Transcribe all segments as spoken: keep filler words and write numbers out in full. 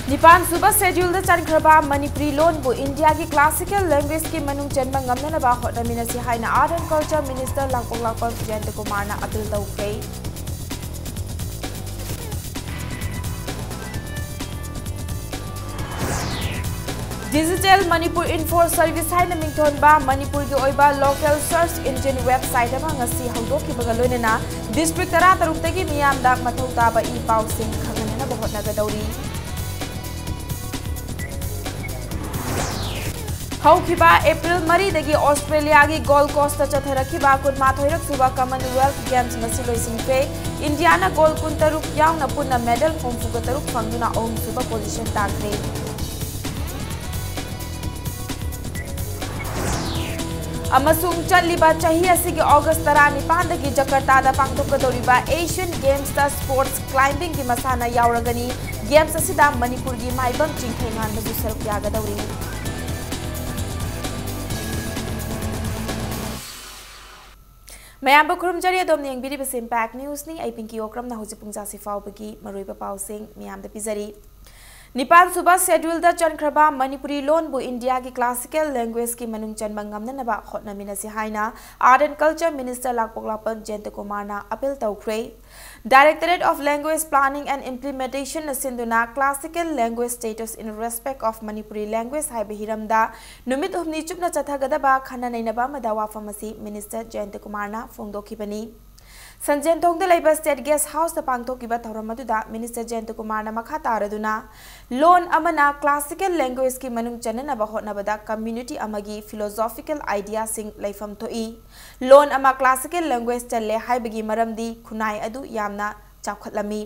ꯅꯤꯄꯥꯟ ꯁꯨꯕ ꯁꯦꯗ꯭ꯌꯨꯜꯗ ꯆꯟꯈ꯭ꯔꯕ ꯃꯅꯤꯄꯨꯔꯤ ꯂꯣꯟꯕꯨ ꯏꯟꯗꯤꯌꯥꯒꯤ ꯀ꯭ꯂꯥꯁꯤꯀꯦꯜ ꯂꯦꯡꯒ꯭ꯋꯦꯖꯀꯤ ꯃꯅꯨꯡ ꯆꯟꯕ ꯉꯝꯅꯅꯕ ꯍꯣꯠꯅꯃꯤꯟꯅꯁꯤ ꯍꯥꯏꯅ ꯑꯥꯔꯠ ꯑꯦꯟ ꯀꯜꯆꯔ ꯃꯤꯅꯤꯁꯇꯔ ꯂꯥꯡꯄꯣꯛꯂꯥꯛꯄꯝ ꯖꯌꯟꯇ ꯀꯨꯃꯥꯔꯅ ꯑꯄꯤꯜ ꯇꯧꯈ꯭ꯔꯦ꯫ Digital Manipur Info Service ꯍꯥꯏꯅ ꯃꯤꯡꯊꯣꯟꯕ ꯃꯅꯤꯄꯨꯔꯒꯤ ꯑꯣꯏꯕ local search engine website ꯑꯃ ꯉꯁꯤ ꯍꯧꯗꯣꯛꯈꯤꯕꯒ ꯂꯣꯏꯅꯅ district ꯇꯔꯥꯇꯔꯨꯛꯇꯒꯤ ꯃꯤꯌꯥꯝꯗ ꯃꯊꯧ ꯇꯥꯕ ꯏ ꯄꯥꯎꯁꯤꯡ ꯈꯪꯍꯟꯅꯕ ꯍꯣꯠꯅꯒꯗꯧꯔꯤ꯫ ꯍꯧꯈꯤꯕ ꯑꯦꯄ꯭ꯔꯤꯜ ꯃꯔꯤꯗꯒꯤ ꯑꯣꯁꯇ꯭ꯔꯦꯂꯤꯌꯥꯒꯤ ꯒꯣꯜ ꯀꯣꯁꯇ ꯆꯠꯊꯔꯛꯈꯤꯕ ꯀꯨꯟꯃꯥꯊꯣꯏꯔꯛ ꯁꯨꯕ ꯀꯃꯟꯋꯦꯜꯊ ꯒꯦꯝꯁ ꯉꯁꯤ ꯂꯣꯏꯁꯤꯟꯈ꯭ꯔꯦ꯫ ꯏꯟꯗꯤꯌꯥꯅ ꯒꯣꯜ ꯀꯨꯟꯇꯔꯨꯛ ꯌꯥꯎꯅ ꯄꯨꯟꯅ ꯃꯦꯗꯜ ꯍꯨꯝꯐꯨꯒ ꯇꯔꯨꯛ ꯐꯪꯗꯨꯅ ꯑꯍꯨꯝꯁꯨꯕ ꯄꯣꯖꯤꯁꯟ ꯇꯥꯈ꯭ꯔꯦ꯫ ꯑꯃꯁꯨꯡ ꯆꯠꯂꯤꯕ ꯆꯍꯤ ꯑꯁꯤꯒꯤ ꯑꯣꯒꯁ ꯇꯔꯥꯅꯤꯄꯥꯟꯗꯒꯤ ꯖꯀꯔꯇꯥꯗ ꯄꯥꯡꯊꯣꯛꯀꯗꯧꯔꯤꯕ ꯑꯦꯁꯤꯌꯟ ꯒꯦꯝꯁꯇ ꯁ꯭ꯄꯣꯔꯠꯁ ꯀ꯭ꯂꯥꯏꯝꯕꯤꯡꯒꯤ ꯃꯁꯥꯟꯅ ꯌꯥꯎꯔꯒꯅꯤ꯫ ꯒꯦꯝꯁ ꯑꯁꯤꯗ ꯃꯅꯤꯄꯨꯔꯒꯤ ꯃꯥꯏꯕꯝ ꯆꯤꯡꯈꯩꯉꯥꯟꯕꯁꯨ ꯁꯔꯨꯛ ꯌꯥꯒꯗꯧꯔꯤ꯫ ꯃꯌꯥꯝꯕꯨ ꯈꯨꯔꯨꯝꯖꯔꯤ꯫ ꯑꯗꯣꯝꯅ ꯌꯦꯡꯕꯤꯔꯤꯕꯁꯤ ꯏꯝꯄꯦꯛ ꯅ꯭ꯌꯨꯁꯅꯤ꯫ ꯑꯩ ꯄꯤꯡꯀꯤ ꯑꯣꯀ꯭ꯔꯝꯅ ꯍꯧꯖꯤꯛ ꯄꯨꯡ ꯖꯥꯁꯤ ꯐꯥꯎꯕꯒꯤ ꯃꯔꯨꯑꯣꯏꯕ ꯄꯥꯎꯁꯤꯡ ꯃꯌꯥꯝꯗ ꯄꯤꯖꯔꯤ꯫ ꯅꯤꯄꯥꯟ ꯁꯨꯕ ꯁꯦꯗ꯭ꯌꯨꯜꯗ ꯆꯟꯈ꯭ꯔꯕ ꯃꯅꯤꯄꯨꯔꯤ ꯂꯣꯟꯕꯨ ꯏꯟꯗꯤꯌꯥꯒꯤ ꯀ꯭ꯂꯥꯁꯤꯀꯦꯜ ꯂꯦꯡꯒ꯭ꯋꯦꯖꯀꯤ ꯃꯅꯨꯡ ꯆꯟꯕ ꯉꯝꯅꯅꯕ ꯍꯣꯠꯅꯃꯤꯟꯅꯁꯤ ꯍꯥꯏꯅ ꯑꯥꯔꯠ ꯑꯦꯟ ꯀꯜꯆꯔ ꯃꯤꯅꯤꯁꯇꯔ ꯂꯥꯡꯄꯣꯛꯂꯥꯛꯄꯝ ꯖꯌꯟꯇ ꯀꯨꯃꯥꯔꯅ ꯑꯄꯤꯜ ꯇꯧꯈ꯭ꯔꯦ꯫ Directorate of Language Planning and Implementation ꯅ ꯁꯤꯟꯗꯨꯅ Classical Language Status in Respect of Manipuri Language ꯍꯥꯏꯕ ꯍꯤꯔꯝꯗ ꯅꯨꯃꯤꯠ ꯍꯨꯝꯅꯤ ꯆꯨꯞꯅ ꯆꯠꯊꯒꯗꯕ ꯈꯟꯅ ꯅꯩꯅꯕ ꯑꯃꯗ ꯋꯥꯐꯝ ꯑꯁꯤ ꯃꯤꯅꯤꯁꯇꯔ ꯖꯌꯟꯇ ꯀꯨꯃꯥꯔꯅ ꯐꯣꯡꯗꯣꯛꯈꯤꯕꯅꯤ꯫ ꯁꯟꯖꯦꯟꯊꯣꯡꯗ ꯂꯩꯕ ꯁ꯭ꯇꯦꯠ ꯒꯦꯁ ꯍꯥꯎꯁꯇ ꯄꯥꯡꯊꯣꯛꯈꯤꯕ ꯊꯧꯔꯝ ꯑꯗꯨꯗ ꯃꯤꯅꯤꯁꯇꯔ ꯖꯌꯟꯇ ꯀꯨꯃꯥꯔꯅ ꯃꯈꯥ ꯇꯥꯔꯗꯨꯅ, ꯂꯣꯟ ꯑꯃꯅ ꯀ꯭ꯂꯥꯁꯤꯀꯦꯜ ꯂꯦꯡꯒ꯭ꯋꯦꯖꯀꯤ ꯃꯅꯨꯡ ꯆꯟꯅꯅꯕ ꯍꯣꯠꯅꯕꯗ ꯀꯝꯃ꯭ꯌꯨꯅꯤꯇꯤ ꯑꯃꯒꯤ ꯐꯤꯂꯣꯁꯣꯐꯤꯀꯦꯜ ꯑꯥꯏꯗꯤꯌꯥꯁꯤꯡ ꯂꯩꯐꯝ ꯊꯣꯛꯏ꯫ ꯂꯣꯟ ꯑꯃ ꯀ꯭ꯂꯥꯁꯤꯀꯦꯜ ꯂꯦꯡꯒ꯭ꯋꯦꯖ ꯆꯜꯂꯦ ꯍꯥꯏꯕꯒꯤ ꯃꯔꯝꯗꯤ ꯈꯨꯟꯅꯥꯏ ꯑꯗꯨ ꯌꯥꯝꯅ ꯆꯥꯎꯈꯠꯂꯝꯃꯤ꯫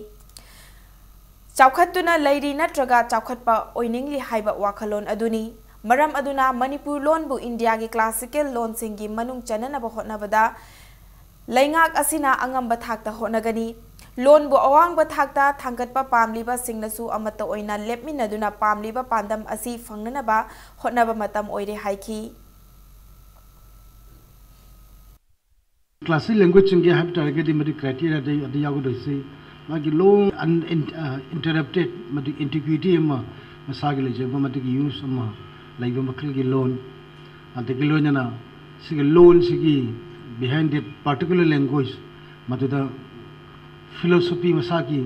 ꯆꯥꯎꯈꯠꯇꯨꯅ ꯂꯩꯔꯤ ꯅꯠꯇ꯭ꯔꯒ ꯆꯥꯎꯈꯠꯄ ꯑꯣꯏꯅꯤꯡꯂꯤ ꯍꯥꯏꯕ ꯋꯥꯈꯜꯂꯣꯟ ꯑꯗꯨꯅꯤ꯫ ꯃꯔꯝ ꯑꯗꯨꯅ ꯃꯅꯤꯄꯨꯔ ꯂꯣꯟꯕꯨ ꯏꯟꯗꯤꯌꯥꯒꯤ ꯀ꯭ꯂꯥꯁꯤꯀꯦꯜ ꯂꯣꯟꯁꯤꯡꯒꯤ ꯃꯅꯨꯡ ꯆꯟꯅꯅꯕ ꯍꯣꯠꯅꯕꯗ ꯂꯩꯉꯥꯛ ꯑꯁꯤꯅ ꯑꯉꯝꯕ ꯊꯥꯛꯇ ꯍꯣꯠꯅꯒꯅꯤ꯫ ꯂꯣꯟꯕꯨ ꯑꯋꯥꯡꯕ ꯊꯥꯛꯇ ꯊꯥꯡꯒꯠꯄ ꯄꯥꯝꯂꯤꯕꯁꯤꯡꯅꯁꯨ ꯑꯃꯠꯇ ꯑꯣꯏꯅ ꯂꯦꯞꯃꯤꯟꯅꯗꯨꯅ ꯄꯥꯝꯂꯤꯕ ꯄꯥꯟꯗꯝ ꯑꯁꯤ ꯐꯪꯅꯅꯕ ꯍꯣꯠꯅꯕ ꯃꯇꯝ ꯑꯣꯏꯔꯦ ꯍꯥꯏꯈꯤ꯫ ꯀ꯭ꯂꯥꯁꯤꯛ ꯂꯦꯡꯒ꯭ꯋꯦꯖ ꯆꯤꯡꯒꯦ ꯍꯥꯏꯕ ꯇꯥꯔꯒꯗꯤ ꯃꯗꯨꯒꯤ ꯀ꯭ꯔꯥꯏꯇꯦꯔꯤꯌꯥꯗ ꯑꯗꯨ ꯌꯥꯎꯒꯗꯣꯏꯁꯤ ꯃꯥꯒꯤ ꯂꯣꯟ ꯑꯟ-, ꯏꯟ-, ꯑ, interrupted, ꯃꯗꯨ antiquity ꯑꯃ, ꯃꯁꯥꯒꯤ ꯂꯩꯖꯕ ꯃꯗꯨꯒꯤ use ꯑꯃ ꯂꯩꯕ ꯃꯈꯜꯒꯤ ꯂꯣꯟ, ꯑꯗꯒꯤ ꯂꯣꯏꯅꯅ ꯁꯤꯒꯤ ꯂꯣꯟꯁꯤꯒꯤ behind that particular language, ꯃꯗꯨꯗ philosophy, ꯃꯁꯥꯒꯤ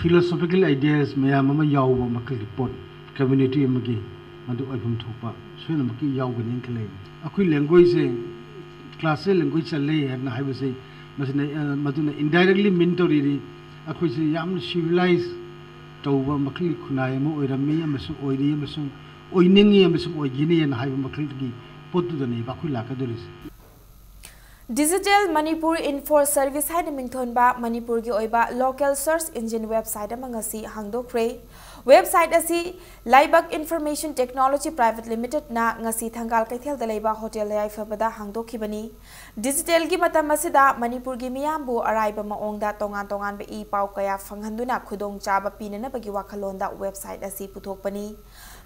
philosophical ideas ꯃꯌꯥꯝ ꯑꯃ ꯌꯥꯎꯕ ꯃꯈꯜꯒꯤ ꯄꯣꯠ, community ꯑꯃꯒꯤ ꯃꯗꯨ ꯑꯣꯏꯐꯝ ꯊꯣꯛꯄ ꯁꯣꯏꯗꯅꯃꯛꯀꯤ ꯌꯥꯎꯒꯅꯤ ꯈꯜꯂꯤ꯫ ꯑꯩꯈꯣꯏ languageꯁꯦ classical language ꯆꯜꯂꯦ ꯍꯥꯏꯅ ꯍꯥꯏꯕꯁꯦ, ꯃꯁꯤꯅ, ꯑ, ꯃꯗꯨꯅ indirectly mean ꯇꯧꯔꯤꯗꯤ ꯑꯩꯈꯣꯏꯁꯦ ꯌꯥꯝꯅ civilized ꯇꯧꯕ ꯃꯈꯜꯒꯤ ꯈꯨꯟꯅꯥꯏ ꯑꯃ ꯑꯣꯏꯔꯝꯃꯤ ꯑꯃꯁꯨꯡ ꯑꯣꯏꯔꯤ ꯑꯃꯁꯨꯡ ꯑꯣꯏꯅꯤꯡꯉꯤ ꯑꯃꯁꯨꯡ ꯑꯣꯏꯒꯅꯤ ꯍꯥꯏꯅ ꯍꯥꯏꯕ ꯃꯈꯜꯒꯤ ꯄꯣꯠꯇꯨꯗꯅꯦꯕ ꯑꯩꯈꯣꯏ ꯂꯥꯛꯀꯗꯧꯔꯤꯁꯦ꯫ Digital Manipur Info Service ꯍꯥꯏꯅ ꯃꯤꯡꯊꯣꯟꯕ ꯃꯅꯤꯄꯨꯔꯒꯤ ꯑꯣꯏꯕ local search engine website ꯑꯃ ꯉꯁꯤ ꯍꯥꯡꯗꯣꯛꯈ꯭ꯔꯦ꯫ Website ꯑꯁꯤ ꯂꯥꯏꯕꯛ Information Technology Private Limitedꯅ ꯉꯁꯤ ꯊꯪꯒꯥꯜ ꯀꯩꯊꯦꯜꯗ ꯂꯩꯕ ꯍꯣꯇꯦꯜ ꯌꯥꯏꯐꯕꯗ ꯍꯥꯡꯗꯣꯛꯈꯤꯕꯅꯤ꯫ Digitalꯒꯤ ꯃꯇꯝ ꯑꯁꯤꯗ ꯃꯅꯤꯄꯨꯔꯒꯤ ꯃꯤꯌꯥꯝꯕꯨ ꯑꯔꯥꯏꯕ ꯃꯑꯣꯡꯗ ꯇꯣꯉꯥꯟ ꯇꯣꯉꯥꯟꯕ ꯏ ꯄꯥꯎ ꯀꯌꯥ ꯐꯪꯍꯟꯗꯨꯅ ꯈꯨꯗꯣꯡꯆꯥꯕ ꯄꯤꯅꯅꯕꯒꯤ ꯋꯥꯈꯜꯂꯣꯟꯗ website ꯑꯁꯤ ꯄꯨꯊꯣꯛꯄꯅꯤ꯫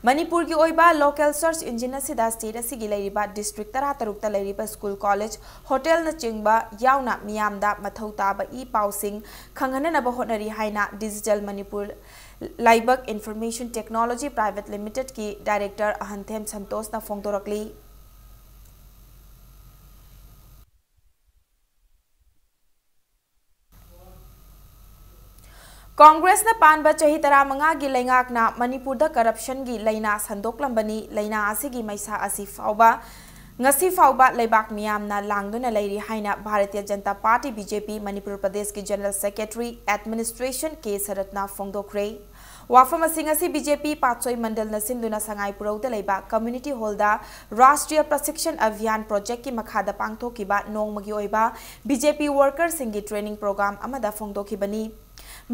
ꯃꯅꯤꯄꯨꯔꯒꯤ ꯑꯣꯏꯕ local search engine ꯑꯁꯤꯗ state ꯑꯁꯤꯒꯤ ꯂꯩꯔꯤꯕ district ꯇꯔꯥꯇꯔꯨꯛꯇ ꯂꯩꯔꯤꯕ school, college, hotelꯅꯆꯤꯡꯕ ꯌꯥꯎꯅ ꯃꯤꯌꯥꯝꯗ ꯃꯊꯧ ꯇꯥꯕ ꯏ ꯄꯥꯎꯁꯤꯡ ꯈꯪꯍꯟꯅꯅꯕ ꯍꯣꯠꯅꯔꯤ ꯍꯥꯏꯅ Digital Manipur ꯂꯥꯏꯕꯛ Information Technology Private Limitedꯀꯤ director ꯑꯍꯟꯊꯦꯝ ꯁꯟꯇꯣꯁꯅ ꯐꯣꯡꯗꯣꯔꯛꯂꯤ꯫ ꯀꯣꯡꯒ꯭ꯔꯦꯁꯅ ꯄꯥꯟꯕ ꯆꯍꯤ ꯇꯔꯥꯃꯉꯥꯒꯤ ꯂꯩꯉꯥꯛꯅ ꯃꯅꯤꯄꯨꯔꯗ corruptionꯒꯤ ꯂꯩꯅꯥ ꯁꯟꯗꯣꯛꯂꯝꯕꯅꯤ꯫ ꯂꯩꯅꯥ ꯑꯁꯤꯒꯤ ꯃꯩꯁꯥ ꯑꯁꯤ ꯐꯥꯎꯕ, ꯉꯁꯤ ꯐꯥꯎꯕ ꯂꯩꯕꯥꯛ ꯃꯤꯌꯥꯝꯅ ꯂꯥꯡꯗꯨꯅ ꯂꯩꯔꯤ ꯍꯥꯏꯅ ꯚꯥꯔꯇꯤꯌ ꯖꯅꯇꯥ ꯄꯥꯔꯇꯤ, BJP, ꯃꯅꯤꯄꯨꯔ ꯄ꯭ꯔꯗꯦꯁꯀꯤ general secretary, administration, ꯀꯦ ꯁꯔꯠꯅ ꯐꯣꯡꯗꯣꯛꯈ꯭ꯔꯦ꯫ ꯋꯥꯐꯝ ꯑꯁꯤ ꯉꯁꯤ BJP ꯄꯥꯠꯁꯣꯏ ꯃꯟꯗꯜꯅ ꯁꯤꯟꯗꯨꯅ ꯁꯉꯥꯏ ꯄꯨꯔꯧꯗ ꯂꯩꯕ community hallꯗ ꯔꯥꯁꯇ꯭ꯔꯤꯌ ꯄ꯭ꯔꯁꯤꯛꯁꯟ ꯑꯚꯤꯌꯥꯟ projectꯀꯤ ꯃꯈꯥꯗ ꯄꯥꯡꯊꯣꯛꯈꯤꯕ ꯅꯣꯡꯃꯒꯤ ꯑꯣꯏꯕ BJP workerꯁꯤꯡꯒꯤ training program ꯑꯃꯗ ꯐꯣꯡꯗꯣꯛꯈꯤꯕꯅꯤ꯫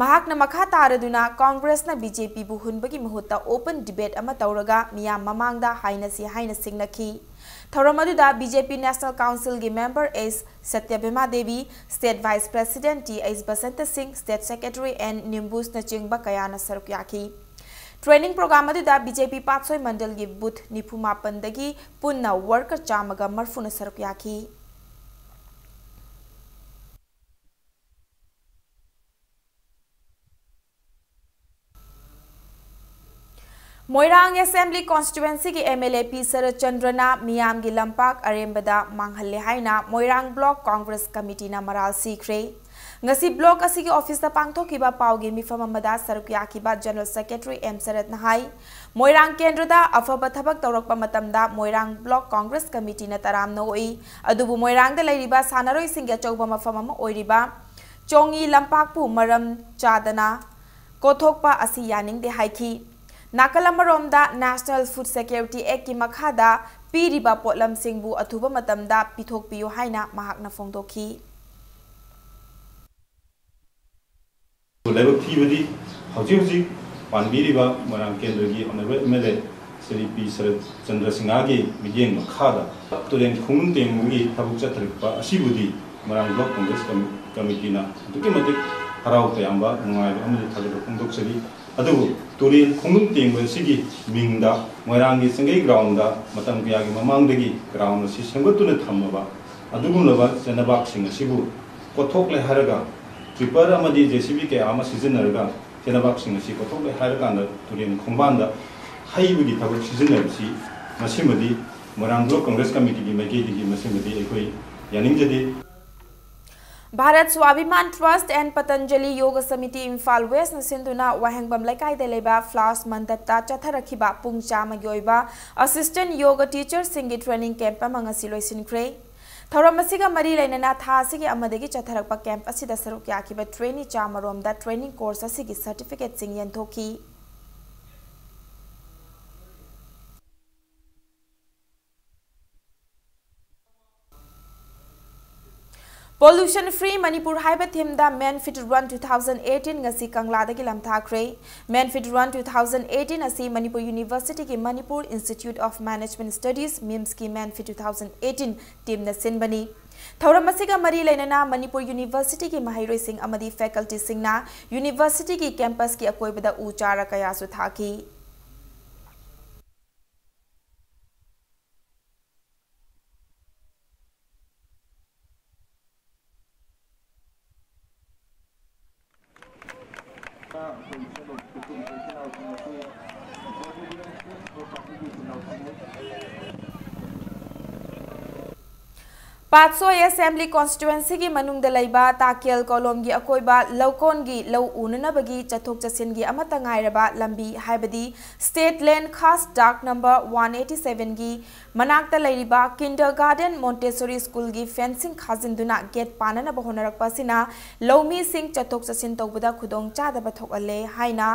ꯃꯍꯥꯛꯅ ꯃꯈꯥ ꯇꯥꯔꯗꯨꯅ ꯀꯣꯡꯒ꯭ꯔꯦꯁꯅ BJPꯕꯨ ꯍꯨꯟꯕꯒꯤ ꯃꯍꯨꯠꯇ open debate ꯑꯃ ꯇꯧꯔꯒ ꯃꯤꯌꯥꯝ ꯃꯃꯥꯡꯗ ꯍꯥꯏꯅꯁꯤ ꯍꯥꯏꯅ ꯁꯤꯡꯅꯈꯤ꯫ ꯊꯧꯔꯝ ꯑꯗꯨꯗ BJP National Councilꯒꯤ member S ꯁꯇ꯭ꯌꯚꯥꯃꯥ Devi, state vice president Th Basanta ꯁꯤꯡ, state secretary N ꯅꯤꯝꯕꯨꯁꯅꯆꯤꯡꯕ ꯀꯌꯥꯅ ꯁꯔꯨꯛ ꯌꯥꯈꯤ꯫ Training program ꯑꯗꯨꯗ BJP ꯄꯥꯠꯁꯣꯏ ꯃꯟꯗꯜꯒꯤ booth ꯅꯤꯐꯨ ꯃꯥꯄꯟꯗꯒꯤ ꯄꯨꯟꯅ worker ꯆꯥꯝꯃꯒ ꯃꯔꯤꯐꯨꯅ ꯁꯔꯨꯛ ꯌꯥꯈꯤ꯫ ꯃꯣꯏꯔꯥꯡ ꯑꯦꯁꯦꯝꯕ꯭ꯂꯤ ꯀꯣꯟꯁꯇꯤꯇ꯭ꯋꯦꯟꯁꯤꯒꯤ ꯑꯦꯝ ꯑꯦꯜ ꯑꯦ ꯄꯤ ꯁꯔꯠꯆꯟꯗ꯭ꯔꯅ ꯃꯤꯌꯥꯝꯒꯤ ꯂꯝꯄꯥꯛ ꯑꯔꯦꯝꯕꯗ ꯃꯥꯡꯍꯜꯂꯦ ꯍꯥꯏꯅ ꯃꯣꯏꯔꯥꯡ ꯕ꯭ꯂꯣꯛ ꯀꯣꯡꯒ꯭ꯔꯦꯁ ꯀꯃꯤꯇꯤꯅ ꯃꯔꯥꯜ ꯁꯤꯈ꯭ꯔꯦ꯫ ꯉꯁꯤ ꯕ꯭ꯂꯣꯛ ꯑꯁꯤꯒꯤ ꯑꯣꯐꯤꯁꯇ ꯄꯥꯡꯊꯣꯛꯈꯤꯕ ꯄꯥꯎꯒꯤ ꯃꯤꯐꯝ ꯑꯃꯗ ꯁꯔꯨꯛ ꯌꯥꯈꯤꯕ ꯖꯦꯅꯔꯦꯜ ꯁꯦꯀ꯭ꯔꯦꯇꯔꯤ ꯑꯦꯝ ꯁꯔꯠꯅ ꯍꯥꯏ, ꯃꯣꯏꯔꯥꯡ ꯀꯦꯟꯗ꯭ꯔꯗ ꯑꯐꯕ ꯊꯕꯛ ꯇꯧꯔꯛꯄ ꯃꯇꯝꯗ ꯃꯣꯏꯔꯥꯡ ꯕ꯭ꯂꯣꯛ ꯀꯣꯡꯒ꯭ꯔꯦꯁ ꯀꯃꯤꯇꯤꯅ ꯇꯔꯥꯝꯅ ꯑꯣꯛꯏ, ꯑꯗꯨꯕꯨ ꯃꯣꯏꯔꯥꯡꯗ ꯂꯩꯔꯤꯕ ꯁꯥꯟꯅꯔꯣꯏꯁꯤꯡꯒꯤ ꯑꯆꯧꯕ ꯃꯐꯝ ꯑꯃ ꯑꯣꯏꯔꯤꯕ ꯆꯣꯡꯉꯤ ꯂꯝꯄꯥꯛꯄꯨ ꯃꯔꯝ ꯆꯥꯗꯅ ꯀꯣꯊꯣꯛꯄ ꯑꯁꯤ ꯌꯥꯅꯤꯡꯗꯦ ꯍꯥꯏꯈꯤ꯫ ꯅꯥꯀꯜ ꯑꯃꯔꯣꯝꯗ National Food Security Actꯀꯤ ꯃꯈꯥꯗ ꯄꯤꯔꯤꯕ ꯄꯣꯠꯂꯝꯁꯤꯡꯕꯨ ꯑꯊꯨꯕ ꯃꯇꯝꯗ ꯄꯤꯊꯣꯛꯄꯤꯌꯨ ꯍꯥꯏꯅ ꯃꯍꯥꯛꯅ ꯐꯣꯡꯗꯣꯛꯈꯤ꯫ ꯂꯥꯏꯕꯛ ꯊꯤꯕꯗꯤ ꯍꯧꯖꯤꯛ ꯍꯧꯖꯤꯛ ꯄꯥꯟꯕꯤꯔꯤꯕ ꯃꯣꯏꯔꯥꯡ ꯀꯦꯟꯗ꯭ꯔꯒꯤ honourable M L A Shri P Saratchandra ꯁꯤꯡꯍꯒꯤ ꯃꯤꯠꯌꯦꯡ ꯃꯈꯥꯗ ꯇꯨꯔꯦꯟ ꯈꯣꯡꯅꯨꯡ ꯇꯦꯡꯕꯒꯤ ꯊꯕꯛ ꯆꯠꯊꯔꯛꯄ ꯑꯁꯤꯕꯨꯗꯤ ꯃꯣꯏꯔꯥꯡ ꯕ꯭ꯂꯣꯛ ꯀꯣꯡꯒ꯭ꯔꯦꯁ ꯀꯃꯤ-, ꯀꯃꯤꯇꯤꯅ ꯑꯗꯨꯛꯀꯤ ꯃꯇꯤꯛ ꯍꯔꯥꯎ ꯇꯌꯥꯝꯕ, ꯅꯨꯡꯉꯥꯏꯕ ꯑꯃꯗꯤ ꯊꯥꯒꯠꯄ ꯐꯣꯡꯗꯣꯛꯆꯔꯤ꯫ ꯑꯗꯨꯕꯨ ꯇꯨꯔꯦꯟ ꯈꯣꯡꯅꯨꯡ ꯇꯦꯡꯕ ꯑꯁꯤꯒꯤ ꯃꯤꯡꯗ ꯃꯣꯏꯔꯥꯡꯒꯤ ꯆꯤꯡꯒꯩ ꯒ꯭ꯔꯥꯎꯟꯗ ꯃꯇꯝ ꯀꯌꯥꯒꯤ ꯃꯃꯥꯡꯗꯒꯤ ꯒ꯭ꯔꯥꯎꯟ ꯑꯁꯤ ꯁꯦꯝꯒꯠꯇꯨꯅ ꯊꯝꯃꯕ ꯑꯗꯨꯒꯨꯝꯂꯕ ꯆꯦꯅꯕꯥꯛꯁꯤꯡ ꯑꯁꯤꯕꯨ ꯀꯣꯊꯣꯛꯂꯦ ꯍꯥꯏꯔꯒ ꯇ꯭ꯔꯤꯄꯔ ꯑꯃꯗꯤ ꯖꯦ ꯁꯤ ꯕꯤ ꯀꯌꯥ ꯑꯃ ꯁꯤꯖꯤꯟꯅꯔꯒ ꯆꯦꯅꯕꯥꯛꯁꯤꯡ ꯑꯁꯤ ꯀꯣꯊꯣꯛꯂꯦ ꯍꯥꯏꯔꯀꯥꯟꯗ ꯇꯨꯔꯦꯟ ꯈꯣꯡꯕꯥꯟꯗ ꯍꯩꯕꯒꯤ ꯊꯕꯛ ꯁꯤꯖꯤꯟꯅꯕꯁꯤ, ꯃꯁꯤꯃꯗꯤ ꯃꯣꯏꯔꯥꯡ ꯕ꯭ꯂꯣꯛ ꯀꯣꯡꯒ꯭ꯔꯦꯁ ꯀꯃꯤꯇꯤꯒꯤ ꯃꯥꯏꯀꯩꯗꯒꯤ ꯃꯁꯤꯃꯗꯤ ꯑꯩꯈꯣꯏ ꯌꯥꯅꯤꯡꯖꯗꯦ꯫ Bharat ꯁ꯭ꯋꯥꯚꯤꯃꯥꯟ Trust and Patanjali Yoga Samiti Imphal Westꯅ ꯁꯤꯟꯗꯨꯅ ꯋꯥꯍꯦꯡꯕꯝ ꯂꯩꯀꯥꯏꯗ ꯂꯩꯕ ꯐ꯭ꯂꯥꯁ ꯃꯟꯗꯞꯇ ꯆꯠꯊꯔꯛꯈꯤꯕ ꯄꯨꯡ ꯆꯥꯝꯃꯒꯤ ꯑꯣꯏꯕ assistant yoga teacherꯁꯤꯡꯒꯤ training camp ꯑꯃ ꯉꯁꯤ ꯂꯣꯏꯁꯤꯟꯈ꯭ꯔꯦ꯫ ꯊꯧꯔꯝ ꯑꯁꯤꯒ ꯃꯔꯤ ꯂꯩꯅꯅ ꯊꯥ ꯑꯁꯤꯒꯤ ꯑꯃꯗꯒꯤ ꯆꯠꯊꯔꯛꯄ camp ꯑꯁꯤꯗ ꯁꯔꯨꯛ ꯌꯥꯈꯤꯕ trainee ꯆꯥꯝꯃꯔꯣꯝꯗ training course ꯑꯁꯤꯒꯤ certificateꯁꯤꯡ ꯌꯦꯟꯊꯣꯛꯈꯤ꯫ Pollution Free Manipur ꯍꯥꯏꯕ themeꯗ MANFIT Run two thousand eighteen ꯉꯁꯤ ꯀꯪꯂꯥꯗꯒꯤ ꯂꯝꯊꯥꯈ꯭ꯔꯦ꯫ MANFIT Run two thousand eighteen ꯑꯁꯤ ꯃꯅꯤꯄꯨꯔ ꯌꯨꯅꯤꯚꯔꯁꯤꯇꯤꯒꯤ Manipur Institute of Management Studies, MIMSꯀꯤ MANFIT two thousand eighteen teamꯅ ꯁꯤꯟꯕꯅꯤ꯫ ꯊꯧꯔꯝ ꯑꯁꯤꯒ ꯃꯔꯤ ꯂꯩꯅꯅ ꯃꯅꯤꯄꯨꯔ ꯌꯨꯅꯤꯚꯔꯁꯤꯇꯤꯒꯤ ꯃꯍꯩꯔꯣꯏꯁꯤꯡ ꯑꯃꯗꯤ facultyꯁꯤꯡꯅ ꯌꯨꯅꯤꯚꯔꯁꯤꯇꯤꯒꯤ campusꯀꯤ ꯑꯀꯣꯏꯕꯗ ꯎ ꯆꯥꯔ ꯀꯌꯥꯁꯨ ꯊꯥꯈꯤ꯫ ꯄꯥꯠꯁꯣꯏ ꯑꯦꯁꯦꯝꯕ꯭ꯂꯤ ꯀꯣꯟꯁꯇꯤꯇ꯭ꯋꯦꯟꯁꯤꯒꯤ ꯃꯅꯨꯡꯗ ꯂꯩꯕ ꯇꯥꯀꯦꯜ ꯀꯣꯂꯣꯝꯒꯤ ꯑꯀꯣꯏꯕ ꯂꯧꯀꯣꯟꯒꯤ ꯂꯧ ꯎꯅꯅꯕꯒꯤ ꯆꯠꯊꯣꯛ ꯆꯠꯁꯤꯟꯒꯤ ꯑꯃꯠꯇ ꯉꯥꯏꯔꯕ ꯂꯝꯕꯤ, ꯍꯥꯏꯕꯗꯤ ꯁ꯭ꯇꯦꯠ ꯂꯦꯟ ꯈꯥꯁ ꯗꯥꯛ ꯅꯝꯕꯔ ꯋꯥꯟ ꯑꯩꯠꯇꯤ ꯁꯚꯦꯟꯒꯤ ꯃꯅꯥꯛꯇ ꯂꯩꯔꯤꯕ ꯀꯤꯟꯗꯔꯒꯥꯔꯗꯦꯟ ꯃꯣꯟꯇꯦꯁꯣꯔꯤ ꯁ꯭ꯀꯨꯜꯒꯤ ꯐꯦꯟꯁꯤꯡ ꯈꯥꯖꯤꯟꯗꯨꯅ ꯒꯦꯠ ꯄꯥꯟꯅꯅꯕ ꯍꯣꯠꯅꯔꯛꯄ ꯑꯁꯤꯅ ꯂꯧꯃꯤꯁꯤꯡ ꯆꯠꯊꯣꯛ ꯆꯠꯁꯤꯟ ꯇꯧꯕꯗ ꯈꯨꯗꯣꯡ ꯆꯥꯗꯕ ꯊꯣꯛꯍꯜꯂꯦ ꯍꯥꯏꯅ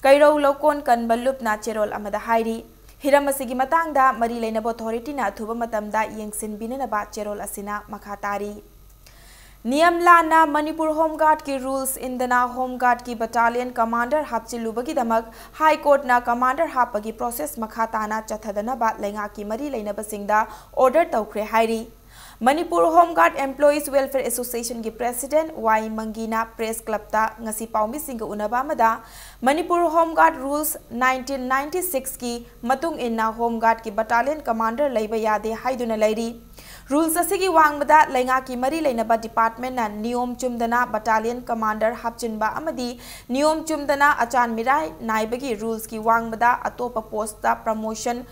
ꯀꯩꯔꯧ ꯂꯧꯀꯣꯟ ꯀꯟꯕ ꯂꯨꯞꯅ ꯆꯦꯔꯣꯜ ꯑꯃꯗ ꯍꯥꯏꯔꯤ꯫ ꯍꯤꯔꯝ ꯑꯁꯤꯒꯤ ꯃꯇꯥꯡꯗ ꯃꯔꯤ ꯂꯩꯅꯕ ꯑꯣꯊꯣꯔꯤꯇꯤꯅ ꯑꯊꯨꯕ ꯃꯇꯝꯗ ꯌꯦꯡꯁꯤꯟꯕꯤꯅꯅꯕ ꯆꯦꯔꯣꯜ ꯑꯁꯤꯅ ꯃꯈꯥ ꯇꯥꯔꯤ꯫ ꯅꯤꯌꯝ ꯂꯥꯟꯅ ꯃꯅꯤꯄꯨꯔ ꯍꯣꯝ ꯒꯥꯔꯗꯀꯤ ꯔꯨꯜꯁ ꯏꯟꯗꯅ ꯍꯣꯝ ꯒꯥꯔꯗꯀꯤ ꯕꯠꯇꯥꯂꯤꯌꯟ ꯀꯃꯥꯟꯗꯔ ꯍꯥꯞꯆꯤꯜꯂꯨꯕꯒꯤꯗꯃꯛ ꯍꯥꯏ ꯀꯣꯔꯠꯅ ꯀꯃꯥꯟꯗꯔ ꯍꯥꯞꯄꯒꯤ ꯄ꯭ꯔꯣꯁꯦꯁ ꯃꯈꯥ ꯇꯥꯅ ꯆꯠꯊꯗꯅꯕ ꯂꯩꯉꯥꯛꯀꯤ ꯃꯔꯤ ꯂꯩꯅꯕꯁꯤꯡꯗ ꯑꯣꯔꯗꯔ ꯇꯧꯈ꯭ꯔꯦ ꯍꯥꯏꯔꯤ꯫ Manipur home guard employees welfare ꯑꯦꯁꯣꯁꯤꯌꯦꯁꯟꯒꯤ ꯄ꯭ꯔꯦꯁꯤꯗꯦꯟꯠ ꯋꯥꯏ ꯃꯪꯒꯤꯅ ꯄ꯭ꯔꯦꯁ ꯀ꯭ꯂꯕꯇ ꯉꯁꯤ ꯄꯥꯎꯃꯤꯁꯤꯡꯒ ꯎꯅꯕ ꯑꯃꯗ Manipur home guard rules nineteen ninety ꯁꯤꯛꯁꯀꯤ ꯃꯇꯨꯡ ꯏꯟꯅ ꯍꯣꯝ ꯒꯥꯔꯗꯀꯤ ꯕꯠꯇꯥꯂꯤꯌꯟ ꯀꯃꯥꯟꯗꯔ ꯂꯩꯕ ꯌꯥꯗꯦ ꯍꯥꯏꯗꯨꯅ ꯂꯩꯔꯤ꯫ ꯔꯨꯜꯁ ꯑꯁꯤꯒꯤ ꯋꯥꯡꯃꯗ ꯂꯩꯉꯥꯛꯀꯤ ꯃꯔꯤ ꯂꯩꯅꯕ ꯗꯤꯄꯥꯔꯠꯃꯦꯟꯠꯅ ꯅꯤꯌꯣꯝ ꯆꯨꯝꯗꯅ ꯕꯠꯇꯥꯂꯤꯌꯟ ꯀꯃꯥꯟꯗꯔ ꯍꯥꯞꯆꯤꯟꯕ ꯑꯃꯗꯤ ꯅꯤꯌꯣꯝ ꯆꯨꯝꯗꯅ ꯑꯆꯥꯟ ꯃꯤꯔꯥꯏ ꯅꯥꯏꯕꯒꯤ ꯔꯨꯜꯁꯀꯤ ꯋꯥꯡꯃꯗ ꯑꯇꯣꯞꯄ ꯄꯣꯁꯇ ꯄ꯭ꯔꯃꯣꯁꯟ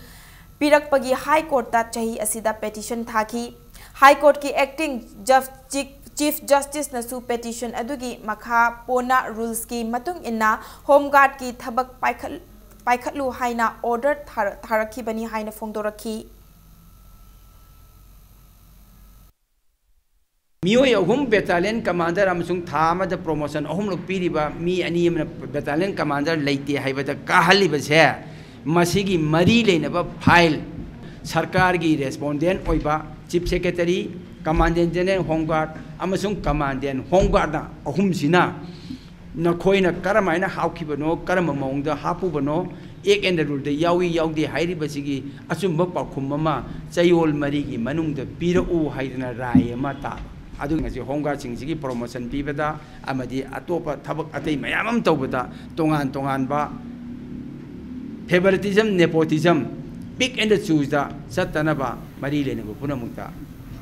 ꯄꯤꯔꯛꯄꯒꯤ ꯍꯥꯏ ꯀꯣꯔꯠꯇ ꯆꯍꯤ ꯑꯁꯤꯗ ꯄꯦꯇꯤꯁꯟ ꯊꯥꯈꯤ꯫ ꯍꯥꯏ ꯀꯣꯔꯠꯀꯤ ꯑꯦꯛꯇꯤꯡ ꯖꯁ-, ꯆꯤꯐ, ꯆꯤꯐ ꯖꯁꯇꯤꯁꯅꯁꯨ ꯄꯦꯇꯤꯁꯟ ꯑꯗꯨꯒꯤ ꯃꯈꯥ ꯄꯣꯟꯅ ꯔꯨꯜꯁꯀꯤ ꯃꯇꯨꯡ ꯏꯟꯅ ꯍꯣꯝ ꯒꯥꯔꯗꯀꯤ ꯊꯕꯛ ꯄꯥꯏꯈꯠ-, ꯄꯥꯏꯈꯠꯂꯨ ꯍꯥꯏꯅ ꯑꯣꯔꯗꯔ ꯊꯥꯔ-, ꯊꯥꯔꯛꯈꯤꯕꯅꯤ ꯍꯥꯏꯅ ꯐꯣꯡꯗꯣꯔꯛꯈꯤ꯫ ꯃꯤꯑꯣꯏ ꯑꯍꯨꯝ ꯕꯦꯇꯥꯂꯤꯌꯟ ꯀꯃꯥꯟꯗꯔ ꯑꯃꯁꯨꯡ ꯊꯥ ꯑꯃꯗ ꯄ꯭ꯔꯣꯃꯣꯁꯟ ꯑꯍꯨꯝꯂꯛ ꯄꯤꯔꯤꯕ ꯃꯤ ꯑꯅꯤ ꯑꯃꯅ ꯕꯦꯇꯥꯂꯤꯌꯟ ꯀꯃꯥꯟꯗꯔ ꯂꯩꯇꯦ ꯍꯥꯏꯕꯗ ꯀꯥꯍꯜꯂꯤꯕꯁꯦ, ꯃꯁꯤꯒꯤ ꯃꯔꯤ ꯂꯩꯅꯕ ꯐꯥꯏꯜ, ꯁꯔꯀꯥꯔꯒꯤ ꯔꯦꯁꯄꯣꯟꯗꯦꯟꯠ ꯑꯣꯏꯕ ꯆꯤꯐ ꯁꯦꯀ꯭ꯔꯦꯇꯔꯤ, ꯀꯃꯥꯟꯗꯦꯟꯠ ꯖꯦꯅꯔꯦꯜ ꯍꯣꯝ ꯒꯥꯔꯗ ꯑꯃꯁꯨꯡ ꯀꯃꯥꯟꯗꯦꯟꯠ ꯍꯣꯝ ꯒꯥꯔꯗꯅ ꯑꯍꯨꯝꯁꯤꯅ ꯅꯈꯣꯏꯅ ꯀꯔꯝꯍꯥꯏꯅ ꯍꯥꯞꯈꯤꯕꯅꯣ, ꯀꯔꯝꯕ ꯃꯑꯣꯡꯗ ꯍꯥꯞꯄꯨꯕꯅꯣ, ꯑꯦꯛ ꯑꯦꯟ ꯗ ꯔꯨꯜꯗ ꯌꯥꯎꯏ ꯌꯥꯎꯗꯦ ꯍꯥꯏꯔꯤꯕꯁꯤꯒꯤ ꯑꯆꯨꯝꯕ ꯄꯥꯎꯈꯨꯝ ꯑꯃ ꯆꯌꯣꯜ ꯃꯔꯤꯒꯤ ꯃꯅꯨꯡꯗ ꯄꯤꯔꯛꯎ ꯍꯥꯏꯗꯅ ꯔꯥꯏ ꯑꯃ ꯇꯥꯕ꯫ ꯑꯗꯨ ꯉꯁꯤ ꯍꯣꯝ ꯒꯥꯔꯗꯁꯤꯡꯁꯤꯒꯤ ꯄ꯭ꯔꯣꯃꯣꯁꯟ ꯄꯤꯕꯗ ꯑꯃꯗꯤ ꯑꯇꯣꯞꯄ ꯊꯕꯛ ꯑꯇꯩ ꯃꯌꯥꯝ ꯑꯃ ꯇꯧꯕꯗ ꯇꯣꯉꯥꯟ ꯇꯣꯉꯥꯟꯕ favoritism, nepotism, pick and chooseꯗ ꯆꯠꯇꯅꯕ ꯃꯔꯤ ꯂꯩꯅꯕ ꯄꯨꯝꯅꯃꯛꯇ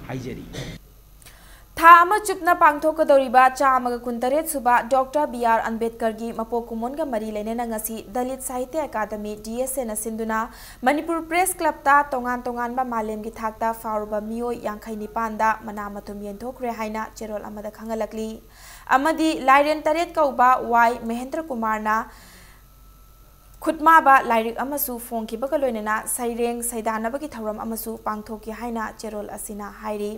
ꯍꯥꯏꯖꯔꯤ꯫ ꯊꯥ ꯑꯃ ꯆꯨꯞꯅ ꯄꯥꯡꯊꯣꯛꯀꯗꯧꯔꯤꯕ ꯆꯥꯝꯃꯒ ꯀꯨꯟꯇꯔꯦꯠ ꯁꯨꯕ ꯗꯣꯛꯇꯔ ꯕꯤ ꯑꯥꯔ ꯑꯝꯕꯦꯗꯀꯔꯒꯤ ꯃꯄꯣꯛ ꯀꯨꯝꯑꯣꯟꯒ ꯃꯔꯤ ꯂꯩꯅꯅ ꯉꯁꯤ ꯗꯂꯤꯠ ꯁꯥꯍꯤꯇ꯭ꯌ ꯑꯦꯀꯥꯗꯃꯤ, ꯗꯤ ꯑꯦꯁ ꯑꯦꯅ ꯁꯤꯟꯗꯨꯅ ꯃꯅꯤꯄꯨꯔ ꯄ꯭ꯔꯦꯁ ꯀ꯭ꯂꯕꯇ ꯇꯣꯉꯥꯟ ꯇꯣꯉꯥꯟꯕ ꯃꯥꯂꯦꯝꯒꯤ ꯊꯥꯛꯇ ꯐꯥꯎꯔꯕ ꯃꯤꯑꯣꯏ ꯌꯥꯡꯈꯩ ꯅꯤꯄꯥꯟꯗ ꯃꯅꯥ ꯃꯊꯨꯝ ꯌꯦꯟꯊꯣꯛꯈ꯭ꯔꯦ ꯍꯥꯏꯅ ꯆꯦꯔꯣꯜ ꯑꯃꯗ ꯈꯪꯍꯜꯂꯛꯂꯤ꯫ ꯑꯃꯗꯤ ꯂꯥꯏꯔꯦꯟ ꯇꯔꯦꯠ ꯀꯧꯕ ꯋꯥꯏ ꯃꯍꯦꯟꯗ꯭ꯔ ꯀꯨꯃꯥꯔꯅ ꯈꯨꯠꯃꯥꯕ ꯂꯥꯏꯔꯤꯛ ꯑꯃꯁꯨ ꯐꯣꯡꯈꯤꯕꯒ ꯂꯣꯏꯅꯅ ꯁꯩꯔꯦꯡ ꯁꯩꯗꯥꯅꯕꯒꯤ ꯊꯧꯔꯝ ꯑꯃꯁꯨ ꯄꯥꯡꯊꯣꯛꯈꯤ ꯍꯥꯏꯅ ꯆꯦꯔꯣꯜ ꯑꯁꯤꯅ ꯍꯥꯏꯔꯤ꯫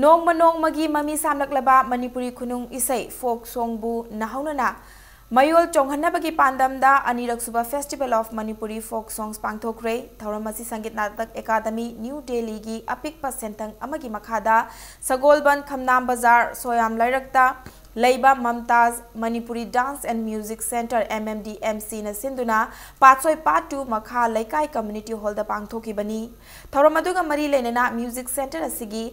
ꯅꯣꯡꯃ ꯅꯣꯡꯃꯒꯤ ꯃꯃꯤ ꯁꯥꯝꯂꯛꯂꯕ ꯃꯅꯤꯄꯨꯔꯤ ꯈꯨꯅꯨꯡ ꯏꯁꯩ, ꯐꯣꯛ ꯁꯣꯡꯕꯨ ꯅꯍꯧꯅꯅ ꯃꯌꯣꯜ ꯆꯣꯡꯍꯟꯅꯕꯒꯤ ꯄꯥꯟꯗꯝꯗ ꯑꯅꯤꯔꯛꯁꯨꯕ Festival of Manipuri Folk Songs ꯄꯥꯡꯊꯣꯛꯈ꯭ꯔꯦ꯫ ꯊꯧꯔꯝ ꯑꯁꯤ ꯁꯪꯒꯤꯠ ꯅꯥꯇꯛ ꯑꯦꯀꯥꯗꯃꯤ, ꯅ꯭ꯌꯨ ꯗꯦꯜꯂꯤꯒꯤ ꯑꯄꯤꯛꯄ ꯁꯦꯟꯊꯪ ꯑꯃꯒꯤ ꯃꯈꯥꯗ ꯁꯒꯣꯜꯕꯟ ꯈꯝꯅꯥꯝ ꯕꯖꯥꯔ, ꯁꯣꯌꯥꯝ ꯂꯩꯔꯛꯇ ꯂꯩꯕ Mumtaz Manipuri Dance and Music Centre, M M D M C ꯅ ꯁꯤꯟꯗꯨꯅ ꯄꯥꯠꯁꯣꯏ ꯄꯥꯠ ꯇꯨ ꯃꯈꯥ ꯂꯩꯀꯥꯏ ꯀꯝꯃ꯭ꯌꯨꯅꯤꯇꯤ ꯍꯣꯜꯗ ꯄꯥꯡꯊꯣꯛꯈꯤꯕꯅꯤ꯫ ꯊꯧꯔꯝ ꯑꯗꯨꯒ ꯃꯔꯤ ꯂꯩꯅꯅ ꯃ꯭ꯌꯨꯖꯤꯛ ꯁꯦꯟꯇꯔ ꯑꯁꯤꯒꯤ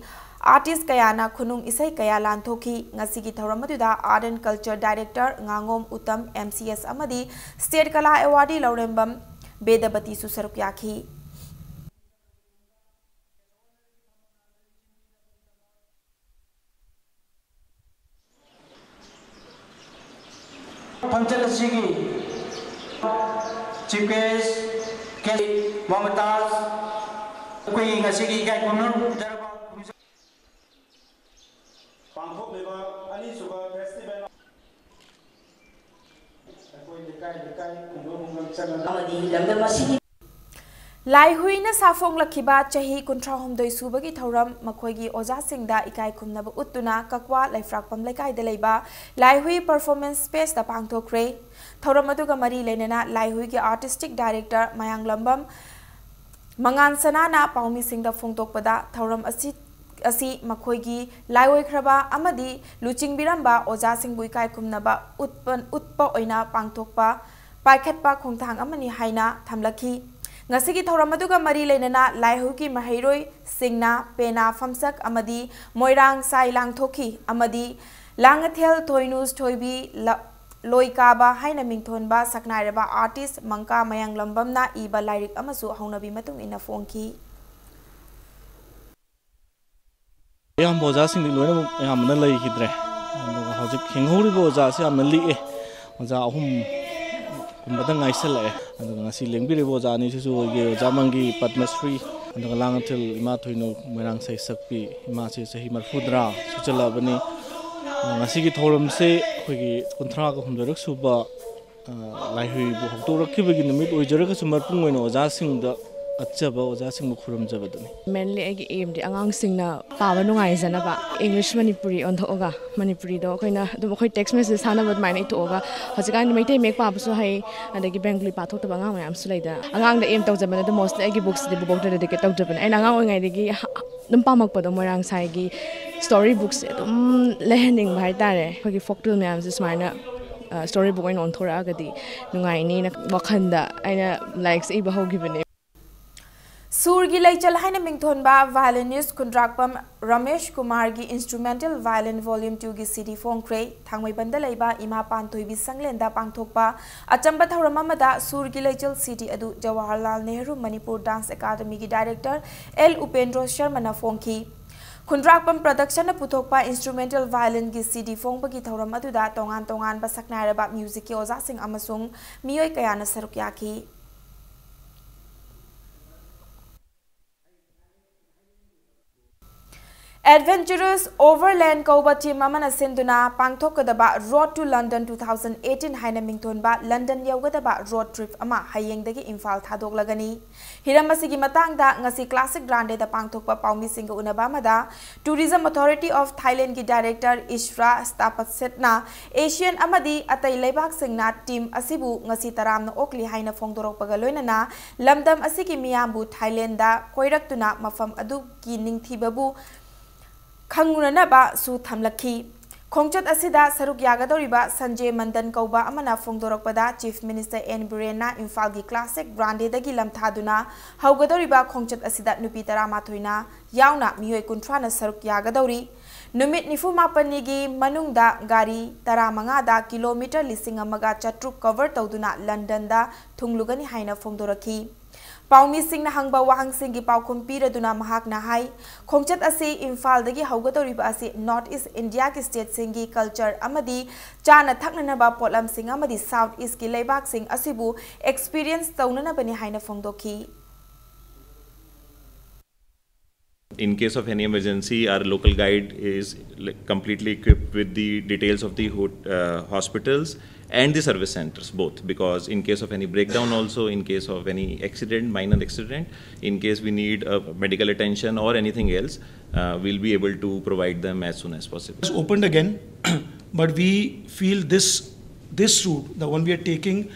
ꯑꯥꯔꯇꯤꯁ ꯀꯌꯥꯅ ꯈꯨꯅꯨꯡ ꯏꯁꯩ ꯀꯌꯥ ꯂꯥꯟꯊꯣꯛꯈꯤ꯫ ꯉꯁꯤꯒꯤ ꯊꯧꯔꯝ ꯑꯗꯨꯗ Art and Culture Director ꯉꯥꯉꯣꯝ Uttam, M C S ꯑꯃꯗꯤ State ꯀꯂꯥ ꯑꯦꯋꯥꯔꯗꯤ ꯂꯧꯔꯦꯝꯕꯝ ꯕꯦꯗꯕꯇꯤꯁꯨ ꯁꯔꯨꯛ ꯌꯥꯈꯤ꯫ ꯐꯪꯁꯟ ꯑꯁꯤꯒꯤ ꯆꯤꯐ ꯒꯦꯁ ꯀꯦ ꯃꯃꯇꯥꯖ, ꯑꯩꯈꯣꯏꯒꯤ ꯉꯁꯤꯒꯤ ꯏꯀꯥꯏ ꯈꯨꯝꯅꯔꯨꯖꯔꯕ ꯄꯥꯡꯊꯣꯛꯂꯤꯕ ꯑꯅꯤꯁꯨꯕ ꯐꯦꯁꯇꯤꯚꯦꯜ ꯑꯩꯈꯣꯏ ꯂꯩꯀꯥꯏ ꯂꯩꯀꯥꯏ ꯈꯨꯡꯒꯪ ꯈꯨꯡꯒꯪ ꯆꯠꯂꯒ ꯑꯃꯗꯤ ꯂꯝꯗꯝ ꯑꯁꯤꯒꯤ ꯂꯥꯏꯍꯨꯏꯅ ꯁꯥꯐꯣꯡꯂꯛꯈꯤꯕ ꯆꯍꯤ ꯀꯨꯟꯊ꯭ꯔꯥꯍꯨꯝꯗꯣꯏ ꯁꯨꯕꯒꯤ ꯊꯧꯔꯝ ꯃꯈꯣꯏꯒꯤ ꯑꯣꯖꯥꯁꯤꯡꯗ ꯏꯀꯥꯏ ꯈꯨꯝꯅꯕ ꯎꯠꯇꯨꯅ ꯀꯛꯋꯥ ꯂꯩꯐ꯭ꯔꯥꯛꯄꯝ ꯂꯩꯀꯥꯏꯗ ꯂꯩꯕ ꯂꯥꯏꯍꯨꯏ ꯄꯔꯐꯣꯔꯃꯦꯟꯁ ꯁ꯭ꯄꯦꯁꯇ ꯄꯥꯡꯊꯣꯛꯈ꯭ꯔꯦ꯫ ꯊꯧꯔꯝ ꯑꯗꯨꯒ ꯃꯔꯤ ꯂꯩꯅꯅ ꯂꯥꯏꯍꯨꯏꯒꯤ ꯑꯥꯔꯇꯤꯁꯇꯤꯛ ꯗꯥꯏꯔꯦꯛꯇꯔ ꯃꯌꯥꯡꯂꯝꯕꯝ ꯃꯉꯥꯟ ꯁꯅꯥꯅ ꯄꯥꯎꯃꯤꯁꯤꯡꯗ ꯐꯣꯡꯗꯣꯛꯄꯗ, ꯊꯧꯔꯝ ꯑꯁꯤ, ꯑꯁꯤ ꯃꯈꯣꯏꯒꯤ ꯂꯥꯏꯑꯣꯏꯈ꯭ꯔꯕ ꯑꯃꯗꯤ ꯂꯨꯆꯤꯡꯕꯤꯔꯝꯕ ꯑꯣꯖꯥꯁꯤꯡꯕꯨ ꯏꯀꯥꯏ ꯈꯨꯝꯅꯕ ꯎꯠꯄ, ꯎꯠꯄ ꯑꯣꯏꯅ ꯄꯥꯡꯊꯣꯛꯄ ꯄꯥꯏꯈꯠꯄ ꯈꯣꯡꯊꯥꯡ ꯑꯃꯅꯤ ꯍꯥꯏꯅ ꯊꯝꯂꯛꯈꯤ꯫ ꯉꯁꯤꯒꯤ ꯊꯧꯔꯝ ꯑꯗꯨꯒ ꯃꯔꯤ ꯂꯩꯅꯅ ꯂꯥꯏꯍꯧꯒꯤ ꯃꯍꯩꯔꯣꯏꯁꯤꯡꯅ ꯄꯦꯅꯥ ꯐꯝꯁꯛ ꯑꯃꯗꯤ ꯃꯣꯏꯔꯥꯡ ꯁꯥꯏ ꯂꯥꯡꯊꯣꯛꯈꯤ ꯑꯃꯗꯤ ꯂꯥꯡꯉꯊꯦꯜ ꯊꯣꯏꯅꯨꯁ ꯊꯣꯏꯕꯤ ꯂ-, ꯂꯣꯏꯀꯥꯕ ꯍꯥꯏꯅ ꯃꯤꯡꯊꯣꯟꯕ ꯁꯛꯅꯥꯏꯔꯕ ꯑꯥꯔꯇꯤꯁ ꯃꯪꯀꯥ ꯃꯌꯥꯡꯂꯝꯕꯝꯅ ꯏꯕ ꯂꯥꯏꯔꯤꯛ ꯑꯃꯁꯨ ꯍꯧꯅꯕꯤ ꯃꯇꯨꯡ ꯏꯟꯅ ꯐꯣꯡꯈꯤ꯫ ꯑꯌꯥꯝꯕ ꯑꯣꯖꯥꯁꯤꯡꯗꯤ ꯂꯣꯏꯅꯃꯛ ꯑꯌꯥꯝꯕꯅ ꯂꯩꯈꯤꯗ꯭ꯔꯦ꯫ ꯑꯗꯨꯒ ꯍꯧꯖꯤꯛ ꯍꯤꯡꯍꯧꯔꯤꯕ ꯑꯣꯖꯥꯁꯤ ꯌꯥꯝꯅ ꯂꯤꯛꯑꯦ꯫ ꯑꯣꯖꯥ ꯑꯍꯨꯝ ꯀꯨꯝꯕꯗ ꯉꯥꯏꯁꯜꯂꯛꯑꯦ꯫ ꯑꯗꯨꯒ ꯉꯁꯤ ꯂꯦꯡꯕꯤꯔꯤꯕ ꯑꯣꯖꯥ ꯑꯅꯤꯁꯤꯁꯨ ꯑꯩꯈꯣꯏꯒꯤ ꯑꯣꯖꯥ ꯃꯪꯒꯤ ꯄꯗꯃꯁ꯭ꯔꯤ, ꯑꯗꯨꯒ ꯂꯥꯡꯉꯊꯦꯜ ꯏꯃꯥ ꯊꯣꯏꯅꯧ ꯃꯣꯏꯔꯥꯡ ꯁꯩꯁꯛꯄꯤ ꯏꯃꯥꯁꯤ ꯆꯍꯤ ꯃꯔꯤꯐꯨꯇꯔꯥ ꯁꯨꯖꯜꯂꯛꯑꯕꯅꯤ꯫ ꯉꯁꯤꯒꯤ ꯊꯧꯔꯝꯁꯦ ꯑꯩꯈꯣꯏꯒꯤ ꯀꯨꯟꯊ꯭ꯔꯥꯒ ꯍꯨꯝꯗꯣꯏꯔꯛ ꯁꯨꯕ ꯂꯥꯏꯍꯣꯏꯕꯨ ꯍꯧꯗꯣꯔꯛꯈꯤꯕꯒꯤ ꯅꯨꯃꯤꯠ ꯑꯣꯏꯖꯔꯒꯁꯨ, ꯃꯄꯨꯡ ꯑꯣꯏꯅ ꯑꯣꯖꯥꯁꯤꯡꯗ ꯀꯠꯆꯕ, ꯑꯣꯖꯥꯁꯤꯡꯕꯨ ꯈꯨꯔꯨꯝꯖꯕꯗꯨꯅꯤ꯫ Mainly ꯑꯩꯒꯤ aimꯗꯤ ꯑꯉꯥꯡꯁꯤꯡꯅ ꯄꯥꯕ ꯅꯨꯡꯉꯥꯏꯖꯅꯕ English ꯃꯅꯤꯄꯨꯔꯤ ꯑꯣꯟꯊꯣꯛꯑꯒ, ꯃꯅꯤꯄꯨꯔꯤꯗꯣ ꯑꯩꯈꯣꯏꯅ ꯑꯗꯨꯝ ꯑꯩꯈꯣꯏ text message ꯊꯥꯅꯕ ꯑꯗꯨꯃꯥꯏꯅ ꯏꯊꯣꯛꯑꯒ, ꯍꯧꯖꯤꯛꯀꯥꯟꯗꯤ ꯃꯩꯇꯩ ꯃꯌꯦꯛ ꯄꯥꯕꯁꯨ ꯍꯩ, ꯑꯗꯒꯤ Bengali ꯄꯥꯊꯣꯛꯇꯕ ꯑꯉꯥꯡ ꯃꯌꯥꯝꯁꯨ ꯂꯩꯗꯅ꯫ ꯑꯉꯥꯡꯗ aim ꯇꯧꯖꯕꯅ ꯑꯗꯨꯝ mostly ꯑꯩꯒꯤ bookꯁꯤꯗꯤ ꯕꯣꯕꯣꯛꯇ dedicate ꯇꯧꯖꯕꯅꯦ꯫ ꯑꯩꯅ ꯑꯉꯥꯡ ꯑꯣꯏꯔꯤꯉꯩꯗꯒꯤ ꯍ-, ꯑꯗꯨꯝ ꯄꯥꯝꯃꯛꯄꯗꯣ ꯃꯣꯏꯔꯥꯡ ꯁꯥꯏꯒꯤ story bookꯁꯦ ꯑꯗꯨꯝ ꯂꯩꯍꯟꯅꯤꯡꯕ ꯍꯥꯏꯇꯥꯔꯦ꯫ ꯑꯩꯈꯣꯏꯒꯤ folklore ꯃꯌꯥꯝꯁꯦ ꯁꯨꯃꯥꯏꯅ, ꯑ, story book ꯑꯣꯏꯅ ꯑꯣꯟꯊꯣꯔꯛꯑꯒꯗꯤ ꯅꯨꯡꯉꯥꯏꯅꯤꯅ ꯋꯥꯈꯜꯗ ꯑꯩꯅ ꯂꯥꯏꯔꯤꯛꯁꯦ ꯏꯕ ꯍꯧꯈꯤꯕꯅꯦ꯫ ꯁꯨꯔꯒꯤ ꯂꯩꯆꯜ ꯍꯥꯏꯅ ꯃꯤꯡꯊꯣꯟꯕ violinist ꯈꯨꯟꯗ꯭ꯔꯥꯛꯄꯝ Ramesh ꯀꯨꯃꯥꯔꯒꯤ Instrumental Violin Volume twoꯒꯤ CD ꯐꯣꯡꯈ꯭ꯔꯦ꯫ ꯊꯥꯡꯃꯩꯕꯟꯗ ꯂꯩꯕ ꯏꯃꯥ ꯄꯥꯟꯊꯣꯏꯕꯤ ꯁꯪꯂꯦꯟꯗ ꯄꯥꯡꯊꯣꯛꯄ ꯑꯆꯝꯕ ꯊꯧꯔꯝ ꯑꯃꯗ ꯁꯨꯔꯒꯤ ꯂꯩꯆꯜ CD ꯑꯗꯨ ꯖꯋꯥꯍꯔꯂꯥꯜ ꯅꯦꯍꯔꯨ ꯃꯅꯤꯄꯨꯔ Dance Academyꯒꯤ director ꯑꯦꯜ ꯎꯄꯦꯟꯗ꯭ꯔꯣ ꯁꯔꯃꯅ ꯐꯣꯡꯈꯤ꯫ ꯈꯨꯟꯗ꯭ꯔꯥꯛꯄꯝ Productionꯅ ꯄꯨꯊꯣꯛꯄ Instrumental Violinꯒꯤ CD ꯐꯣꯡꯕꯒꯤ ꯊꯧꯔꯝ ꯑꯗꯨꯗ ꯇꯣꯉꯥꯟ ꯇꯣꯉꯥꯟꯕ ꯁꯛꯅꯥꯏꯔꯕ musicꯀꯤ ꯑꯣꯖꯥꯁꯤꯡ ꯑꯃꯁꯨꯡ ꯃꯤꯑꯣꯏ ꯀꯌꯥꯅ ꯁꯔꯨꯛ ꯌꯥꯈꯤ꯫ Adventurous Overland ꯀꯧꯕ team ꯑꯃꯅ ꯁꯤꯟꯗꯨꯅ ꯄꯥꯡꯊꯣꯛꯀꯗꯕ Road to London two thousand eighteen ꯍꯥꯏꯅ ꯃꯤꯡꯊꯣꯟꯕ ꯂꯟꯗꯟ ꯌꯧꯒꯗꯕ road trip ꯑꯃ ꯍꯌꯦꯡꯗꯒꯤ ꯏꯝꯐꯥꯜ ꯊꯥꯗꯣꯛꯂꯒꯅꯤ꯫ ꯍꯤꯔꯝ ꯑꯁꯤꯒꯤ ꯃꯇꯥꯡꯗ ꯉꯁꯤ Classic Grandeꯗ ꯄꯥꯡꯊꯣꯛꯄ ꯄꯥꯎꯃꯤꯁꯤꯡꯒ ꯎꯅꯕ ꯑꯃꯗ Tourism Authority of Thailandꯒꯤ director ꯏꯁ꯭ꯔꯥ ꯁ꯭ꯇꯥꯄꯠꯁꯦꯠꯅ Asian ꯑꯃꯗꯤ ꯑꯇꯩ ꯂꯩꯕꯥꯛꯁꯤꯡꯅ team ꯑꯁꯤꯕꯨ ꯉꯁꯤ ꯇꯔꯥꯝꯅ ꯑꯣꯛꯂꯤ ꯍꯥꯏꯅ ꯐꯣꯡꯗꯣꯔꯛꯄꯒ ꯂꯣꯏꯅꯅ ꯂꯝꯗꯝ ꯑꯁꯤꯒꯤ ꯃꯤꯌꯥꯝꯕꯨ Thailandꯗ ꯀꯣꯏꯔꯛꯇꯨꯅ ꯃꯐꯝ ꯑꯗꯨꯒꯤ ꯅꯤꯡꯊꯤꯕꯕꯨ ꯈꯪꯉꯨꯅꯅꯕꯁꯨ ꯊꯝꯂꯛꯈꯤ꯫ ꯈꯣꯡꯆꯠ ꯑꯁꯤꯗ ꯁꯔꯨꯛ ꯌꯥꯒꯗꯧꯔꯤꯕ ꯁꯟꯖꯦ ꯃꯟꯗꯟ ꯀꯧꯕ ꯑꯃꯅ ꯐꯣꯡꯗꯣꯔꯛꯄꯗ Chief Minister ꯑꯦꯟ ꯕꯤꯔꯦꯟꯅ ꯏꯝꯐꯥꯜꯒꯤ Classic Grandeꯗꯒꯤ ꯂꯝꯊꯥꯗꯨꯅ ꯍꯧꯒꯗꯧꯔꯤꯕ ꯈꯣꯡꯆꯠ ꯑꯁꯤꯗ ꯅꯨꯄꯤ ꯇꯔꯥꯃꯥꯊꯣꯏꯅ ꯌꯥꯎꯅ ꯃꯤꯑꯣꯏ ꯀꯨꯟꯊ꯭ꯔꯥꯅ ꯁꯔꯨꯛ ꯌꯥꯒꯗꯧꯔꯤ꯫ ꯅꯨꯃꯤꯠ ꯅꯤꯐꯨ ꯃꯥꯄꯟꯅꯤꯒꯤ ꯃꯅꯨꯡꯗ ꯒꯥꯔꯤ ꯇꯔꯥꯃꯉꯥꯗ kilometre ꯂꯤꯁꯤꯡ ꯑꯃꯒ ꯆꯥꯇ꯭ꯔꯨꯛ cover ꯇꯧꯗꯨꯅ ꯂꯟꯗꯟꯗ ꯊꯨꯡꯂꯨꯒꯅꯤ ꯍꯥꯏꯅ ꯐꯣꯡꯗꯣꯔꯛꯈꯤ꯫ ꯄꯥꯎꯃꯤꯁꯤꯡꯅ ꯍꯪꯕ ꯋꯥꯍꯪꯁꯤꯡꯒꯤ ꯄꯥꯎꯈꯨꯝ ꯄꯤꯔꯗꯨꯅ ꯃꯍꯥꯛꯅ ꯍꯥꯏ, ꯈꯣꯡꯆꯠ ꯑꯁꯤ ꯏꯝꯐꯥꯜꯗꯒꯤ ꯍꯧꯒꯗꯧꯔꯤꯕ ꯑꯁꯤ North East India ꯒꯤ state ꯁꯤꯡꯒꯤ culture ꯑꯃꯗꯤ ꯆꯥꯅ ꯊꯛꯅꯅꯕ ꯄꯣꯠꯂꯝꯁꯤꯡ ꯑꯃꯗꯤ South East ꯀꯤ ꯂꯩꯕꯥꯛꯁꯤꯡ ꯑꯁꯤꯕꯨ experience ꯇꯧꯅꯅꯕꯅꯤ ꯍꯥꯏꯅ ꯐꯣꯡꯗꯣꯛꯈꯤ꯫ In case of any emergency, our local guide is, like, completely equipped with the details of the ho- uh, hospitals and the service centers, both, because in case of any breakdown also, in case of any accident, minor accident, in case we need uh, medical attention or anything else, uh, we'll be able to provide them as soon as possible. It's opened again, but we feel this this route, the one we are taking,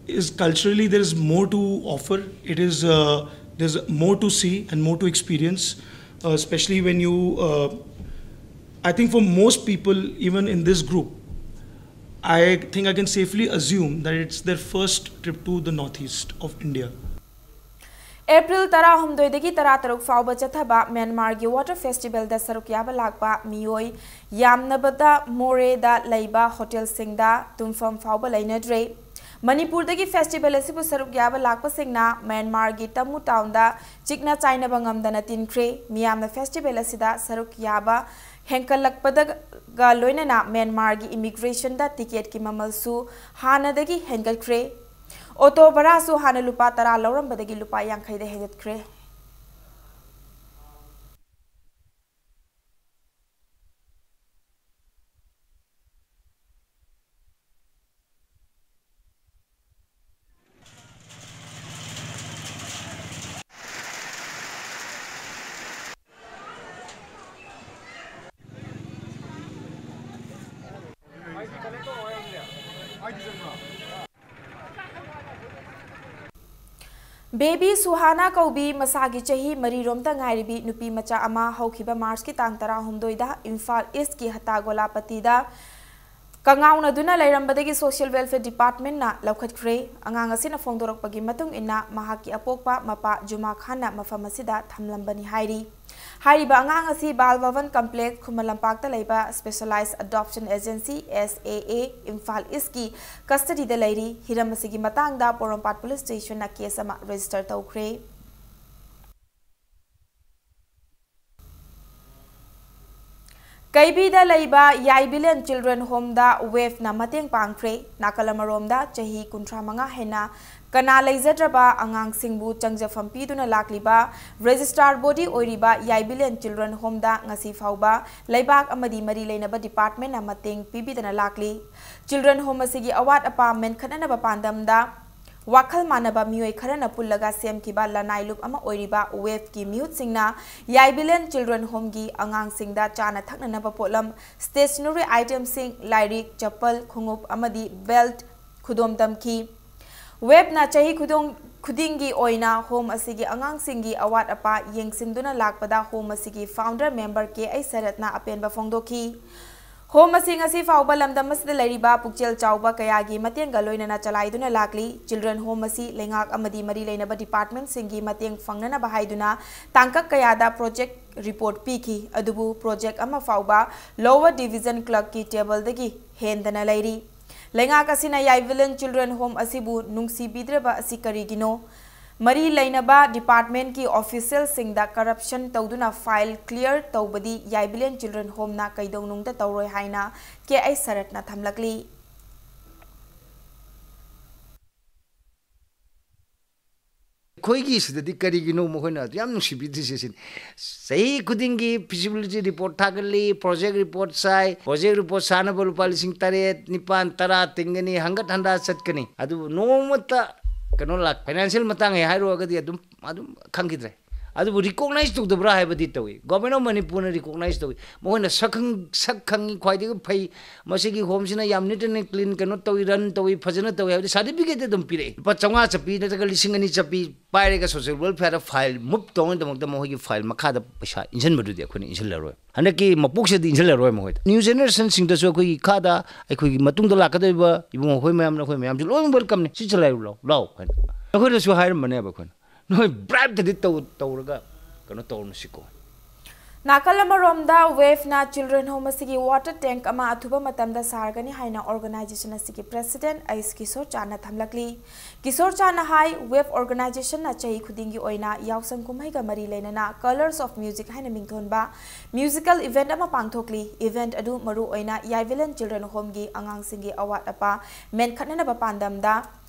is culturally there is more to offer. It is uh, there's more to see and more to experience, uh, especially when you. Uh, I think for most people, even in this group, I think I can safely assume that it's their first trip to the northeast of India. April ꯇꯔꯥꯍꯨꯝꯗꯣꯏꯗꯒꯤ ꯇꯔꯥꯇꯔꯨꯛ ꯐꯥꯎꯕ ꯆꯠꯊꯕ ꯃ꯭ꯌꯥꯟꯃꯥꯔꯒꯤ water festival ꯗ ꯁꯔꯨꯛ ꯌꯥꯕ ꯂꯥꯛꯄ ꯃꯤꯑꯣꯏ ꯌꯥꯝꯅꯕꯗ ꯃꯣꯔꯦꯗ ꯂꯩꯕ hotel ꯁꯤꯡꯗ ꯇꯨꯝꯐꯝ ꯐꯥꯎꯕ ꯂꯩꯅꯗ꯭ꯔꯦ꯫ ꯃꯅꯤꯄꯨꯔꯗꯒꯤ festival ꯑꯁꯤꯕꯨ ꯁꯔꯨꯛ ꯌꯥꯕ ꯂꯥꯛꯄꯁꯤꯡꯅ ꯃ꯭ꯌꯥꯟꯃꯥꯔꯒꯤ ꯇꯃꯨ ꯇꯥꯎꯟꯗ ꯆꯤꯛꯅ ꯆꯥꯏꯅꯕ ꯉꯝꯗꯅ ꯇꯤꯟꯈ꯭ꯔꯦ꯫ ꯃꯤꯌꯥꯝꯅ festival ꯑꯁꯤꯗ ꯁꯔꯨꯛ ꯌꯥꯕ ꯍꯦꯟꯀꯠꯂꯛꯄꯗꯒ ꯂꯣꯏꯅꯅ ꯃ꯭ꯌꯥꯟꯃꯥꯔꯒꯤ immigration ꯗ ticket ꯀꯤ ꯃꯃꯜꯁꯨ ꯍꯥꯟꯅꯗꯒꯤ ꯍꯦꯟꯒꯠꯈ꯭ꯔꯦ꯫ ꯑꯣꯇꯣ ꯚꯔꯥꯁꯨ ꯍꯥꯟꯅ ꯂꯨꯄꯥ ꯇꯔꯥ ꯂꯧꯔꯝꯕꯗꯒꯤ ꯂꯨꯄꯥ ꯌꯥꯡꯈꯩꯗ ꯍꯦꯟꯒꯠꯈ꯭ꯔꯦ꯫ ꯕꯦꯕꯤ ꯁꯨꯍꯥꯅꯥ ꯀꯧꯕꯤ ꯃꯁꯥꯒꯤ ꯆꯍꯤ ꯃꯔꯤꯔꯣꯝꯇ ꯉꯥꯏꯔꯤꯕꯤ ꯅꯨꯄꯤ ꯃꯆꯥ ꯑꯃ ꯍꯧꯈꯤꯕ ꯃꯥꯔꯆꯀꯤ ꯇꯥꯡ ꯇꯔꯥꯍꯨꯝꯗꯣꯏꯗ ꯏꯝꯐꯥꯜ ꯏꯁꯀꯤ ꯍꯇꯥ ꯒꯣꯂꯥꯄꯇꯤꯗ ꯀꯉꯥꯎꯅꯗꯨꯅ ꯂꯩꯔꯝꯕꯗꯒꯤ social welfare department ꯅ ꯂꯧꯈꯠꯈ꯭ꯔꯦ꯫ ꯑꯉꯥꯡ ꯑꯁꯤꯅ ꯐꯣꯡꯗꯣꯔꯛꯄꯒꯤ ꯃꯇꯨꯡ ꯏꯟꯅ ꯃꯍꯥꯛꯀꯤ ꯑꯄꯣꯛꯄ ꯃꯄꯥ ꯖꯨꯃꯥ ꯈꯥꯟꯅ ꯃꯐꯝ ꯑꯁꯤꯗ ꯊꯝꯂꯝꯕꯅꯤ ꯍꯥꯏꯔꯤ꯫ ꯍꯥꯏꯔꯤꯕ ꯑꯉꯥꯡ ꯑꯁꯤ ꯕꯥꯜ ꯚꯕꯟ ꯀꯝꯄ꯭ꯂꯦꯛꯁ, ꯈꯨꯃꯟ ꯂꯝꯄꯥꯛꯇ ꯂꯩꯕ ꯁ꯭ꯄꯦꯁꯦꯂꯥꯏꯖ ꯑꯦꯗꯣꯞꯁꯟ ꯑꯦꯖꯦꯟꯁꯤ, ꯑꯦꯁ ꯑꯦ ꯑꯦ, ꯏꯝꯐꯥꯜ ꯏꯁꯀꯤ ꯀꯁꯇꯗꯤꯗ ꯂꯩꯔꯤ꯫ ꯍꯤꯔꯝ ꯑꯁꯤꯒꯤ ꯃꯇꯥꯡꯗ ꯄꯣꯔꯣꯝꯄꯥꯠ ꯄꯨꯂꯤꯁ ꯁ꯭ꯇꯦꯁꯟꯅ ꯀꯦꯁ ꯑꯃ ꯔꯦꯖꯤꯁꯇꯔ ꯇꯧꯈ꯭ꯔꯦ꯫ ꯀꯩꯕꯤꯗ ꯂꯩꯕ ꯌꯥꯏꯕꯤꯂꯦꯟ ꯆꯤꯜꯗ꯭ꯔꯦꯟ ꯍꯣꯝꯗ ꯋꯦꯐꯅ ꯃꯇꯦꯡ ꯄꯥꯡꯈ꯭ꯔꯦ꯫ ꯅꯥꯀꯜ ꯑꯃꯔꯣꯝꯗ, ꯆꯍꯤ ꯀꯨꯟꯊ꯭ꯔꯥ ꯃꯉꯥ ꯍꯦꯟꯅ ꯀꯅꯥ ꯂꯩꯖꯗ꯭ꯔꯕ ꯑꯉꯥꯡꯁꯤꯡꯕꯨ ꯆꯪꯖꯐꯝ ꯄꯤꯗꯨꯅ ꯂꯥꯛꯂꯤꯕ ꯔꯦꯖꯤꯁꯇꯥꯔ ꯕꯣꯗꯤ ꯑꯣꯏꯔꯤꯕ ꯌꯥꯏꯕꯤꯂꯦꯟ ꯆꯤꯜꯗ꯭ꯔꯦꯟ ꯍꯣꯝꯗ ꯉꯁꯤ ꯐꯥꯎꯕ ꯂꯩꯕꯥꯛ ꯑꯃꯗꯤ ꯃꯔꯤ ꯂꯩꯅꯕ ꯗꯤꯄꯥꯔꯠꯃꯦꯟꯅ ꯃꯇꯦꯡ ꯄꯤꯕꯤꯗꯅ ꯂꯥꯛꯂꯤ꯫ ꯆꯤꯜꯗ꯭ꯔꯦꯟ ꯍꯣꯝ ꯑꯁꯤꯒꯤ ꯑꯋꯥꯠ ꯑꯄꯥ ꯃꯦꯟꯈꯠꯅꯅꯕ ꯄꯥꯟꯗꯝꯗ ꯋꯥꯈꯜ ꯃꯥꯟꯅꯕ ꯃꯤꯑꯣꯏ ꯈꯔꯅ ꯄꯨꯜꯂꯒ ꯁꯦꯝꯈꯤꯕ ꯂꯅꯥꯏ ꯂꯨꯞ ꯑꯃ ꯑꯣꯏꯔꯤꯕ ꯋꯦꯐꯀꯤ ꯃꯤꯍꯨꯠꯁꯤꯡꯅ ꯌꯥꯏꯕꯤꯂꯦꯟ ꯆꯤꯜꯗ꯭ꯔꯦꯟ ꯍꯣꯝꯒꯤ ꯑꯉꯥꯡꯁꯤꯡꯗ ꯆꯥꯅ ꯊꯛꯅꯅꯕ ꯄꯣꯠꯂꯝ, ꯁ꯭ꯇꯦꯁꯅꯔꯤ ꯑꯥꯏꯇꯦꯝꯁꯤꯡ, ꯂꯥꯏꯔꯤꯛ, ꯆꯄꯜ, ꯈꯣꯡꯎꯞ ꯑꯃꯗꯤ ꯕꯦꯜꯠ ꯈꯨꯗꯣꯝ ꯇꯝꯈꯤ꯫ ꯋꯦꯐꯅ ꯆꯍꯤ ꯈꯨꯗꯣꯡ-, ꯈꯨꯗꯤꯡꯒꯤ ꯑꯣꯏꯅ ꯍꯣꯝ ꯑꯁꯤꯒꯤ ꯑꯉꯥꯡꯁꯤꯡꯒꯤ ꯑꯋꯥꯠ ꯑꯄꯥ ꯌꯦꯡꯁꯤꯟꯗꯨꯅ ꯂꯥꯛꯄꯗ ꯍꯣꯝ ꯑꯁꯤꯒꯤ ꯐꯥꯎꯟꯗꯔ ꯃꯦꯝꯕꯔ ꯀꯦ ꯑꯩꯆ ꯁꯔꯠꯅ ꯑꯄꯦꯟꯕ ꯐꯣꯡꯗꯣꯛꯈꯤ꯫ ꯍꯣꯝ ꯑꯁꯤ ꯉꯁꯤ ꯐꯥꯎꯕ ꯂꯝꯗꯝ ꯑꯁꯤꯗ ꯂꯩꯔꯤꯕ ꯄꯨꯛꯆꯦꯜ ꯆꯥꯎꯕ ꯀꯌꯥꯒꯤ ꯃꯇꯦꯡꯒ ꯂꯣꯏꯅꯅ ꯆꯂꯥꯏꯗꯨꯅ ꯂꯥꯛꯂꯤ꯫ ꯆꯤꯜꯗ꯭ꯔꯦꯟ ꯍꯣꯝ ꯑꯁꯤ ꯂꯩꯉꯥꯛ ꯑꯃꯗꯤ ꯃꯔꯤ ꯂꯩꯅꯕ ꯗꯤꯄꯥꯔꯠꯃꯦꯟꯠꯁꯤꯡꯒꯤ ꯃꯇꯦꯡ ꯐꯪꯅꯅꯕ ꯍꯥꯏꯗꯨꯅ ꯇꯥꯡꯀꯛ ꯀꯌꯥꯗ ꯄ꯭ꯔꯣꯖꯦꯛ ꯔꯤꯄꯣꯔꯠ ꯄꯤꯈꯤ, ꯑꯗꯨꯕꯨ ꯄ꯭ꯔꯣꯖꯦꯛ ꯑꯃ ꯐꯥꯎꯕ ꯂꯣꯋꯔ ꯗꯤꯚꯤꯖꯟ ꯀ꯭ꯂꯔꯛꯀꯤ ꯇꯦꯕꯜꯗꯒꯤ ꯍꯦꯟꯗꯅ ꯂꯩꯔꯤ꯫ ꯂꯩꯉꯥꯛ ꯑꯁꯤꯅ ꯌꯥꯏꯕꯤꯂꯦꯟ ꯆꯤꯜꯗ꯭ꯔꯦꯟ ꯍꯣꯝ ꯑꯁꯤꯕꯨ ꯅꯨꯡꯁꯤꯕꯤꯗ꯭ꯔꯕ ꯑꯁꯤ ꯀꯔꯤꯒꯤꯅꯣ? ꯃꯔꯤ ꯂꯩꯅꯕ ꯗꯤꯄꯥꯔꯠꯃꯦꯟꯠꯀꯤ ꯑꯣꯐꯤꯁꯤꯌꯦꯜꯁꯤꯡꯗ ꯀꯔꯞꯁꯟ ꯇꯧꯗꯨꯅ ꯐꯥꯏꯜ ꯀ꯭ꯂꯤꯌꯔ ꯇꯧꯕꯗꯤ ꯌꯥꯏꯕꯤꯂꯦꯟ ꯆꯤꯜꯗ꯭ꯔꯦꯟ ꯍꯣꯝꯅ ꯀꯩꯗꯧꯅꯨꯡꯗ ꯇꯧꯔꯣꯏ ꯍꯥꯏꯅ ꯀꯦ ꯑꯩꯆ ꯁꯔꯠꯅ ꯊꯝꯂꯛꯂꯤ꯫ ꯑꯩꯈꯣꯏꯒꯤ ꯁꯤꯗꯗꯤ ꯀꯔꯤꯒꯤꯅꯣ ꯃꯈꯣꯏꯅ ꯑꯗꯨ ꯌꯥꯝ ꯅꯨꯡꯁꯤꯕꯤꯗ꯭ꯔꯤꯁꯦ ꯁꯤꯅꯤ꯫ ꯆꯍꯤ ꯈꯨꯗꯤꯡꯒꯤ feasibility report ꯊꯥꯒꯠꯂꯤ, ꯄ꯭ꯔꯣꯖꯦꯛ ꯔꯤꯄꯣꯔꯠ ꯁꯥꯏ, ꯄ꯭ꯔꯣꯖꯦꯛ ꯔꯤꯄꯣꯔꯠ ꯁꯥꯅꯕ ꯂꯨꯄꯥ ꯂꯤꯁꯤꯡ ꯇꯔꯦꯠ, ꯅꯤꯄꯥꯟ, ꯇꯔꯥ ꯇꯤꯡꯒꯅꯤ, ꯍꯪꯒꯠ ꯍꯟꯗꯥ ꯆꯠꯀꯅꯤ, ꯑꯗꯨꯕꯨ ꯅꯣꯡꯃꯇ ꯀꯩꯅꯣ ꯂꯥꯛ-, ꯐꯥꯏꯅꯥꯟꯁꯤꯌꯦꯜ ꯃꯇꯥꯡ ꯍꯦꯛ ꯍꯥꯏꯔꯨꯔꯒꯗꯤ ꯑꯗꯨꯝ, ꯑꯗꯨꯝ ꯈꯪꯈꯤꯗ꯭ꯔꯦ꯫ ꯑꯗꯨꯕꯨ ꯔꯤꯀꯣꯛꯅꯥꯏꯖ ꯇꯧꯗꯕ꯭ꯔꯥ ꯍꯥꯏꯕꯗꯤ ꯇꯧꯏ, ꯒꯣꯔꯃꯦꯟ ꯑꯣꯐ ꯃꯅꯤꯄꯨꯔꯅ ꯔꯤꯀꯣꯛꯅꯥꯏꯖ ꯇꯧꯏ, ꯃꯈꯣꯏꯅ ꯁꯛꯈꯪ-, ꯁꯛ ꯈꯪꯉꯤ, ꯈ꯭ꯋꯥꯏꯗꯒꯤ ꯐꯩ, ꯃꯁꯤꯒꯤ ꯍꯣꯝꯁꯤꯅ ꯌꯥꯝ neat and clean ꯀꯩꯅꯣ ꯇꯧꯏ, ꯔꯟ ꯇꯧꯏ, ꯐꯖꯅ ꯇꯧꯏ ꯍꯥꯏꯕꯗꯤ ꯁꯥꯔꯇꯤꯐꯤꯀꯦꯠꯇꯤ ꯑꯗꯨꯝ ꯄꯤꯔꯛꯏ꯫ ꯂꯨꯄꯥ ꯆꯥꯝꯃꯉꯥ ꯆꯠꯄꯤ ꯅꯠꯇ꯭ꯔꯒ ꯂꯤꯁꯤꯡ ꯑꯅꯤ ꯆꯠꯄꯤ ꯄꯥꯏꯔꯒ ꯁꯣꯁꯤꯌꯦꯜ ꯋꯦꯜꯐꯤꯌꯔꯗ ꯐꯥꯏꯜ ꯃꯨꯚ ꯇꯧꯅꯕꯒꯤꯗꯃꯛꯇ ꯃꯈꯣꯏꯒꯤ ꯐꯥꯏꯜ ꯃꯈꯥꯗ ꯄꯩꯁꯥ ꯏꯟꯁꯤꯟꯕꯗꯨꯗꯤ ꯑꯩꯈꯣꯏꯅ ꯏꯟꯁꯤꯜꯂꯔꯣꯏ꯫ ꯍꯟꯗꯛꯀꯤ ꯃꯄꯣꯛꯁꯤꯗꯤ ꯏꯟꯁꯤꯜꯂꯔꯣꯏ ꯃꯈꯣꯏꯗ꯫ ꯅ꯭ꯌꯨ ꯖꯦꯅꯦꯔꯦꯁꯟꯁꯤꯡꯗꯁꯨ ꯑꯩꯈꯣꯏꯒꯤ ꯈꯥꯗ ꯑꯩꯈꯣꯏꯒꯤ ꯃꯇꯨꯡꯗ ꯂꯥꯛꯀꯗꯧꯔꯤꯕ ꯏꯕꯨꯡꯉꯣ ꯑꯩꯈꯣꯏ ꯃꯌꯥꯝꯅ, ꯑꯩꯈꯣꯏ ꯃꯌꯥꯝꯁꯨ ꯂꯣꯏꯅ ꯋꯦꯜꯀꯝꯅꯤ꯫ ꯁꯤ ꯆꯂꯥꯏꯔꯨ ꯂꯥꯎ, ꯂꯥꯎ ꯍꯥꯏꯅ ꯑꯩꯈꯣꯏꯗꯁꯨ ꯍꯥꯏꯔꯝꯕꯅꯦꯕ ꯑꯩꯈꯣꯏꯅ꯫ ꯅꯣꯏ ꯕ꯭ꯔꯥꯏꯕꯇꯗꯤ ꯇꯧ-, ꯇꯧꯔꯒ ꯀꯩꯅꯣ ꯇꯧꯔꯅꯨ ꯁꯤꯀꯣ꯫ ꯅꯥꯀꯜ ꯑꯃꯔꯣꯝꯗ, ꯋꯦꯐꯅ ꯆꯤꯜꯗ꯭ꯔꯦꯟ ꯍꯣꯝ ꯑꯁꯤꯒꯤ ꯋꯥꯇꯔ ꯇꯦꯡꯛ ꯑꯃ ꯑꯊꯨꯕ ꯃꯇꯝꯗ ꯁꯥꯔꯒꯅꯤ ꯍꯥꯏꯅ ꯑꯣꯔꯒꯅꯥꯏꯖꯦꯁꯟ ꯑꯁꯤꯒꯤ ꯄ꯭ꯔꯦꯁꯤꯗꯦꯟꯠ ꯑꯩꯁ ꯀꯤꯁꯣꯔ ꯆꯥꯟꯅ ꯊꯝꯂꯛꯂꯤ꯫ ꯀꯤꯁꯣꯔ ꯆꯥꯟꯅ ꯍꯥꯏ, ꯋꯦꯐ ꯑꯣꯔꯒꯅꯥꯏꯖꯦꯁꯟꯅ ꯆꯍꯤ ꯈꯨꯗꯤꯡꯒꯤ ꯑꯣꯏꯅ ꯌꯥꯎꯁꯪ ꯀꯨꯝꯍꯩꯒ ꯃꯔꯤ ꯂꯩꯅꯅ ꯀꯂꯔꯁ ꯑꯣꯐ ꯃ꯭ꯌꯨꯖꯤꯛ ꯍꯥꯏꯅ ꯃꯤꯡꯊꯣꯟꯕ ꯃ꯭ꯌꯨꯖꯤꯀꯦꯜ ꯏꯚꯦꯟꯠ ꯑꯃ ꯄꯥꯡꯊꯣꯛꯂꯤ꯫ ꯏꯚꯦꯟꯠ ꯑꯗꯨ ꯃꯔꯨ ꯑꯣꯏꯅ ꯌꯥꯏꯕꯤꯂꯦꯟ ꯆꯤꯜꯗ꯭ꯔꯦꯟ ꯍꯣꯝꯒꯤ ꯑꯉꯥꯡꯁꯤꯡꯒꯤ ꯑꯋꯥꯠ ꯑꯄꯥ ꯃꯦꯟꯈꯠꯅꯅꯕ ꯄꯥꯟꯗꯝꯗ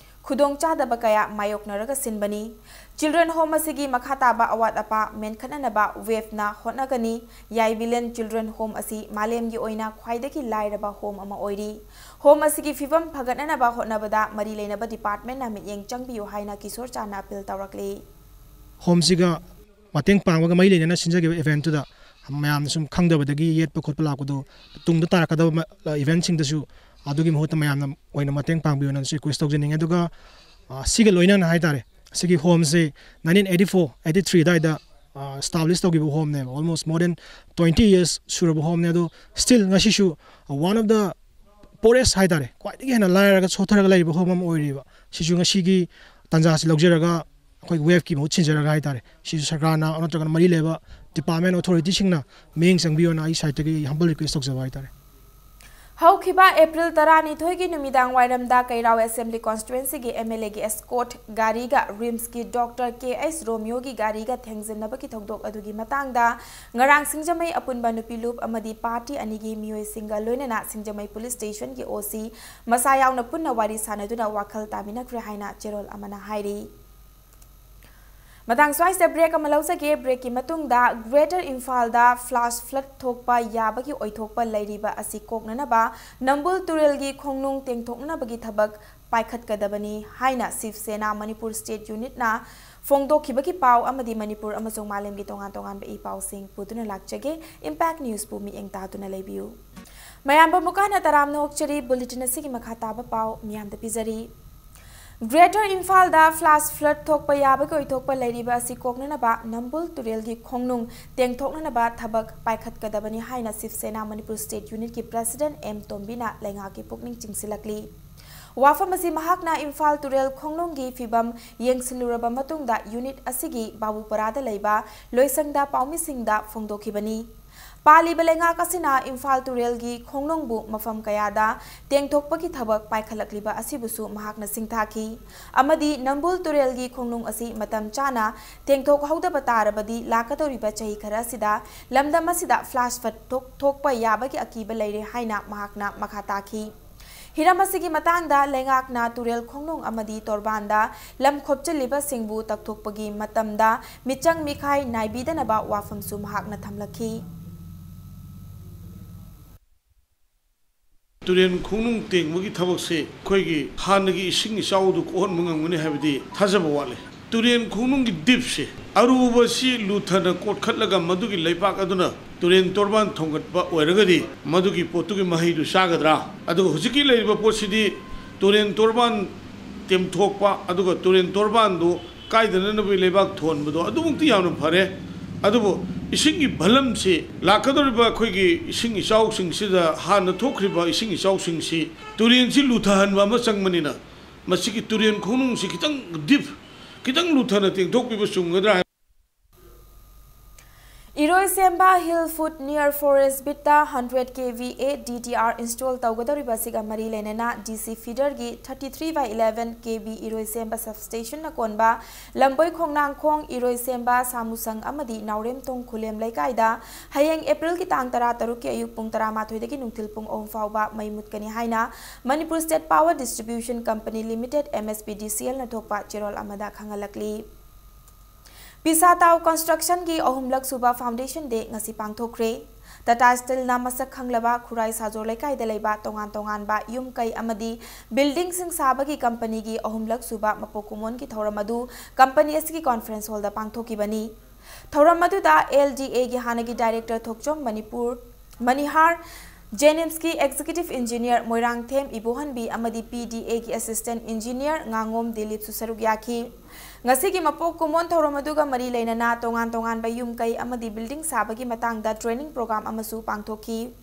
ꯈꯨꯗꯣꯡꯆꯥꯗꯕ ꯀꯌꯥ ꯃꯥꯌꯣꯛꯅꯔꯒ ꯁꯤꯟꯕꯅꯤ꯫ ꯆꯤꯜꯗ꯭ꯔꯦꯟ ꯍꯣꯝ ꯑꯁꯤꯒꯤ ꯃꯈꯥ ꯇꯥꯕ ꯑꯋꯥꯠ ꯑꯄꯥ ꯃꯦꯟꯈꯠꯅꯅꯕ ꯋꯦꯐꯅ ꯍꯣꯠꯅꯒꯅꯤ꯫ ꯌꯥꯏꯕꯤꯂꯦꯟ ꯆꯤꯜꯗ꯭ꯔꯦꯟ ꯍꯣꯝ ꯑꯁꯤ ꯃꯥꯂꯦꯝꯒꯤ ꯑꯣꯏꯅ ꯈ꯭ꯋꯥꯏꯗꯒꯤ ꯂꯥꯏꯔꯕ ꯍꯣꯝ ꯑꯃ ꯑꯣꯏꯔꯤ꯫ ꯍꯣꯝ ꯑꯁꯤꯒꯤ ꯐꯤꯕꯝ ꯐꯒꯠꯅꯅꯕ ꯍꯣꯠꯅꯕꯗ ꯃꯔꯤ ꯂꯩꯅꯕ ꯗꯤꯄꯥꯔꯠꯃꯦꯟꯠꯅ ꯃꯤꯠꯌꯦꯡ ꯆꯪꯕꯤꯌꯨ ꯍꯥꯏꯅ ꯀꯤꯁꯣꯔ ꯆꯥꯟꯅ ꯑꯄꯤꯜ ꯇꯧꯔꯛꯂꯤ꯫ ꯍꯣꯝꯁꯤꯒ ꯃꯇꯦꯡ ꯄꯥꯡꯕꯒ ꯃꯔꯤ ꯂꯩꯅꯅ ꯁꯤꯟꯖꯈꯤꯕ ꯏꯚꯦꯟꯠꯇꯨꯗ ꯃꯌꯥꯝꯅ ꯁꯨꯝ ꯈꯪꯗꯕꯗꯒꯤ ꯌꯦꯠꯄ ꯈꯣꯠꯄ ꯂꯥꯛꯄꯗꯣ, ꯇꯨꯡꯗ ꯇꯥꯔꯛꯀꯗꯕ ꯃ-, ꯏꯚꯦꯟꯠꯁꯤꯡꯗꯁꯨ ꯑꯗꯨꯒꯤ ꯃꯍꯨꯠꯇ ꯃꯌꯥꯝꯅ ꯑꯣꯏꯅ ꯃꯇꯦꯡ ꯄꯥꯡꯕꯤꯌꯣꯅꯁꯨ ꯔꯤꯀ꯭ꯋꯦꯁ ꯇꯧꯖꯅꯤꯡꯉꯤ꯫ ꯑꯗꯨꯒ, ꯑ, ꯁꯤꯒ ꯂꯣꯏꯅꯅ ꯍꯥꯏꯇꯥꯔꯦ, ꯁꯤꯒꯤ ꯍꯣꯝꯁꯦ nineteen eighty four eighty three ꯑꯗꯨꯋꯥꯏꯗ, ꯑ, establish ꯇꯧꯈꯤꯕ ꯍꯣꯝꯅꯦꯕ꯫ Almost more than twenty years ꯁꯨꯔꯕ ꯍꯣꯝꯅꯦ꯫ ꯑꯗꯣ still ꯉꯁꯤꯁꯨ one of the poorest ꯍꯥꯏꯇꯥꯔꯦ, ꯈ꯭ꯋꯥꯏꯗꯒꯤ ꯍꯦꯟꯅ ꯂꯥꯏꯔꯒ ꯁꯣꯠꯊꯔꯒ ꯂꯩꯔꯤꯕ ꯍꯣꯝ ꯑꯃ ꯑꯣꯏꯔꯤꯕ꯫ ꯁꯤꯁꯨ ꯉꯁꯤꯒꯤ ꯇꯥꯟꯖꯥꯁꯤ ꯂꯧꯖꯔꯒ ꯑꯩꯈꯣꯏ ꯋꯦꯐꯀꯤ ꯃꯍꯨꯠ ꯁꯤꯟꯖꯔꯒ ꯍꯥꯏꯇꯥꯔꯦ, ꯁꯤꯁꯨ ꯁꯔꯀꯥꯔꯅ ꯅꯠꯇ꯭ꯔꯒꯅ ꯃꯔꯤ ꯂꯩꯕ ꯗꯤꯄꯥꯔꯠꯃꯦꯟ ꯑꯣꯊꯣꯔꯤꯇꯤꯁꯤꯡꯅ ꯃꯤꯠꯌꯦꯡ ꯆꯪꯕꯤꯌꯣꯅ ꯑꯩ ꯁꯥꯏꯠꯇꯒꯤ ꯍꯝꯕꯜ ꯔꯤꯀ꯭ꯋꯦꯁ ꯇꯧꯖꯕ ꯍꯥꯏꯇꯥꯔꯦ꯫ ꯍꯧꯈꯤꯕ ꯑꯦꯄ꯭ꯔꯤꯜ ꯇꯔꯥꯅꯤꯊꯣꯏꯒꯤ ꯅꯨꯃꯤꯗꯥꯡ ꯋꯥꯏꯔꯝꯗ ꯀꯩꯔꯥꯎ ꯑꯦꯁꯦꯝꯕ꯭ꯂꯤ ꯀꯣꯟꯁꯇꯤꯇ꯭ꯋꯦꯟꯁꯤꯒꯤ ꯑꯦꯝ ꯑꯦꯜ ꯑꯦꯒꯤ ꯑꯦꯁꯀꯣꯔꯠ ꯒꯥꯔꯤꯒ ꯔꯤꯝꯁꯀꯤ ꯗꯣꯛꯇꯔ ꯀꯦ ꯑꯩꯆ ꯔꯣꯃꯤꯌꯣꯒꯤ ꯒꯥꯔꯤꯒ ꯊꯦꯡꯖꯤꯟꯅꯕꯒꯤ ꯊꯧꯗꯣꯛ ꯑꯗꯨꯒꯤ ꯃꯇꯥꯡꯗ ꯉꯔꯥꯡ ꯁꯤꯡꯖꯃꯩ ꯑꯄꯨꯟꯕ ꯅꯨꯄꯤ ꯂꯨꯞ ꯑꯃꯗꯤ ꯄꯥꯔꯇꯤ ꯑꯅꯤꯒꯤ ꯃꯤꯑꯣꯏꯁꯤꯡꯒ ꯂꯣꯏꯅꯅ ꯁꯤꯡꯖꯃꯩ ꯄꯨꯂꯤꯁ ꯁ꯭ꯇꯦꯁꯟꯒꯤ ꯑꯣ ꯁꯤ ꯃꯁꯥ ꯌꯥꯎꯅ ꯄꯨꯟꯅ ꯋꯥꯔꯤ ꯁꯥꯅꯗꯨꯅ ꯋꯥꯈꯜ ꯇꯥꯃꯤꯟꯅꯈ꯭ꯔꯦ ꯍꯥꯏꯅ ꯆꯦꯔꯣꯜ ꯑꯃꯅ ꯍꯥꯏꯔꯤ꯫ ꯃꯇꯥꯡ ꯁ꯭ꯋꯥꯏꯁꯤꯗ ꯕ꯭ꯔꯦꯛ ꯑꯃ ꯂꯧꯖꯒꯦ꯫ ꯕ꯭ꯔꯦꯛꯀꯤ ꯃꯇꯨꯡꯗ ꯒ꯭ꯔꯦꯇꯔ ꯏꯝꯐꯥꯜꯗ ꯐ꯭ꯂꯥꯁ ꯐ꯭ꯂꯗ ꯊꯣꯛꯄ ꯌꯥꯕꯒꯤ ꯑꯣꯏꯊꯣꯛꯄ ꯂꯩꯔꯤꯕ ꯑꯁꯤ ꯀꯣꯛꯅꯅꯕ ꯅꯝꯕꯨꯜ ꯇꯨꯔꯦꯜꯒꯤ ꯈꯣꯡꯅꯨꯡ ꯇꯦꯡꯊꯣꯛꯅꯅꯕꯒꯤ ꯊꯕꯛ ꯄꯥꯏꯈꯠꯀꯗꯕꯅꯤ ꯍꯥꯏꯅ ꯁꯤꯕ ꯁꯦꯅꯥ ꯃꯅꯤꯄꯨꯔ ꯁ꯭ꯇꯦꯠ ꯌꯨꯅꯤꯠꯅ ꯐꯣꯡꯗꯣꯛꯈꯤꯕꯒꯤ ꯄꯥꯎ ꯑꯃꯗꯤ ꯃꯅꯤꯄꯨꯔ ꯑꯃꯁꯨꯡ ꯃꯥꯂꯦꯝꯒꯤ ꯇꯣꯉꯥꯟ ꯇꯣꯉꯥꯟꯕ ꯏ ꯄꯥꯎꯁꯤꯡ ꯄꯨꯗꯨꯅ ꯂꯥꯛꯆꯒꯦ꯫ ꯏꯝꯄꯦꯛ ꯅ꯭ꯌꯨꯁꯄꯨ ꯃꯤꯠꯌꯦꯡ ꯇꯥꯗꯨꯅ ꯂꯩꯕꯤꯌꯨ꯫ ꯃꯌꯥꯝꯕꯨ ꯑꯃꯨꯛꯀ ꯍꯟꯅ ꯇꯔꯥꯝꯅ ꯑꯣꯛꯆꯔꯤ꯫ ꯕꯨꯂꯦꯇꯤꯟ ꯑꯁꯤꯒꯤ ꯃꯈꯥ ꯇꯥꯕ ꯄꯥꯎ ꯃꯤꯌꯥꯝꯗ ꯄꯤꯖꯔꯤ꯫ ꯒ꯭ꯔꯦꯇꯔ ꯏꯝꯐꯥꯜꯗ ꯐ꯭ꯂꯥꯁ ꯐ꯭ꯂꯗ ꯊꯣꯛꯄ ꯌꯥꯕꯒꯤ ꯑꯣꯏꯊꯣꯛꯄ ꯂꯩꯔꯤꯕ ꯑꯁꯤ ꯀꯣꯛꯅꯅꯕ ꯅꯝꯕꯨꯜ ꯇꯨꯔꯦꯜꯒꯤ ꯈꯣꯡꯅꯨꯡ ꯇꯦꯡꯊꯣꯛꯅꯅꯕ ꯊꯕꯛ ꯄꯥꯏꯈꯠꯀꯗꯕꯅꯤ ꯍꯥꯏꯅ ꯁꯤꯕ ꯁꯦꯅꯥ ꯃꯅꯤꯄꯨꯔ ꯁ꯭ꯇꯦꯠ ꯌꯨꯅꯤꯠꯀꯤ ꯄ꯭ꯔꯦꯁꯤꯗꯦꯟꯠ ꯑꯦꯝ ꯇꯣꯝꯕꯤꯅ ꯂꯩꯉꯥꯛꯀꯤ ꯄꯨꯛꯅꯤꯡ ꯆꯤꯡꯁꯤꯜꯂꯛꯂꯤ꯫ ꯋꯥꯐꯝ ꯑꯁꯤ ꯃꯍꯥꯛꯅ ꯏꯝꯐꯥꯜ ꯇꯨꯔꯦꯜ ꯈꯣꯡꯅꯨꯡꯒꯤ ꯐꯤꯕꯝ ꯌꯦꯡꯁꯤꯜꯂꯨꯔꯕ ꯃꯇꯨꯡꯗ ꯌꯨꯅꯤꯠ ꯑꯁꯤꯒꯤ ꯕꯥꯕꯨꯄꯔꯥꯗ ꯂꯩꯕ ꯂꯣꯏꯁꯪꯗ ꯄꯥꯎꯃꯤꯁꯤꯡꯗ ꯐꯣꯡꯗꯣꯛꯈꯤꯕꯅꯤ꯫ ꯄꯥꯜꯂꯤꯕ ꯂꯩꯉꯥꯛ ꯑꯁꯤꯅ ꯏꯝꯐꯥꯜ ꯇꯨꯔꯦꯜꯒꯤ ꯈꯣꯡꯅꯨꯡꯕꯨ ꯃꯐꯝ ꯀꯌꯥꯗ ꯇꯦꯡꯊꯣꯛꯄꯒꯤ ꯊꯕꯛ ꯄꯥꯏꯈꯠꯂꯛꯂꯤꯕ ꯑꯁꯤꯕꯨꯁꯨ ꯃꯍꯥꯛꯅ ꯁꯤꯡꯊꯥꯈꯤ ꯑꯃꯗꯤ ꯅꯝꯕꯨꯜ ꯇꯨꯔꯦꯜꯒꯤ ꯈꯣꯡꯅꯨꯡ ꯑꯁꯤ ꯃꯇꯝ ꯆꯥꯅ ꯇꯦꯡꯊꯣꯛꯍꯧꯗꯕ ꯇꯥꯔꯕꯗꯤ ꯂꯥꯛꯀꯗꯧꯔꯤꯕ ꯆꯍꯤ ꯈꯔ ꯑꯁꯤꯗ ꯂꯝꯗꯝ ꯑꯁꯤꯗ ꯐ꯭ꯂꯥꯁ ꯐ꯭ꯂꯠ ꯊꯣꯛ-, ꯊꯣꯛꯄ ꯌꯥꯕꯒꯤ ꯑꯀꯤꯕ ꯂꯩꯔꯦ ꯍꯥꯏꯅ ꯃꯍꯥꯛꯅ ꯃꯈꯥ ꯇꯥꯈꯤ꯫ ꯍꯤꯔꯝ ꯑꯁꯤꯒꯤ ꯃꯇꯥꯡꯗ ꯂꯩꯉꯥꯛꯅ ꯇꯨꯔꯦꯜ ꯈꯣꯡꯅꯨꯡ ꯑꯃꯗꯤ ꯇꯣꯔꯕꯥꯟꯗ ꯂꯝ ꯈꯣꯞꯆꯤꯜꯂꯤꯕꯁꯤꯡꯕꯨ ꯇꯛꯊꯣꯛꯄꯒꯤ ꯃꯇꯝꯗ ꯃꯤꯆꯪ ꯃꯤꯈꯥꯏ ꯅꯥꯏꯕꯤꯗꯅꯕ ꯋꯥꯐꯝꯁꯨ ꯃꯍꯥꯛꯅ ꯊꯝꯂꯛꯈꯤ꯫ ꯇꯨꯔꯦꯟ ꯈꯣꯡꯅꯨꯡ ꯇꯦꯡꯕꯒꯤ ꯊꯕꯛꯁꯦ ꯑꯩꯈꯣꯏꯒꯤ ꯍꯥꯟꯅꯒꯤ ꯏꯁꯤꯡ ꯏꯆꯥꯎꯗꯨ ꯀꯣꯛꯍꯟꯕ ꯉꯝꯒꯅꯤ ꯍꯥꯏꯕꯗꯤ ꯊꯥꯖꯕ ꯋꯥꯠꯂꯤ꯫ ꯇꯨꯔꯦꯟ ꯈꯣꯡꯅꯨꯡꯒꯤ ꯗꯤꯞꯁꯦ ꯑꯔꯨꯕꯁꯤ ꯂꯨꯊꯅ ꯀꯣꯠꯈꯠꯂꯒ ꯃꯗꯨꯒꯤ ꯂꯩꯕꯥꯛ ꯑꯗꯨꯅ ꯇꯨꯔꯦꯟ ꯇꯣꯔꯕꯥꯟ ꯊꯣꯡꯒꯠꯄ ꯑꯣꯏꯔꯒꯗꯤ ꯃꯗꯨꯒꯤ ꯄꯣꯠꯇꯨꯒꯤ ꯃꯍꯩꯗꯨ ꯆꯥꯒꯗ꯭ꯔꯥ? ꯑꯗꯨꯒ ꯍꯧꯖꯤꯛꯀꯤ ꯂꯩꯔꯤꯕ ꯄꯣꯠꯁꯤꯗꯤ ꯇꯨꯔꯦꯟ ꯇꯣꯔꯕꯥꯟ ꯇꯦꯝꯊꯣꯛꯄ, ꯑꯗꯨꯒ ꯇꯨꯔꯦꯟ ꯇꯣꯔꯕꯥꯟꯗꯨ ꯀꯥꯏꯗꯅꯅꯕꯒꯤ ꯂꯩꯕꯥꯛ ꯊꯣꯟꯕꯗꯣ ꯑꯗꯨꯃꯛꯇꯤ ꯌꯥꯝꯅ ꯐꯔꯦ꯫ ꯑꯗꯨꯕꯨ ꯏꯁꯤꯡꯒꯤ ꯚꯂꯝꯁꯤ, ꯂꯥꯛꯀꯗꯧꯔꯤꯕ ꯑꯩꯈꯣꯏꯒꯤ ꯏꯁꯤꯡ ꯏꯆꯥꯎꯁꯤꯡꯁꯤꯗ ꯍꯥꯟꯅ ꯊꯣꯛꯈ꯭ꯔꯤꯕ ꯏꯁꯤꯡ ꯏꯆꯥꯎꯁꯤꯡꯁꯤ ꯇꯨꯔꯦꯟꯁꯤ ꯂꯨꯊꯍꯟꯕ ꯑꯃ ꯆꯪꯕꯅꯤꯅ, ꯃꯁꯤꯒꯤ ꯇꯨꯔꯦꯟ ꯈꯣꯡꯅꯨꯡꯁꯤ ꯈꯤꯇꯪ ꯗꯤꯞ, ꯈꯤꯇꯪ ꯂꯨꯊꯅ ꯇꯦꯡꯊꯣꯛꯄꯤꯕ ꯆꯨꯝꯒꯗ꯭ꯔꯥ ꯍꯥꯏꯕ ꯏꯔꯣꯏꯁꯦꯝꯕ Hill Food near Forest Beat ꯇ hundred K V A D T R install ꯇꯧꯒꯗꯧꯔꯤꯕ ꯑꯁꯤꯒ ꯃꯔꯤ ꯂꯩꯅꯅ D C feeder ꯒꯤ thirty three by eleven K V ꯏꯔꯣꯏꯁꯦꯝꯕ substation ꯅ ꯀꯣꯟꯕ ꯂꯝꯕꯣꯏ ꯈꯣꯡꯅꯥꯡꯈꯣꯡ, ꯏꯔꯣꯏꯁꯦꯝꯕ, ꯁꯥꯃꯨꯁꯪ ꯑꯃꯗꯤ ꯅꯥꯎꯔꯦꯝꯊꯣꯡ ꯈꯨꯂꯦꯝ ꯂꯩꯀꯥꯏꯗ ꯍꯌꯦꯡ April ꯒꯤ ꯇꯥꯡ ꯇꯔꯥ ꯇꯔꯨꯛꯀꯤ ꯑꯌꯨꯛ ꯄꯨꯡ ꯇꯔꯥꯃꯥꯊꯣꯏꯗꯒꯤ ꯅꯨꯡꯊꯤꯜ ꯄꯨꯡ ꯑꯍꯨꯝ ꯐꯥꯎꯕ ꯃꯩ ꯃꯨꯠꯀꯅꯤ ꯍꯥꯏꯅ Manipur State Power Distribution Company Limited, M S P D C L ꯅ ꯊꯣꯛꯄ ꯆꯦꯔꯣꯜ ꯑꯃꯗ ꯈꯪꯍꯜꯂꯛꯂꯤ꯫ ꯄꯤꯁꯥꯇꯥꯎ construction ꯒꯤ ꯑꯍꯨꯝꯂꯛ ꯁꯨꯕ foundation day ꯉꯁꯤ ꯄꯥꯡꯊꯣꯛꯈ꯭ꯔꯦ꯫ Tata Steel ꯅ ꯃꯁꯛ ꯈꯪꯂꯕ ꯈꯨꯔꯥꯏ ꯁꯥꯖꯣꯔ ꯂꯩꯀꯥꯏꯗ ꯂꯩꯕ ꯇꯣꯉꯥꯟ ꯇꯣꯉꯥꯟꯕ ꯌꯨꯝ ꯀꯩ ꯑꯃꯗꯤ building ꯁꯤꯡ ꯁꯥꯕꯒꯤ company ꯒꯤ ꯑꯍꯨꯝꯂꯛ ꯁꯨꯕ ꯃꯄꯣꯛ ꯀꯨꯝꯑꯣꯟꯒꯤ ꯊꯧꯔꯝ ꯑꯗꯨ company ꯑꯁꯤꯒꯤ conference hall ꯗ ꯄꯥꯡꯊꯣꯛꯈꯤꯕꯅꯤ꯫ ꯊꯧꯔꯝ ꯑꯗꯨꯗ L D A ꯒꯤ ꯍꯥꯟꯅꯒꯤ director ꯊꯣꯛꯆꯣꯝ ꯃꯅꯤꯄꯨꯔ, ꯃꯅꯤꯍꯥꯔ, JNIMS ꯀꯤ executive engineer ꯃꯣꯏꯔꯥꯡꯊꯦꯝ ꯏꯕꯣꯍꯟꯕꯤ ꯑꯃꯗꯤ P D A ꯒꯤ assistant engineer ꯉꯥꯉꯣꯝ ꯗꯤꯂꯤꯞꯁꯨ ꯁꯔꯨꯛ ꯌꯥꯈꯤ꯫ ꯉꯁꯤꯒꯤ ꯃꯄꯣꯛ ꯀꯨꯝꯑꯣꯟ ꯊꯧꯔꯝ ꯑꯗꯨꯒ ꯃꯔꯤ ꯂꯩꯅꯅ ꯇꯣꯉꯥꯟ ꯇꯣꯉꯥꯟꯕ ꯌꯨꯝ ꯀꯩ ꯑꯃꯗꯤ building ꯁꯥꯕꯒꯤ ꯃꯇꯥꯡꯗ training program ꯑꯃꯁꯨ ꯄꯥꯡꯊꯣꯛꯈꯤ꯫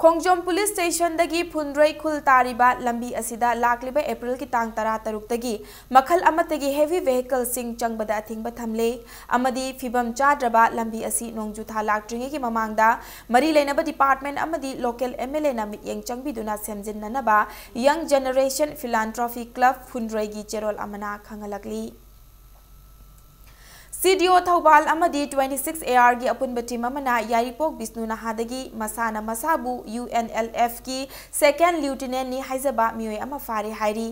ꯈꯣꯡꯖꯣꯝ ꯄꯨꯂꯤꯁ ꯁ꯭ꯇꯦꯁꯟꯗꯒꯤ ꯐꯨꯟꯗ꯭ꯔꯩ ꯈꯨꯜ ꯇꯥꯔꯤꯕ ꯂꯝꯕꯤ ꯑꯁꯤꯗ ꯂꯥꯛꯂꯤꯕ ꯑꯦꯄ꯭ꯔꯤꯜꯒꯤ ꯇꯥꯡ ꯇꯔꯥꯇꯔꯨꯛꯇꯒꯤ ꯃꯈꯜ ꯑꯃꯠꯇꯒꯤ heavy vehicleꯁꯤꯡ ꯆꯪꯕꯗ ꯑꯊꯤꯡꯕ ꯊꯝꯂꯦ ꯑꯃꯗꯤ ꯐꯤꯕꯝ ꯆꯥꯗ꯭ꯔꯕ ꯂꯝꯕꯤ ꯑꯁꯤ ꯅꯣꯡꯖꯨ ꯊꯥ ꯂꯥꯛꯇ꯭ꯔꯤꯉꯩꯒꯤ ꯃꯃꯥꯡꯗ ꯃꯔꯤ ꯂꯩꯅꯕ department ꯑꯃꯗꯤ local MLAꯅ ꯃꯤꯠꯌꯦꯡ ꯆꯪꯕꯤꯗꯨꯅ ꯁꯦꯝꯖꯤꯟꯅꯅꯕ Young Generation Philanthropy Club ꯐꯨꯟꯗ꯭ꯔꯩꯒꯤ ꯆꯦꯔꯣꯜ ꯑꯃꯅ ꯈꯪꯍꯜꯂꯛꯂꯤ꯫ CDO ꯊꯧꯕꯥꯜ ꯑꯃꯗꯤ twenty six ARꯒꯤ ꯑꯄꯨꯟꯕ team ꯑꯃꯅ ꯌꯥꯏꯔꯤꯄꯣꯛ ꯕꯤꯁꯅꯨ ꯅꯍꯥꯗꯒꯤ ꯃꯁꯥꯅ ꯃꯁꯥꯕꯨ UNLFꯀꯤ second lieutenantꯅꯤ ꯍꯥꯏꯖꯕ ꯃꯤꯑꯣꯏ ꯑꯃ ꯐꯥꯔꯦ ꯍꯥꯏꯔꯤ꯫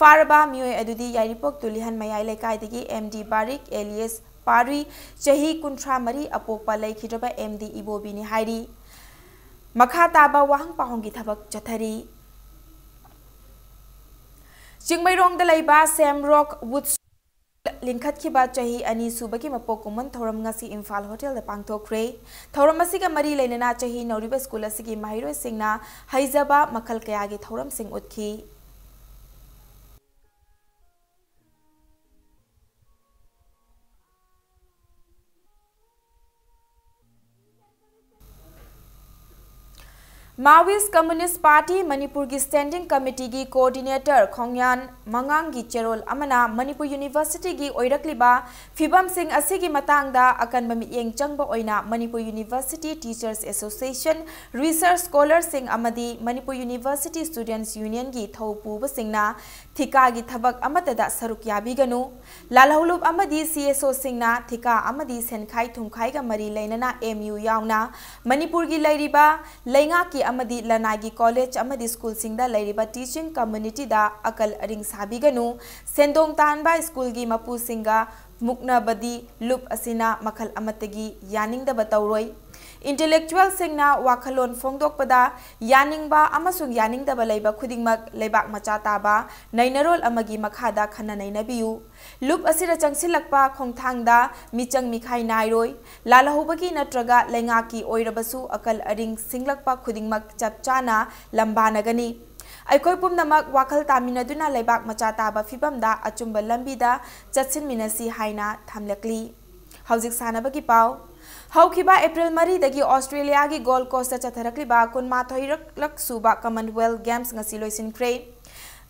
ꯐꯥꯔꯕ ꯃꯤꯑꯣꯏ ꯑꯗꯨꯗꯤ ꯌꯥꯏꯔꯤꯄꯣꯛ ꯇꯨꯂꯤꯍꯟ ꯃꯌꯥꯏ ꯂꯩꯀꯥꯏꯗꯒꯤ MD ꯕꯥꯔꯤꯛ alias ꯄꯥꯔꯨꯏ, ꯆꯍꯤ ꯀꯨꯟꯊ꯭ꯔꯥ ꯃꯔꯤ ꯑꯄꯣꯛꯄ ꯂꯩꯈꯤꯗ꯭ꯔꯕ MD ꯏꯕꯣꯕꯤꯅꯤ ꯍꯥꯏꯔꯤ꯫ ꯃꯈꯥ ꯇꯥꯕ ꯋꯥꯍꯪ ꯄꯥꯎꯍꯪꯒꯤ ꯊꯕꯛ ꯆꯠꯊꯔꯤ꯫ ꯆꯤꯡꯃꯩꯔꯣꯡꯗ ꯂꯩꯕ ꯁꯦꯝꯔꯣꯛ ꯋꯨꯗ ꯂꯤꯡꯈꯠꯈꯤꯕ ꯆꯍꯤ ꯑꯅꯤ ꯁꯨꯕꯒꯤ ꯃꯄꯣꯛ ꯀꯨꯝꯑꯣꯟ ꯊꯧꯔꯝ ꯉꯁꯤ ꯏꯝꯐꯥꯜ ꯍꯣꯇꯦꯜꯗ ꯄꯥꯡꯊꯣꯛꯈ꯭ꯔꯦ꯫ ꯊꯧꯔꯝ ꯑꯁꯤꯒ ꯃꯔꯤ ꯂꯩꯅꯅ ꯆꯍꯤ ꯅꯧꯔꯤꯕ ꯁ꯭ꯀꯨꯜ ꯑꯁꯤꯒꯤ ꯃꯍꯩꯔꯣꯏꯁꯤꯡꯅ ꯍꯩꯖꯕ ꯃꯈꯜ ꯀꯌꯥꯒꯤ ꯊꯧꯔꯝꯁꯤꯡ ꯎꯠꯈꯤ꯫ Maoist Communist Party ꯃꯅꯤꯄꯨꯔꯒꯤ Standing Committeeꯒꯤ Coordinator ꯈꯣꯡꯌꯥꯟ ꯃꯉꯥꯡꯒꯤ ꯆꯦꯔꯣꯜ ꯑꯃꯅ ꯃꯅꯤꯄꯨꯔ Universityꯒꯤ ꯑꯣꯏꯔꯛꯂꯤꯕ ꯐꯤꯕꯝꯁꯤꯡ ꯑꯁꯤꯒꯤ ꯃꯇꯥꯡꯗ ꯑꯀꯟꯕ ꯃꯤꯠꯌꯦꯡ ꯆꯪꯕ ꯑꯣꯏꯅ Manipur University Teachers Association, Research Scholarꯁꯤꯡ ꯑꯃꯗꯤ ꯃꯅꯤꯄꯨꯔ University Students Unionꯒꯤ ꯊꯧ ꯄꯨꯕꯁꯤꯡꯅ ꯊꯤꯀꯥꯒꯤ ꯊꯕꯛ ꯑꯃꯠꯇꯗ ꯁꯔꯨꯛ ꯌꯥꯕꯤꯒꯅꯨ꯫ ꯂꯥꯜꯍꯧꯂꯨꯞ ꯑꯃꯗꯤ CSOꯁꯤꯡꯅ ꯊꯤꯀꯥ ꯑꯃꯗꯤ ꯁꯦꯟꯈꯥꯏ ꯊꯨꯝꯈꯥꯏꯒ ꯃꯔꯤ ꯂꯩꯅꯅ MU ꯌꯥꯎꯅ ꯃꯅꯤꯄꯨꯔꯒꯤ ꯂꯩꯔꯤꯕ ꯂꯩꯉꯥꯛꯀꯤ ꯑꯃꯗꯤ ꯂꯅꯥꯏꯒꯤ college ꯑꯃꯗꯤ ꯁ꯭ꯀꯨꯜꯁꯤꯡꯗ ꯂꯩꯔꯤꯕ teaching communityꯗ ꯑꯀꯜ ꯑꯔꯤꯡ ꯁꯥꯕꯤꯒꯅꯨ꯫ ꯁꯦꯟꯗꯣꯡ ꯇꯥꯟꯕ ꯁ꯭ꯀꯨꯜꯒꯤ ꯃꯄꯨꯁꯤꯡꯒ ꯃꯨꯛꯅꯕꯗꯤ ꯂꯨꯞ ꯑꯁꯤꯅ ꯃꯈꯜ ꯑꯃꯠꯇꯒꯤ ꯌꯥꯅꯤꯡꯗꯕ ꯇꯧꯔꯣꯏ꯫ Intellectualꯁꯤꯡꯅ ꯋꯥꯈꯜꯂꯣꯟ ꯐꯣꯡꯗꯣꯛꯄꯗ ꯌꯥꯅꯤꯡꯕ ꯑꯃꯁꯨꯡ ꯌꯥꯅꯤꯡꯗꯕ ꯂꯩꯕ ꯈꯨꯗꯤꯡꯃꯛ ꯂꯩꯕꯥꯛ ꯃꯆꯥ ꯇꯥꯕ ꯅꯩꯅꯔꯣꯜ ꯑꯃꯒꯤ ꯃꯈꯥꯗ ꯈꯟꯅ ꯅꯩꯅꯕꯤꯌꯨ꯫ ꯂꯨꯞ ꯑꯁꯤꯗ ꯆꯪꯁꯤꯜꯂꯛꯄ ꯈꯣꯡꯊꯥꯡꯗ ꯃꯤꯆꯪ ꯃꯤꯈꯥꯏ ꯅꯥꯏꯔꯣꯏ꯫ ꯂꯥꯜꯍꯧꯕꯒꯤ ꯅꯠꯇ꯭ꯔꯒ ꯂꯩꯉꯥꯛꯀꯤ ꯑꯣꯏꯔꯕꯁꯨ ꯑꯀꯜ ꯑꯔꯤꯡ ꯁꯤꯡꯂꯛꯄ ꯈꯨꯗꯤꯡꯃꯛ ꯆꯞ ꯆꯥꯅ ꯂꯝꯕꯥꯅꯒꯅꯤ꯫ ꯑꯩꯈꯣꯏ ꯄꯨꯝꯅꯃꯛ ꯋꯥꯈꯜ ꯇꯥꯃꯤꯟꯅꯗꯨꯅ ꯂꯩꯕꯥꯛ ꯃꯆꯥ ꯇꯥꯕ ꯐꯤꯕꯝꯗ ꯑꯆꯨꯝꯕ ꯂꯝꯕꯤꯗ ꯆꯠꯁꯤꯟꯃꯤꯟꯅꯁꯤ ꯍꯥꯏꯅ ꯊꯝꯂꯛꯂꯤ꯫ ꯍꯧꯖꯤꯛ ꯁꯥꯟꯅꯕꯒꯤ ꯄꯥꯎ꯫ ꯍꯧꯈꯤꯕ ꯑꯦꯄ꯭ꯔꯤꯜ ꯃꯔꯤꯗꯒꯤ ꯑꯣꯁꯇ꯭ꯔꯦꯂꯤꯌꯥꯒꯤ ꯒꯣꯜ ꯀꯣꯁꯇ ꯆꯠꯊꯔꯛꯂꯤꯕ ꯀꯨꯟꯃꯥꯊꯣꯏꯔꯛ ꯁꯨꯕ ꯀꯃꯟꯋꯦꯜꯊ ꯒꯦꯝꯁ ꯉꯁꯤ ꯂꯣꯏꯁꯤꯟꯈ꯭ꯔꯦ꯫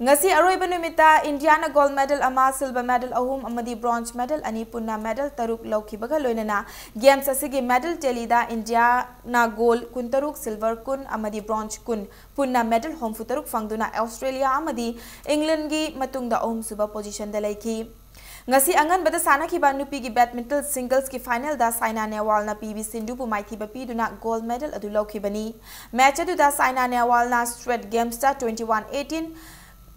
ꯉꯁꯤ ꯑꯔꯣꯏꯕ ꯅꯨꯃꯤꯠꯇ ꯏꯟꯗꯤꯌꯥꯅ ꯒꯣꯜꯗ ꯃꯦꯗꯜ ꯑꯃ, ꯁꯤꯜꯚꯔ ꯃꯦꯗꯜ ꯑꯍꯨꯝ ꯑꯃꯗꯤ ꯕ꯭ꯔꯣꯟꯖ ꯃꯦꯗꯜ ꯑꯅꯤ, ꯄꯨꯟꯅ ꯃꯦꯗꯜ ꯇꯔꯨꯛ ꯂꯧꯈꯤꯕꯒ ꯂꯣꯏꯅꯅ ꯒꯦꯝꯁ ꯑꯁꯤꯒꯤ ꯃꯦꯗꯜ ꯇꯦꯂꯤꯗ ꯏꯟꯗꯤꯌꯥꯅ ꯒꯣꯜꯗ ꯀꯨꯟꯇꯔꯨꯛ, ꯁꯤꯜꯚꯔ ꯀꯨꯟ ꯑꯃꯗꯤ ꯕ꯭ꯔꯣꯟꯖ ꯀꯨꯟ, ꯄꯨꯟꯅ ꯃꯦꯗꯜ ꯍꯨꯝꯐꯨꯇꯔꯨꯛ ꯐꯪꯗꯨꯅ ꯑꯣꯁꯇ꯭ꯔꯦꯂꯤꯌꯥ ꯑꯃꯗꯤ ꯏꯪꯂꯦꯟꯗꯒꯤ ꯃꯇꯨꯡꯗ ꯑꯍꯨꯝꯁꯨꯕ ꯄꯣꯖꯤꯁꯟꯗ ꯂꯩꯈꯤ꯫ ꯉꯁꯤ ꯑꯉꯟꯕꯗ ꯁꯥꯟꯅꯈꯤꯕ ꯅꯨꯄꯤꯒꯤ ꯕꯦꯗꯃꯤꯟꯇꯟ ꯁꯤꯡꯒꯜꯁꯀꯤ ꯐꯥꯏꯅꯦꯜꯗ ꯁꯥꯏꯅꯥ ꯅꯦꯍꯋꯥꯜꯅ ꯄꯤ ꯚꯤ ꯁꯤꯟꯙꯨꯕꯨ ꯃꯥꯏꯊꯤꯕ ꯄꯤꯗꯨꯅ ꯒꯣꯜꯗ ꯃꯦꯗꯜ ꯑꯗꯨ ꯂꯧꯈꯤꯕꯅꯤ꯫ ꯃꯦꯆ ꯑꯗꯨꯗ ꯁꯥꯏꯅꯥ ꯅꯦꯍꯋꯥꯜꯅ ꯁ꯭ꯇ꯭ꯔꯦꯠ ꯒꯦꯝꯁꯇ twenty-one eighteen,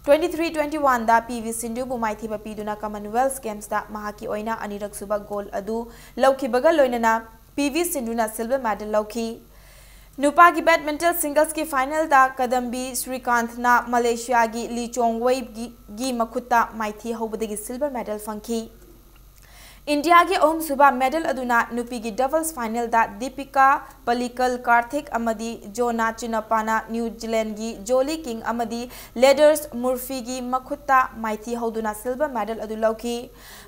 twenty-three twenty-oneꯗ ꯄꯤ ꯚꯤ ꯁꯤꯟꯙꯨꯕꯨ ꯃꯥꯏꯊꯤꯕ ꯄꯤꯗꯨꯅ ꯀꯃꯟꯋꯦꯜꯊ ꯒꯦꯝꯁꯇ ꯃꯍꯥꯛꯀꯤ ꯑꯣꯏꯅ ꯑꯅꯤꯔꯛꯁꯨꯕ ꯒꯣꯜꯗ ꯑꯗꯨ ꯂꯧꯈꯤꯕꯒ ꯂꯣꯏꯅꯅ ꯄꯤ ꯚꯤ ꯁꯤꯟꯙꯨꯅ ꯁꯤꯜꯚꯔ ꯃꯦꯗꯜ ꯂꯧꯈꯤ꯫ ꯅꯨꯄꯥꯒꯤ ꯕꯦꯗꯃꯤꯟꯇꯟ ꯁꯤꯡꯒꯜꯁꯀꯤ ꯐꯥꯏꯅꯦꯜꯗ ꯀꯗꯝꯕꯤ ꯁ꯭ꯔꯤꯀꯥꯟꯊꯅ ꯃꯂꯦꯁꯤꯌꯥꯒꯤ ꯂꯤ ꯆꯣꯡ ꯋꯦꯏꯒꯤ, ꯒꯤ ꯃꯈꯨꯠꯇ ꯃꯥꯏꯊꯤ ꯍꯧꯕꯗꯒꯤ ꯁꯤꯜꯚꯔ ꯃꯦꯗꯜ ꯐꯪꯈꯤ꯫ ꯏꯟꯗꯤꯌꯥꯒꯤ ꯑꯍꯨꯝꯁꯨꯕ ꯃꯦꯗꯜ ꯑꯗꯨꯅ ꯅꯨꯄꯤꯒꯤ ꯗꯕꯜꯁ ꯐꯥꯏꯅꯦꯜꯗ ꯗꯤꯄꯤꯀꯥ ꯄꯂꯤꯀꯜ ꯀꯥꯔꯊꯤꯛ ꯑꯃꯗꯤ ꯖꯣꯅꯥ ꯆꯤꯅꯞꯄꯥꯅ ꯅ꯭ꯌꯨ ꯖꯤꯂꯦꯟꯗꯒꯤ ꯖꯣꯂꯤ ꯀꯤꯡ ꯑꯃꯗꯤ ꯂꯦꯗꯔꯁ ꯃꯨꯔꯐꯤꯒꯤ ꯃꯈꯨꯠꯇ ꯃꯥꯏꯊꯤ ꯍꯧꯗꯨꯅ ꯁꯤꯜꯚꯔ ꯃꯦꯗꯜ ꯑꯗꯨ ꯂꯧꯈꯤ꯫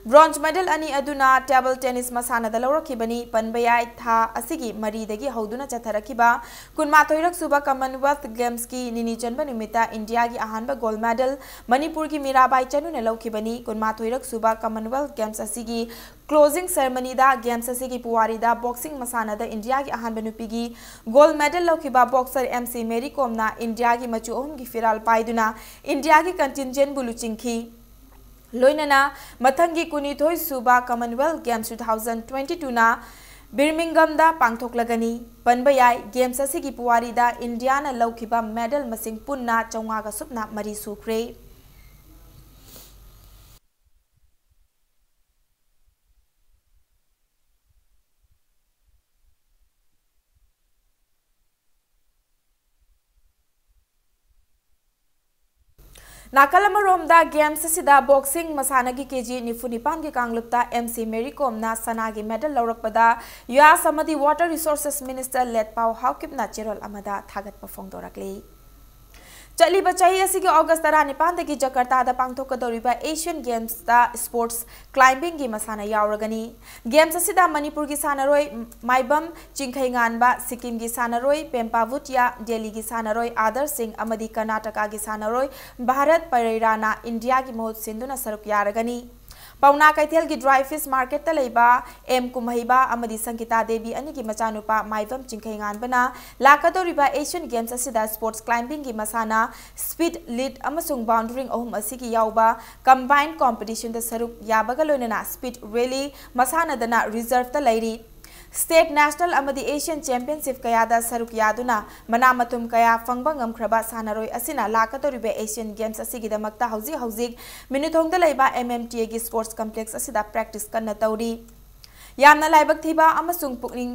ꯕ꯭ꯔꯣꯟꯖ ꯃꯦꯗꯜ ꯑꯅꯤ ꯑꯗꯨꯅ ꯇꯦꯕꯜ ꯇꯦꯅꯤꯁ ꯃꯁꯥꯟꯅꯗ ꯂꯧꯔꯛꯈꯤꯕꯅꯤ꯫ ꯄꯟꯕ ꯌꯥꯏ, ꯊꯥ ꯑꯁꯤꯒꯤ ꯃꯔꯤꯗꯒꯤ ꯍꯧꯗꯨꯅ ꯆꯠꯊꯔꯛꯈꯤꯕ ꯀꯨꯟꯃꯥꯊꯣꯏꯔꯛ ꯁꯨꯕ ꯀꯃꯟꯋꯦꯜꯊ ꯒꯦꯝꯁꯀꯤ ꯅꯤꯅꯤ ꯆꯟꯕ ꯅꯨꯃꯤꯠꯇ ꯏꯟꯗꯤꯌꯥꯒꯤ ꯑꯍꯥꯟꯕ ꯒꯣꯜꯗ ꯃꯦꯗꯜ ꯃꯅꯤꯄꯨꯔꯒꯤ ꯃꯤꯔꯥꯕꯥꯏ ꯆꯅꯨꯅ ꯂꯧꯈꯤꯕꯅꯤ꯫ ꯀꯨꯟꯃꯥꯊꯣꯏꯔꯛ ꯁꯨꯕ ꯀꯃꯟꯋꯦꯜꯊ ꯒꯦꯝꯁ ꯑꯁꯤꯒꯤ ꯀ꯭ꯂꯣꯖꯤꯡ ꯁꯦꯔꯃꯅꯤꯗ ꯒꯦꯝꯁ ꯑꯁꯤꯒꯤ ꯄꯨꯋꯥꯔꯤꯗ ꯕꯣꯛꯁꯤꯡ ꯃꯁꯥꯟꯅꯗ ꯏꯟꯗꯤꯌꯥꯒꯤ ꯑꯍꯥꯟꯕ ꯅꯨꯄꯤꯒꯤ ꯒꯣꯜꯗ ꯃꯦꯗꯜ ꯂꯧꯈꯤꯕ ꯕꯣꯛꯁꯔ ꯑꯦꯝ ꯁꯤ ꯃꯦꯔꯤ ꯀꯣꯝꯅ ꯏꯟꯗꯤꯌꯥꯒꯤ ꯃꯆꯨ ꯑꯍꯨꯝꯒꯤ ꯐꯤꯔꯥꯜ ꯄꯥꯏꯗꯨꯅ ꯏꯟꯗꯤꯌꯥꯒꯤ ꯀꯟꯇꯤꯟꯖꯦꯟꯕꯨ ꯂꯨꯆꯤꯡꯈꯤ꯫ ꯂꯣꯏꯅꯅ ꯃꯊꯪꯒꯤ ꯀꯨꯟꯅꯤꯊꯣꯏ ꯁꯨꯕ Commonwealth games two thousand twenty twoꯅ ꯕꯤꯔꯃꯤꯡꯒꯝꯗ ꯄꯥꯡꯊꯣꯛꯂꯒꯅꯤ꯫ ꯄꯟꯕ ꯌꯥꯏ, ꯒꯦꯝꯁ ꯑꯁꯤꯒꯤ ꯄꯨꯋꯥꯔꯤꯗ ꯏꯟꯗꯤꯌꯥꯅ ꯂꯧꯈꯤꯕ ꯃꯦꯗꯜ ꯃꯁꯤꯡ ꯄꯨꯟꯅ ꯆꯥꯝꯃꯉꯥꯒ ꯁꯨꯞꯅ ꯃꯔꯤ ꯁꯨꯈ꯭ꯔꯦ꯫ ꯅꯥꯀꯜ ꯑꯃꯔꯣꯝꯗ, ꯒꯦꯝꯁ ꯑꯁꯤꯗ ꯕꯣꯛꯁꯤꯡ ꯃꯁꯥꯟꯅꯒꯤ ꯀꯦꯖꯤ ꯅꯤꯐꯨ ꯅꯤꯄꯥꯟꯒꯤ ꯀꯥꯡꯂꯨꯞꯇ ꯑꯦꯝ ꯁꯤ ꯃꯦꯔꯤ ꯀꯣꯝꯅ ꯁꯅꯥꯒꯤ ꯃꯦꯗꯜ ꯂꯧꯔꯛꯄꯗ ꯌꯨꯑꯦꯁ ꯑꯃꯗꯤ ꯋꯥꯇꯔ ꯔꯤꯁꯣꯔꯁꯦꯁ ꯃꯤꯅꯤꯁꯇꯔ ꯂꯦꯠꯄꯥꯎ ꯍꯥꯎꯀꯤꯞꯅ ꯆꯦꯔꯣꯜ ꯑꯃꯗ ꯊꯥꯒꯠꯄ ꯐꯣꯡꯗꯣꯔꯛꯂꯤ꯫ ꯆꯠꯂꯤꯕ ꯆꯍꯤ ꯑꯁꯤꯒꯤ ꯑꯣꯒꯁ ꯇꯔꯥꯅꯤꯄꯥꯟꯗꯒꯤ ꯖꯀꯔꯇꯥꯗ ꯄꯥꯡꯊꯣꯛꯀꯗꯧꯔꯤꯕ ꯑꯦꯁꯤꯌꯟ ꯒꯦꯝꯁꯇ ꯁ꯭ꯄꯣꯔꯠꯁ ꯀ꯭ꯂꯥꯏꯝꯕꯤꯡꯒꯤ ꯃꯁꯥꯟꯅ ꯌꯥꯎꯔꯒꯅꯤ꯫ ꯒꯦꯝꯁ ꯑꯁꯤꯗ ꯃꯅꯤꯄꯨꯔꯒꯤ ꯁꯥꯟꯅꯔꯣꯏ ꯃꯥꯏꯕꯝ ꯆꯤꯡꯈꯩꯉꯥꯟꯕ, ꯁꯤꯛꯀꯤꯝꯒꯤ ꯁꯥꯟꯅꯔꯣꯏ ꯄꯦꯝꯄꯥ ꯚꯨꯇꯤꯌꯥ, ꯗꯦꯜꯂꯤꯒꯤ ꯁꯥꯟꯅꯔꯣꯏ ꯑꯥꯗꯔ ꯁꯤꯡ ꯑꯃꯗꯤ ꯀꯔꯅꯥꯇꯀꯥꯒꯤ ꯁꯥꯟꯅꯔꯣꯏ ꯚꯥꯔꯠ ꯄꯔꯩꯔꯥꯅ ꯏꯟꯗꯤꯌꯥꯒꯤ ꯃꯍꯨꯠ ꯁꯤꯟꯗꯨꯅ ꯁꯔꯨꯛ ꯌꯥꯔꯒꯅꯤ꯫ ꯄꯥꯎꯅꯥ ꯀꯩꯊꯦꯜꯒꯤ ꯗ꯭ꯔꯥꯏ ꯐꯤꯁ ꯃꯥꯔꯀꯦꯠꯇ ꯂꯩꯕ ꯑꯦꯝ ꯀꯨꯝꯍꯩꯕ ꯑꯃꯗꯤ ꯁꯪꯒꯤꯇꯥ ꯗꯦꯕꯤ ꯑꯅꯤꯒꯤ ꯃꯆꯥꯅꯨꯄꯥ ꯃꯥꯏꯕꯝ ꯆꯤꯡꯈꯩꯉꯥꯟꯕꯅ ꯂꯥꯛꯀꯗꯧꯔꯤꯕ ꯑꯦꯁꯤꯌꯟ ꯒꯦꯝꯁ ꯑꯁꯤꯗ ꯁ꯭ꯄꯣꯔꯠꯁ ꯀ꯭ꯂꯥꯏꯝꯕꯤꯡꯒꯤ ꯃꯁꯥꯟꯅ, ꯁ꯭ꯄꯤꯗ, ꯂꯤꯗ ꯑꯃꯁꯨꯡ ꯕꯥꯎꯟꯗꯔꯤꯡ ꯑꯍꯨꯝ ꯑꯁꯤꯒꯤ ꯌꯥꯎꯕ ꯀꯝꯕꯥꯏꯟ ꯀꯣꯝꯄꯤꯇꯤꯁꯟꯗ ꯁꯔꯨꯛ ꯌꯥꯕꯒ ꯂꯣꯏꯅꯅ ꯁ꯭ꯄꯤꯗ ꯔꯦꯂꯤ ꯃꯁꯥꯟꯅꯗꯅ ꯔꯤꯖꯔꯚꯇ ꯂꯩꯔꯤ꯫ ꯁ꯭ꯇꯦꯠ, ꯅꯦꯁꯅꯦꯜ ꯑꯃꯗꯤ ꯑꯦꯁꯤꯌꯟ ꯆꯦꯝꯄꯤꯌꯟꯁꯤꯞ ꯀꯌꯥꯗ ꯁꯔꯨꯛ ꯌꯥꯗꯨꯅ ꯃꯅꯥ ꯃꯊꯨꯝ ꯀꯌꯥ ꯐꯪꯕ ꯉꯝꯈ꯭ꯔꯕ ꯁꯥꯟꯅꯔꯣꯏ ꯑꯁꯤꯅ ꯂꯥꯛꯀꯗꯧꯔꯤꯕ ꯑꯦꯁꯤꯌꯟ ꯒꯦꯝꯁ ꯑꯁꯤꯒꯤꯗꯃꯛꯇ ꯍꯧꯖꯤꯛ ꯍꯧꯖꯤꯛ ꯃꯤꯅꯨꯊꯣꯡꯗ ꯂꯩꯕ ꯑꯦꯝ ꯑꯦꯝ ꯇꯤ ꯑꯦꯒꯤ ꯁ꯭ꯄꯣꯔꯠꯁ ꯀꯝꯄ꯭ꯂꯦꯛꯁ ꯑꯁꯤꯗ ꯄ꯭ꯔꯦꯛꯇꯤꯁ ꯀꯟꯅ ꯇꯧꯔꯤ꯫ ꯌꯥꯝꯅ ꯂꯥꯏꯕꯛ ꯊꯤꯕ ꯑꯃꯁꯨꯡ ꯄꯨꯛꯅꯤꯡ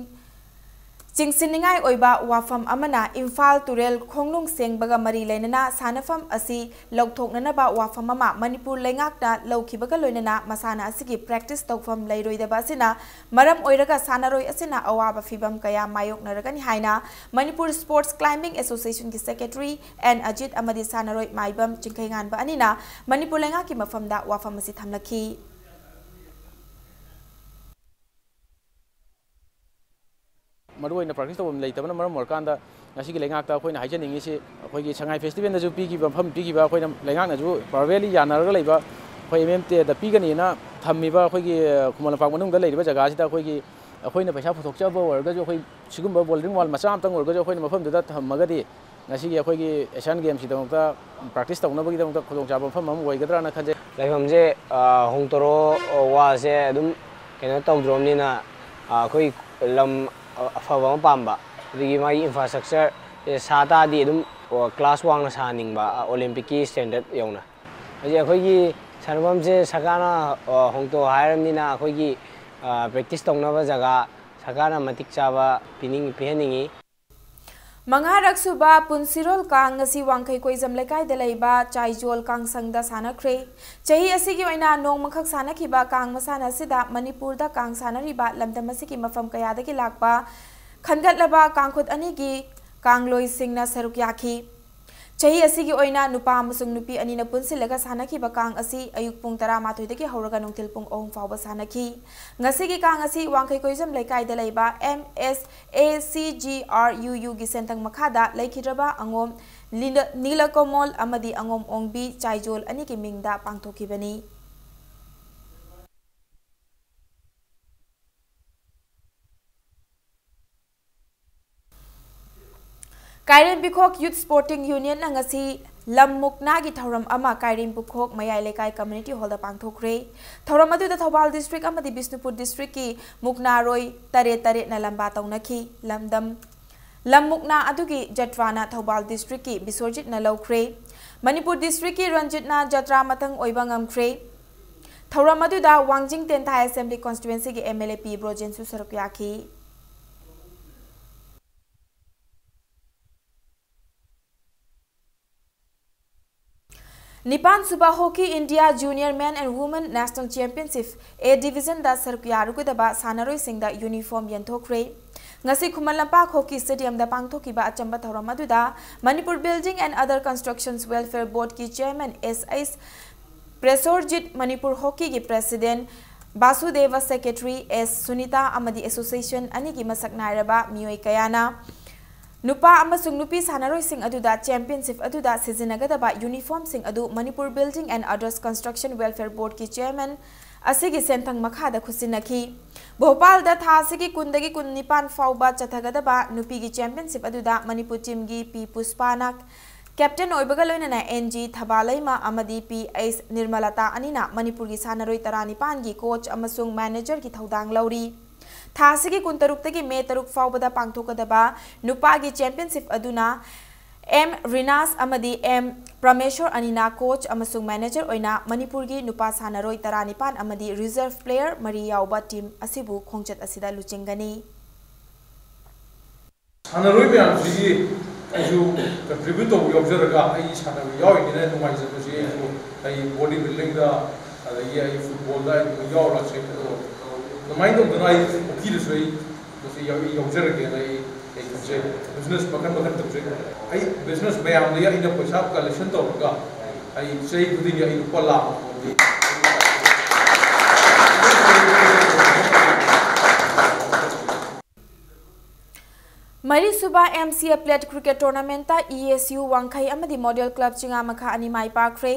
ꯆꯤꯡꯁꯤꯟꯅꯤꯡꯉꯥꯏ ꯑꯣꯏꯕ ꯋꯥꯐꯝ ꯑꯃꯅ, ꯏꯝꯐꯥꯜ ꯇꯨꯔꯦꯜ ꯈꯣꯡꯅꯨꯡ ꯁꯦꯡꯕꯒ ꯃꯔꯤ ꯂꯩꯅꯅ ꯁꯥꯟꯅꯐꯝ ꯑꯁꯤ ꯂꯧꯊꯣꯛꯅꯅꯕ ꯋꯥꯐꯝ ꯑꯃ ꯃꯅꯤꯄꯨꯔ ꯂꯩꯉꯥꯛꯅ ꯂꯧꯈꯤꯕꯒ ꯂꯣꯏꯅꯅ ꯃꯁꯥꯟꯅ ꯑꯁꯤꯒꯤ ꯄ꯭ꯔꯦꯛꯇꯤꯁ ꯇꯧꯐꯝ ꯂꯩꯔꯣꯏꯗꯕ ꯑꯁꯤꯅ ꯃꯔꯝ ꯑꯣꯏꯔꯒ ꯁꯥꯟꯅꯔꯣꯏ ꯑꯁꯤꯅ ꯑꯋꯥꯕ ꯐꯤꯚꯝ ꯀꯌꯥ ꯃꯥꯌꯣꯛꯅꯔꯒꯅꯤ ꯍꯥꯏꯅ ꯃꯅꯤꯄꯨꯔ ꯁ꯭ꯄꯣꯔꯠꯁ ꯀ꯭ꯂꯥꯏꯝꯕꯤꯡ ꯑꯦꯁꯣꯁꯤꯌꯦꯁꯟꯒꯤ ꯁꯦꯀ꯭ꯔꯦꯇꯔꯤ ꯑꯦꯟ ꯑꯖꯤꯠ ꯑꯃꯗꯤ ꯁꯥꯟꯅꯔꯣꯏ ꯃꯥꯏꯕꯝ ꯆꯤꯡꯈꯩꯉꯥꯟꯕ ꯑꯅꯤꯅ ꯃꯅꯤꯄꯨꯔ ꯂꯩꯉꯥꯛꯀꯤ ꯃꯐꯝꯗ ꯋꯥꯐꯝ ꯑꯁꯤ ꯊꯝꯂꯛꯈꯤ꯫ ꯃꯔꯨꯑꯣꯏꯅ ꯄ꯭ꯔꯦꯛꯇꯤꯁ ꯇꯧꯐꯝ ꯂꯩꯇꯕꯅ ꯃꯔꯝ ꯑꯣꯏꯔꯀꯥꯟꯗ, ꯉꯁꯤꯒꯤ ꯂꯩꯉꯥꯛꯇ ꯑꯩꯈꯣꯏꯅ ꯍꯥꯏꯖꯅꯤꯡꯉꯤꯁꯤ, ꯑꯩꯈꯣꯏꯒꯤ ꯁꯉꯥꯏ ꯐꯦꯁꯇꯤꯚꯦꯜꯗꯁꯨ ꯄꯤꯈꯤꯕ, ꯃꯐꯝ ꯄꯤꯈꯤꯕ, ꯑꯩꯈꯣꯏꯅ ꯂꯩꯉꯥꯛꯅꯁꯨ ꯄ꯭ꯔꯥꯏꯚꯦꯠꯂꯤ ꯌꯥꯅꯔꯒ ꯂꯩꯕ, ꯑꯩꯈꯣꯏ ꯑꯦꯝ ꯑꯦꯝ ꯇꯤ ꯑꯦꯗ ꯄꯤꯒꯅꯤꯅ ꯊꯝꯃꯤꯕ ꯑꯩꯈꯣꯏꯒꯤ ꯈꯨꯃꯟ ꯂꯝꯄꯥꯛ ꯃꯅꯨꯡꯗ ꯂꯩꯔꯤꯕ ꯖꯒꯥꯁꯤꯗ ꯑꯩꯈꯣꯏꯒꯤ, ꯑꯩꯈꯣꯏꯅ ꯄꯩꯁꯥ ꯄꯨꯊꯣꯛꯆꯕ ꯑꯣꯏꯔꯒꯁꯨ, ꯑꯩꯈꯣꯏ ꯁꯤꯒꯨꯝꯕ ꯕꯣꯜꯗꯔꯤꯡ ꯋꯥꯜ ꯃꯆꯥ ꯑꯃꯇꯪ ꯑꯣꯏꯔꯒꯁꯨ ꯑꯩꯈꯣꯏꯅ ꯃꯐꯝꯗꯨꯗ ꯊꯝꯃꯒꯗꯤ, ꯉꯁꯤꯒꯤ ꯑꯩꯈꯣꯏꯒꯤ ꯑꯦꯁꯤꯌꯥꯟ ꯒꯦꯝꯁꯀꯤꯗꯃꯛꯇ ꯄ꯭ꯔꯦꯛꯇꯤꯁ ꯇꯧꯅꯕꯒꯤꯗꯃꯛꯇ ꯈꯨꯗꯣꯡꯆꯥꯕ ꯃꯐꯝ ꯑꯃ ꯑꯣꯏꯒꯗ꯭ꯔꯥꯅ ꯈꯟꯖꯩ꯫ ꯂꯩꯐꯝꯁꯦ, ꯑ, ꯍꯣꯡꯇꯣꯔꯛꯑꯣ, ꯑ, ꯋꯥꯁꯦ ꯑꯗꯨꯝ ꯀꯩꯅꯣ ꯇꯧꯗ꯭ꯔꯣꯕꯅꯤꯅ, ꯑ, ꯑꯩꯈꯣꯏ ꯂꯝ, ꯑ, ꯑꯐꯕ ꯑꯃ ꯄꯥꯝꯕ, ꯑꯗꯒꯤ ꯃꯥꯒꯤ ꯏꯟꯐ꯭ꯔꯥꯁ꯭ꯇ꯭ꯔꯛꯆꯔꯁꯦ ꯁꯥ ꯇꯥꯔꯗꯤ ꯑꯗꯨꯝ, ꯑ, ꯀ꯭ꯂꯥꯁ ꯋꯥꯡꯅ ꯁꯥꯍꯟꯅꯤꯡꯕ, ꯑ, ꯑꯣꯂꯦꯝꯄꯤꯛꯀꯤ ꯁ꯭ꯇꯦꯟꯗꯔꯠ ꯌꯧꯅ꯫ ꯍꯧꯖꯤꯛ ꯑꯩꯈꯣꯏꯒꯤ ꯁꯥꯟꯅꯐꯝꯁꯦ ꯁꯔꯀꯥꯔꯅ, ꯑ, ꯍꯣꯡꯇꯣꯛꯑꯣ ꯍꯥꯏꯔꯕꯅꯤꯅ ꯑꯩꯈꯣꯏꯒꯤ, ꯑ, ꯄ꯭ꯔꯦꯛꯇꯤꯁ ꯇꯧꯅꯕ ꯖꯒꯥ ꯁꯔꯀꯥꯔꯅ ꯃꯇꯤꯛ ꯆꯥꯕ ꯄꯤꯅꯤꯡ-, ꯄꯤꯍꯟꯅꯤꯡꯉꯤ꯫ ꯃꯉꯥꯔꯛ ꯁꯨꯕ ꯄꯨꯟꯁꯤꯔꯣꯜ ꯀꯥꯡ ꯉꯁꯤ ꯋꯥꯡꯈꯩ ꯀꯣꯏꯖꯝ ꯂꯩꯀꯥꯏꯗ ꯂꯩꯕ ꯆꯥꯏꯖꯣꯜ ꯀꯥꯡꯁꯪꯗ ꯁꯥꯟꯅꯈ꯭ꯔꯦ꯫ ꯆꯍꯤ ꯑꯁꯤꯒꯤ ꯑꯣꯏꯅ ꯅꯣꯡꯃꯈꯛ ꯁꯥꯟꯅꯈꯤꯕ ꯀꯥꯡ ꯃꯁꯥꯟꯅ ꯑꯁꯤꯗ ꯃꯅꯤꯄꯨꯔꯗ ꯀꯥꯡ ꯁꯥꯟꯅꯔꯤꯕ ꯂꯝꯗꯝ ꯑꯁꯤꯒꯤ ꯃꯐꯝ ꯀꯌꯥꯗꯒꯤ ꯂꯥꯛꯄ ꯈꯟꯒꯠꯂꯕ ꯀꯥꯡꯈꯨꯠ ꯑꯅꯤꯒꯤ ꯀꯥꯡꯂꯣꯏꯁꯤꯡꯅ ꯁꯔꯨꯛ ꯌꯥꯈꯤ꯫ ꯆꯍꯤ ꯑꯁꯤꯒꯤ ꯑꯣꯏꯅ ꯅꯨꯄꯥ ꯑꯃꯁꯨꯡ ꯅꯨꯄꯤ ꯑꯅꯤꯅ ꯄꯨꯟꯁꯤꯜꯂꯒ ꯁꯥꯟꯅꯈꯤꯕ ꯀꯥꯡ ꯑꯁꯤ ꯑꯌꯨꯛ ꯄꯨꯡ ꯇꯔꯥꯃꯥꯊꯣꯏꯗꯒꯤ ꯍꯧꯔꯒ ꯅꯨꯡꯊꯤꯜ ꯄꯨꯡ ꯑꯍꯨꯝ ꯐꯥꯎꯕ ꯁꯥꯟꯅꯈꯤ꯫ ꯉꯁꯤꯒꯤ ꯀꯥꯡ ꯑꯁꯤ ꯋꯥꯡꯈꯩ ꯀꯣꯏꯖꯝ ꯂꯩꯀꯥꯏꯗ ꯂꯩꯕ M S A C G R U U ꯒꯤ ꯁꯦꯟꯊꯪ ꯃꯈꯥꯗ ꯂꯩꯈꯤꯗ꯭ꯔꯕ ꯑꯉꯣꯝ ꯂꯤꯅ-, ꯅꯤꯂꯀꯣꯃꯣꯜ ꯑꯃꯗꯤ ꯑꯉꯣꯝ ꯑꯣꯡꯕꯤ ꯆꯥꯏꯖꯣꯜ ꯑꯅꯤꯒꯤ ꯃꯤꯡꯗ ꯄꯥꯡꯊꯣꯛꯈꯤꯕꯅꯤ꯫ ꯀꯥꯏꯔꯦꯝꯕꯤꯈꯣꯛ Youth Sporting Union ꯅ ꯉꯁꯤ ꯂꯝ ꯃꯨꯛꯅꯥꯒꯤ ꯊꯧꯔꯝ ꯑꯃ ꯀꯥꯏꯔꯦꯝꯕꯤꯈꯣꯛ ꯃꯌꯥꯏ ꯂꯩꯀꯥꯏ Community Hall ꯗ ꯄꯥꯡꯊꯣꯛꯈ꯭ꯔꯦ꯫ ꯊꯧꯔꯝ ꯑꯗꯨꯗ ꯊꯧꯕꯥꯜ District ꯑꯃꯗꯤ ꯕꯤꯁꯅꯨꯄꯨꯔ District ꯀꯤ ꯃꯨꯛꯅꯥꯔꯣꯏ ꯇꯔꯦꯠ ꯇꯔꯦꯠꯅ ꯂꯝꯕꯥ ꯇꯧꯅꯈꯤ꯫ ꯂꯝꯗꯝ, ꯂꯝ ꯃꯨꯛꯅꯥ ꯑꯗꯨꯒꯤ ꯖꯇ꯭ꯔꯥꯅ ꯊꯧꯕꯥꯜ District ꯀꯤ ꯕꯤꯁ꯭ꯋꯔꯖꯤꯠꯅ ꯂꯧꯈ꯭ꯔꯦ꯫ ꯃꯅꯤꯄꯨꯔ District ꯀꯤ ꯔꯟꯖꯤꯠꯅ ꯖꯇ꯭ꯔꯥ ꯃꯊꯪ ꯑꯣꯏꯕ ꯉꯝꯈ꯭ꯔꯦ꯫ ꯊꯧꯔꯝ ꯑꯗꯨꯗ ꯋꯥꯡꯖꯤꯡ ꯇꯦꯟꯊꯥ Assembly Constituency ꯒꯤ M L A P ꯕ꯭ꯔꯣꯖꯦꯟꯁꯨ ꯁꯔꯨꯛ ꯌꯥꯈꯤ꯫ ꯅꯤꯄꯥꯟ ꯁꯨꯕ Hockey India Junior Men and Women National Championship A Division ꯗ ꯁꯔꯨꯛ ꯌꯥꯔꯨꯒꯗꯕ ꯁꯥꯟꯅꯔꯣꯏꯁꯤꯡꯗ uniform ꯌꯦꯟꯊꯣꯛꯈ꯭ꯔꯦ꯫ ꯉꯁꯤ ꯈꯨꯃꯟ ꯂꯝꯄꯥꯛ Hockey Stadium ꯗ ꯄꯥꯡꯊꯣꯛꯈꯤꯕ ꯑꯆꯝꯕ ꯊꯧꯔꯝ ꯑꯗꯨꯗ Manipur Building and Other Constructions Welfare Board ꯀꯤ Chairman S H ꯄ꯭ꯔꯦꯁꯣꯔꯖꯤꯠ, Manipur Hockey ꯒꯤ President ꯕꯥꯁꯨꯗꯦꯕ, Secretary S ꯁꯨꯅꯤꯇꯥ ꯑꯃꯗꯤ Association ꯑꯅꯤꯒꯤ ꯃꯁꯛ ꯅꯥꯏꯔꯕ ꯃꯤꯑꯣꯏ ꯀꯌꯥꯅ ꯅꯨꯄꯥ ꯑꯃꯁꯨꯡ ꯅꯨꯄꯤ ꯁꯥꯟꯅꯔꯣꯏꯁꯤꯡ ꯑꯗꯨꯗ championship ꯑꯗꯨꯗ ꯁꯤꯖꯤꯟꯅꯒꯗꯕ uniform ꯁꯤꯡ ꯑꯗꯨ Manipur Building and Others Construction Welfare Board ꯀꯤ Chairman ꯑꯁꯤꯒꯤ ꯁꯦꯟꯊꯪ ꯃꯈꯥꯗ ꯈꯨꯠꯁꯤꯟꯅꯈꯤ꯫ ꯚꯣꯄꯥꯜꯗ ꯊꯥ ꯑꯁꯤꯒꯤ ꯀꯨꯟꯗꯒꯤ ꯀꯨꯟꯅꯤꯄꯥꯟ ꯐꯥꯎꯕ ꯆꯠꯊꯒꯗꯕ ꯅꯨꯄꯤꯒꯤ championship ꯑꯗꯨꯗ ꯃꯅꯤꯄꯨꯔ team ꯒꯤ ꯄꯤ ꯄꯨꯁꯄꯥꯅ captain ꯑꯣꯏꯕꯒ ꯂꯣꯏꯅꯅ N G ꯊꯕꯥꯂꯩꯃ ꯑꯃꯗꯤ P H ꯅꯤꯔꯃꯂꯇꯥ ꯑꯅꯤꯅ ꯃꯅꯤꯄꯨꯔꯒꯤ ꯁꯥꯟꯅꯔꯣꯏ ꯇꯔꯥꯅꯤꯄꯥꯟꯒꯤ coach ꯑꯃꯁꯨꯡ manager ꯒꯤ ꯊꯧꯗꯥꯡ ꯂꯧꯔꯤ꯫ ꯊꯥ ꯑꯁꯤꯒꯤ ꯀꯨꯟꯇꯔꯨꯛꯇꯒꯤ ꯃꯦ ꯇꯔꯨꯛ ꯐꯥꯎꯕꯗ ꯄꯥꯡꯊꯣꯛꯀꯗꯕ ꯅꯨꯄꯥꯒꯤ championship ꯑꯗꯨꯅ M ꯔꯤꯅꯥꯁ ꯑꯃꯗꯤ M ꯄ꯭ꯔꯃꯦꯁꯣꯔ ꯑꯅꯤꯅ coach ꯑꯃꯁꯨꯡ manager ꯑꯣꯏꯅ ꯃꯅꯤꯄꯨꯔꯒꯤ ꯅꯨꯄꯥ ꯁꯥꯟꯅꯔꯣꯏ ꯇꯔꯥꯅꯤꯄꯥꯟ ꯑꯃꯗꯤ reserve player ꯃꯔꯤ ꯌꯥꯎꯕ team ꯑꯁꯤꯕꯨ ꯈꯣꯡꯆꯠ ꯑꯁꯤꯗ ꯂꯨꯆꯤꯡꯒꯅꯤ꯫ ꯁꯥꯟꯅꯔꯣꯏ ꯃꯌꯥꯝꯁꯤꯒꯤ ꯑꯩꯁꯨ contribute ꯇꯧꯕ ꯌꯥꯎꯖꯔꯒ, ꯑꯩ ꯁꯥꯟꯅꯕ ꯌꯥꯎꯔꯤꯅꯤꯅ ꯅꯨꯡꯉꯥꯏꯖꯕꯁꯤ ꯑꯩꯁꯨ, ꯑꯩ body building ꯗ, ꯑꯗꯒꯤ ꯑꯩ football ꯗ ꯑꯩ ꯑꯗꯨꯝ ꯌꯥꯎꯔꯁꯦ꯫ ꯑꯗꯣ ꯑꯗꯨꯃꯥꯏꯅ ꯇꯧꯗꯅ ꯑꯩ hockey ꯗꯁꯨ ꯑꯩ ꯃꯁꯤ ꯌꯥꯎ-, ꯌꯥꯎꯖꯔꯒꯦꯅ ꯑꯩ, ꯑꯩ ꯇꯧꯖꯩ꯫ ꯕꯤꯖꯤꯅꯦꯁ ꯃꯈꯜ ꯃꯈꯜ ꯇꯧꯖꯩ꯫ ꯑꯩ ꯕꯤꯖꯤꯅꯦꯁ ꯃꯌꯥꯝꯗꯒꯤ ꯑꯩꯅ ꯄꯩꯁꯥ ꯀꯂꯦꯛꯁꯟ ꯇꯧꯔꯒ ꯑꯩ ꯆꯍꯤ ꯈꯨꯗꯤꯡꯒꯤ ꯑꯩ ꯂꯨꯄꯥ ꯂꯥꯈ ꯑꯃꯗꯤ ꯃꯔꯤꯁꯨꯕ M C A plate cricket ꯇꯣꯔꯅꯥꯃꯦꯟꯠꯇ ꯏ ꯑꯦꯁ ꯌꯨ ꯋꯥꯡꯈꯩ ꯑꯃꯗꯤ ꯃꯣꯗꯦꯜ ꯀ꯭ꯂꯕ ꯆꯤꯉꯥꯃꯈꯥ ꯑꯅꯤ ꯃꯥꯏ ꯄꯥꯛꯈ꯭ꯔꯦ꯫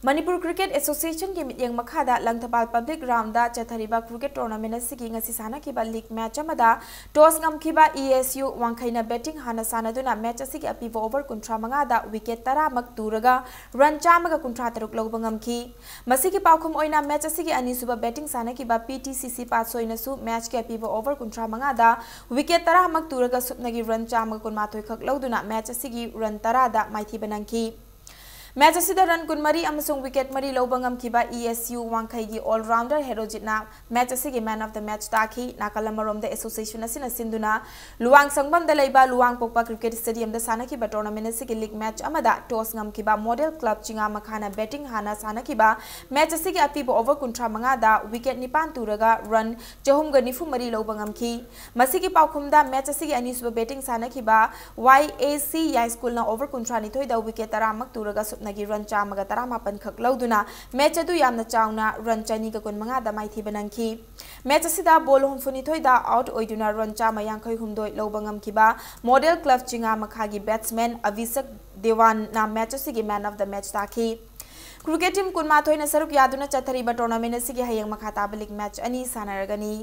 ꯃꯅꯤꯄꯨꯔ ꯀ꯭ꯔꯤꯀꯦꯠ ꯑꯦꯁꯣꯁꯤꯌꯦꯁꯟꯒꯤ ꯃꯤꯠꯌꯦꯡ ꯃꯈꯥꯗ ꯂꯪꯊꯕꯥꯜ ꯄꯕ꯭ꯂꯤꯛ ꯒ꯭ꯔꯥꯎꯟꯗ ꯆꯠꯊꯔꯤꯕ ꯀ꯭ꯔꯤꯀꯦꯠ ꯇꯣꯔꯅꯥꯃꯦꯟꯠ ꯑꯁꯤꯒꯤ ꯉꯁꯤ ꯁꯥꯟꯅꯈꯤꯕ ꯂꯤꯒ ꯃꯦꯆ ꯑꯃꯗ ꯇꯣꯁ ꯉꯝꯈꯤꯕ ꯏ ꯑꯦꯁ ꯌꯨ ꯋꯥꯡꯈꯩꯅ ꯕꯦꯇꯤꯡ ꯍꯥꯟꯅ ꯁꯥꯟꯅꯗꯨꯅ ꯃꯦꯆ ꯑꯁꯤꯒꯤ ꯑꯄꯤꯕ ꯑꯣꯚꯔ ꯀꯨꯟꯊ꯭ꯔꯥ ꯃꯉꯥꯗ ꯋꯤꯀꯦꯠ ꯇꯔꯥꯃꯛ ꯇꯨꯔꯒ ꯔꯟ ꯆꯥꯝꯃꯒ ꯀꯨꯟꯊ꯭ꯔꯥ ꯇꯔꯨꯛ ꯂꯧꯕ ꯉꯝꯈꯤ꯫ ꯃꯁꯤꯒꯤ ꯄꯥꯎꯈꯨꯝ ꯑꯣꯏꯅ ꯃꯦꯆ ꯑꯁꯤꯒꯤ ꯑꯅꯤꯁꯨꯕ ꯕꯦꯇꯤꯡ ꯁꯥꯟꯅꯈꯤꯕ ꯄꯤ ꯇꯤ ꯁꯤ ꯁꯤ ꯄꯥꯠꯁꯣꯏꯅꯁꯨ ꯃꯦꯆꯀꯤ ꯑꯄꯤꯕ ꯑꯣꯚꯔ ꯀꯨꯟꯊ꯭ꯔꯥ ꯃꯉꯥꯗ ꯋꯤꯀꯦꯠ ꯇꯔꯥꯃꯛ ꯇꯨꯔꯒ ꯁꯨꯞꯅꯒꯤ ꯔꯟ ꯆꯥꯝꯃꯒ ꯀꯨꯟꯃꯥꯊꯣꯏ ꯈꯛ ꯂꯧꯗꯨꯅ ꯃꯦꯆ ꯑꯁꯤꯒꯤ ꯔꯟ ꯇꯔꯥꯗ ꯃꯥꯏꯊꯤꯕ ꯅꯪꯈꯤ꯫ ꯃꯦꯆ ꯑꯁꯤꯗ ꯔꯟ ꯀꯨꯟꯃꯔꯤ ꯑꯃꯁꯨꯡ ꯋꯤꯀꯦꯠ ꯃꯔꯤ ꯂꯧꯕ ꯉꯝꯈꯤꯕ ꯏ ꯑꯦꯁ ꯌꯨ ꯋꯥꯡꯈꯩꯒꯤ ꯑꯣꯜꯔꯥꯎꯟꯗꯔ ꯍꯦꯔꯣꯖꯤꯠꯅ ꯃꯦꯆ ꯑꯁꯤꯒꯤ ꯃꯦꯟ ꯑꯣꯐ ꯗ ꯃꯦꯆ ꯇꯥꯈꯤ꯫ ꯅꯥꯀꯜ ꯑꯃꯔꯣꯝꯗ ꯑꯦꯁꯣꯁꯤꯌꯦꯁꯟ ꯑꯁꯤꯅ ꯁꯤꯟꯗꯨꯅ ꯂꯨꯋꯥꯡ ꯁꯪꯕꯝꯗ ꯂꯩꯕ ꯂꯨꯋꯥꯡꯄꯣꯛꯄ ꯀ꯭ꯔꯤꯀꯦꯠ ꯁ꯭ꯇꯦꯗꯤꯌꯝꯗ ꯁꯥꯟꯅꯈꯤꯕ ꯇꯣꯔꯅꯥꯃꯦꯟꯠ ꯑꯁꯤꯒꯤ ꯂꯤꯒ ꯃꯦꯆ ꯑꯃꯗ ꯇꯣꯁ ꯉꯝꯈꯤꯕ ꯃꯣꯗꯦꯜ ꯀ꯭ꯂꯕ ꯆꯤꯉꯥꯃꯈꯥꯅ ꯕꯦꯇꯤꯡ ꯍꯥꯟꯅ ꯁꯥꯟꯅꯈꯤꯕ ꯃꯦꯆ ꯑꯁꯤꯒꯤ ꯑꯄꯤꯕ ꯑꯣꯚꯔ ꯀꯨꯟꯊ꯭ꯔꯥ ꯃꯉꯥꯗ ꯋꯤꯀꯦꯠ ꯅꯤꯄꯥꯟ ꯇꯨꯔꯒ ꯔꯟ ꯆꯍꯨꯝꯒ ꯅꯤꯐꯨ ꯃꯔꯤ ꯂꯧꯕ ꯉꯝꯈꯤ꯫ ꯃꯁꯤꯒꯤ ꯄꯥꯎꯈꯨꯝꯗ ꯃꯦꯆ ꯑꯁꯤꯒꯤ ꯑꯅꯤꯁꯨꯕ ꯕꯦꯇꯤꯡ ꯁꯥꯟꯅꯈꯤꯕ ꯋꯥꯏ ꯑꯦ ꯁꯤ ꯌꯥꯏꯁ꯭ꯀꯨꯜꯅ ꯑꯣꯚꯔ ꯀꯨꯟꯊ꯭ꯔꯥ ꯅꯤꯊꯣꯏꯗ ꯋꯤꯀꯦꯠ ꯇꯔꯥꯃꯛ ꯇꯨꯔꯒ ꯁꯨꯞꯅꯒꯤ ꯔꯟ ꯆꯥꯝꯃꯒ ꯇꯔꯥꯃꯥꯄꯟ ꯈꯛ ꯂꯧꯗꯨꯅ ꯃꯦꯆ ꯑꯗꯨ ꯌꯥꯝꯅ ꯆꯥꯎꯅ ꯔꯟ ꯆꯅꯤꯒ ꯀꯨꯟꯃꯉꯥꯗ ꯃꯥꯏꯊꯤꯕ ꯅꯪꯈꯤ꯫ ꯃꯦꯆ ꯑꯁꯤꯗ ꯕꯣꯜ ꯍꯨꯝꯐꯨꯅꯤꯊꯣꯏꯗ ꯑꯥꯎꯠ ꯑꯣꯏꯗꯨꯅ ꯔꯟ ꯆꯥꯝꯃ ꯌꯥꯡꯈꯩ ꯍꯨꯝꯗꯣꯏ ꯂꯧꯕ ꯉꯝꯈꯤꯕ ꯃꯣꯗꯦꯜ ꯀ꯭ꯂꯕ ꯆꯤꯉꯥꯃꯈꯥꯒꯤ ꯕꯦꯠꯁꯃꯦꯟ ꯑꯚꯤꯁꯛ ꯗꯦꯋꯥꯟꯅ ꯃꯦꯆ ꯑꯁꯤꯒꯤ ꯃꯦꯟ ꯑꯣꯐ ꯗ ꯃꯦꯆ ꯇꯥꯈꯤ꯫ ꯀ꯭ꯔꯤꯀꯦꯠ ꯇꯤꯝ ꯀꯨꯟꯃꯥꯊꯣꯏꯅ ꯁꯔꯨꯛ ꯌꯥꯗꯨꯅ ꯆꯠꯊꯔꯤꯕ ꯇꯣꯔꯅꯥꯃꯦꯟꯠ ꯑꯁꯤꯒꯤ ꯍꯌꯦꯡ ꯃꯈꯥ ꯇꯥꯕ ꯂꯤꯒ ꯃꯦꯆ ꯑꯅꯤ ꯁꯥꯟꯅꯔꯒꯅꯤ꯫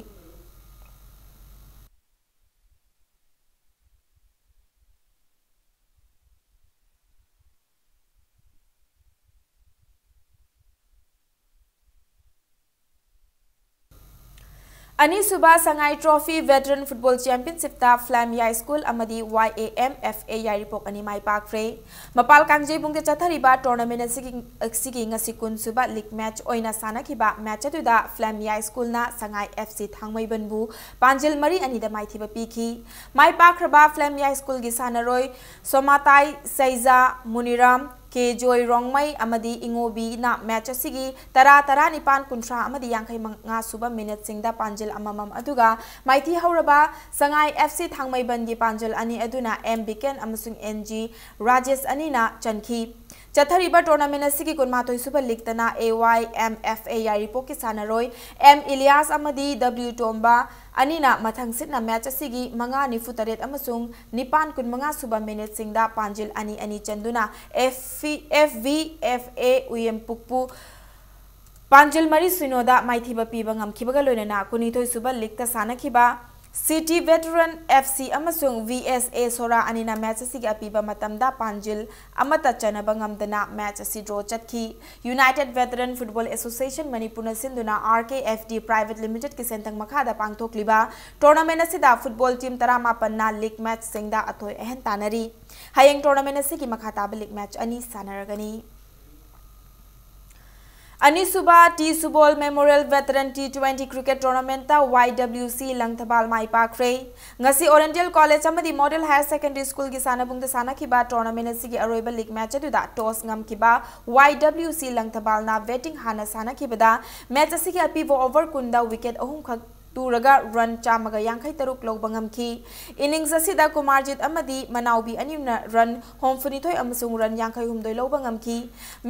ꯑꯅꯤꯁꯨꯕ ꯁꯉꯥꯏ ꯇ꯭ꯔꯣꯐꯤ ꯚꯦꯇꯔꯟ ꯐꯨꯠꯕꯣꯜ ꯆꯦꯝꯄꯤꯌꯟꯁꯤꯞꯇ ꯐ꯭ꯂꯦꯝ ꯌꯥꯏꯁ꯭ꯀꯨꯜ ꯑꯃꯗꯤ ꯋꯥꯏ ꯑꯦ ꯑꯦꯝ ꯑꯦꯐ ꯑꯦ ꯌꯥꯏꯔꯤꯄꯣꯛ ꯑꯅꯤ ꯃꯥꯏ ꯄꯥꯛꯈ꯭ꯔꯦ꯫ ꯃꯄꯥꯜ ꯀꯥꯡꯖꯩꯕꯨꯡꯗ ꯆꯠꯊꯔꯤꯕ ꯇꯣꯔꯅꯥꯃꯦꯟꯠ ꯑꯁꯤꯒꯤ, ꯑꯁꯤꯒꯤ ꯉꯁꯤ ꯀꯨꯟꯁꯨꯕ ꯂꯤꯒ ꯃꯦꯆ ꯑꯣꯏꯅ ꯁꯥꯟꯅꯈꯤꯕ ꯃꯦꯆ ꯑꯗꯨꯗ ꯐ꯭ꯂꯦꯝ ꯌꯥꯏꯁ꯭ꯀꯨꯜꯅ ꯁꯉꯥꯏ ꯑꯦꯐ ꯁꯤ ꯊꯥꯡꯃꯩꯕꯟꯕꯨ ꯄꯥꯟꯖꯤꯜ ꯃꯔꯤ ꯑꯅꯤꯗ ꯃꯥꯏꯊꯤꯕ ꯄꯤꯈꯤ꯫ ꯃꯥꯏ ꯄꯥꯛꯈ꯭ꯔꯕ ꯐ꯭ꯂꯦꯝ ꯌꯥꯏꯁ꯭ꯀꯨꯜꯒꯤ ꯁꯥꯟꯅꯔꯣꯏ ꯁꯣꯃꯥꯇꯥꯏ ꯁꯩꯖꯥ, ꯃꯨꯅꯤꯔꯥꯝ, ꯀꯦ ꯖꯣꯏ ꯔꯣꯡꯃꯩ ꯑꯃꯗꯤ ꯏꯉꯣꯕꯤꯅ ꯃꯦꯆ ꯑꯁꯤꯒꯤ ꯇꯔꯥ, ꯇꯔꯥꯅꯤꯄꯥꯟ, ꯀꯨꯟꯊ꯭ꯔꯥ ꯑꯃꯗꯤ ꯌꯥꯡꯈꯩ ꯃꯉꯥ ꯁꯨꯕ ꯃꯤꯅꯠꯁꯤꯡꯗ ꯄꯥꯟꯖꯤꯜ ꯑꯃꯃꯝ, ꯑꯗꯨꯒ ꯃꯥꯏꯊꯤ ꯍꯧꯔꯕ ꯁꯉꯥꯏ ꯑꯦꯐ ꯁꯤ ꯊꯥꯡꯃꯩꯕꯟꯒꯤ ꯄꯥꯟꯖꯤꯜ ꯑꯅꯤ ꯑꯗꯨꯅ ꯑꯦꯝ ꯕꯤꯀꯦꯟ ꯑꯃꯁꯨꯡ ꯑꯦꯟ ꯖꯤ ꯔꯥꯖꯦꯁ ꯑꯅꯤꯅ ꯆꯟꯈꯤ꯫ ꯆꯠꯊꯔꯤꯕ ꯇꯣꯔꯅꯥꯃꯦꯟ ꯑꯁꯤꯒꯤ ꯀꯨꯟꯃꯥꯊꯣꯏ ꯁꯨꯕ ꯂꯤꯛꯇꯅ ꯑꯦ ꯋꯥꯏ ꯑꯦꯝ ꯑꯦꯐ ꯑꯦ ꯌꯥꯏꯔꯤꯄꯣꯛꯀꯤ ꯁꯥꯟꯅꯔꯣꯏ ꯑꯦꯝ ꯏꯂꯤꯌꯥꯁ ꯑꯃꯗꯤ ꯗꯕ꯭ꯂꯤꯎ ꯇꯣꯝꯕ ꯑꯅꯤꯅ ꯃꯊꯪ ꯁꯤꯠꯅ ꯃꯦꯆ ꯑꯁꯤꯒꯤ ꯃꯉꯥ ꯅꯤꯐꯨ ꯇꯔꯦꯠ ꯑꯃꯁꯨꯡ ꯅꯤꯄꯥꯟ ꯀꯨꯟꯃꯉꯥ ꯁꯨꯕ ꯃꯤꯅꯤꯠꯁꯤꯡꯗ ꯄꯥꯟꯖꯤꯜ ꯑꯅꯤ ꯑꯅꯤ ꯆꯟꯗꯨꯅ ꯑꯦꯐ ꯚꯤ ꯑꯦꯐ ꯑꯦ ꯎꯌꯦꯝꯄꯨꯛꯄꯨ ꯄꯥꯟꯖꯤꯜ ꯃꯔꯤ ꯁꯤꯅꯣꯗ ꯃꯥꯏꯊꯤꯕ ꯄꯤꯕ ꯉꯝꯈꯤꯕꯒ ꯂꯣꯏꯅꯅ ꯀꯨꯟꯅꯤꯊꯣꯏ ꯁꯨꯕ ꯂꯤꯛꯇ ꯁꯥꯟꯅꯈꯤꯕ ꯁꯤꯇꯤ ꯚꯦꯇꯔꯟ ꯑꯦꯐ ꯁꯤ ꯑꯃꯁꯨꯡ ꯚꯤ ꯑꯦꯁ ꯑꯦ ꯁꯣꯔꯥ ꯑꯅꯤꯅ ꯃꯦꯆ ꯑꯁꯤꯒꯤ ꯑꯄꯤꯕ ꯃꯇꯝꯗ ꯄꯥꯟꯖꯤꯜ ꯑꯃꯠꯇ ꯆꯟꯅꯕ ꯉꯝꯗꯅ ꯃꯦꯆ ꯑꯁꯤ ꯗ꯭ꯔꯣ ꯆꯠꯈꯤ꯫ ꯌꯨꯅꯥꯏꯇꯦꯗ ꯚꯦꯇꯔꯟ ꯐꯨꯠꯕꯣꯜ ꯑꯦꯁꯣꯁꯤꯌꯦꯁꯟ ꯃꯅꯤꯄꯨꯔꯅ ꯁꯤꯟꯗꯨꯅ ꯑꯥꯔ ꯀꯦ ꯑꯦꯐ ꯗꯤ ꯄ꯭ꯔꯥꯏꯚꯦꯠ ꯂꯤꯃꯤꯇꯦꯗꯀꯤ ꯁꯦꯟꯊꯪ ꯃꯈꯥꯗ ꯄꯥꯡꯊꯣꯛꯂꯤꯕ ꯇꯣꯔꯅꯥꯃꯦꯟ ꯑꯁꯤꯗ ꯐꯨꯠꯕꯣꯜ ꯇꯤꯝ ꯇꯔꯥꯃꯥꯄꯟꯅ ꯂꯤꯒ ꯃꯦꯆꯁꯤꯡꯗ ꯑꯊꯣꯏ ꯑꯍꯦꯟ ꯇꯥꯟꯅꯔꯤ꯫ ꯍꯌꯦꯡ ꯇꯣꯔꯅꯥꯃꯦꯟ ꯑꯁꯤꯒꯤ ꯃꯈꯥ ꯇꯥꯕ ꯂꯤꯒ ꯃꯦꯆ ꯑꯅꯤ ꯁꯥꯟꯅꯔꯒꯅꯤ꯫ ꯑꯅꯤꯁꯨꯕ T Subol memorial veteran T twenty cricket ꯇꯣꯔꯅꯥꯃꯦꯟꯇ ꯋꯥꯏ ꯗꯕ꯭ꯂꯤꯎ ꯁꯤ ꯂꯪꯊꯕꯥꯜ ꯃꯥꯏ ꯄꯥꯛꯈ꯭ꯔꯦ꯫ ꯉꯁꯤ ꯑꯣꯔꯤꯌꯦꯟꯇꯦꯜ ꯀꯣꯂꯦꯖ ꯑꯃꯗꯤ ꯃꯣꯗꯦꯜ ꯍꯥꯌꯔ ꯁꯦꯀꯦꯟꯗꯔꯤ ꯁ꯭ꯀꯨꯜꯒꯤ ꯁꯥꯟꯅꯕꯨꯡꯗ ꯁꯥꯟꯅꯈꯤꯕ ꯇꯣꯔꯅꯥꯃꯦꯟ ꯑꯁꯤꯒꯤ ꯑꯔꯣꯏꯕ ꯂꯤꯒ ꯃꯦꯆ ꯑꯗꯨꯗ ꯇꯣꯁ ꯉꯝꯈꯤꯕ ꯋꯥꯏ ꯗꯕ꯭ꯂꯤꯎ ꯁꯤ ꯂꯪꯊꯕꯥꯜꯅ ꯕꯦꯇꯤꯡ ꯍꯥꯟꯅ ꯁꯥꯟꯅꯈꯤꯕꯗ ꯃꯦꯆ ꯑꯁꯤꯒꯤ ꯑꯄꯤꯕ ꯑꯣꯚꯔ ꯀꯨꯟꯗ ꯋꯤꯀꯦꯠ ꯑꯍꯨꯝꯈꯛ ꯇꯨꯔꯒ ꯔꯟ ꯆꯥꯝꯃꯒ ꯌꯥꯡꯈꯩ ꯇꯔꯨꯛ ꯂꯧꯕ ꯉꯝꯈꯤ꯫ ꯏꯅꯤꯡꯁ ꯑꯁꯤꯗ ꯀꯨꯃꯥꯔꯖꯤꯠ ꯑꯃꯗꯤ ꯃꯅꯥꯎꯕꯤ ꯑꯅꯤꯅ ꯔꯟ ꯍꯨꯝꯐꯨꯅꯤꯊꯣꯏ ꯑꯃꯁꯨꯡ ꯔꯟ ꯌꯥꯡꯈꯩ ꯍꯨꯝꯗꯣꯏ ꯂꯧꯕ ꯉꯝꯈꯤ꯫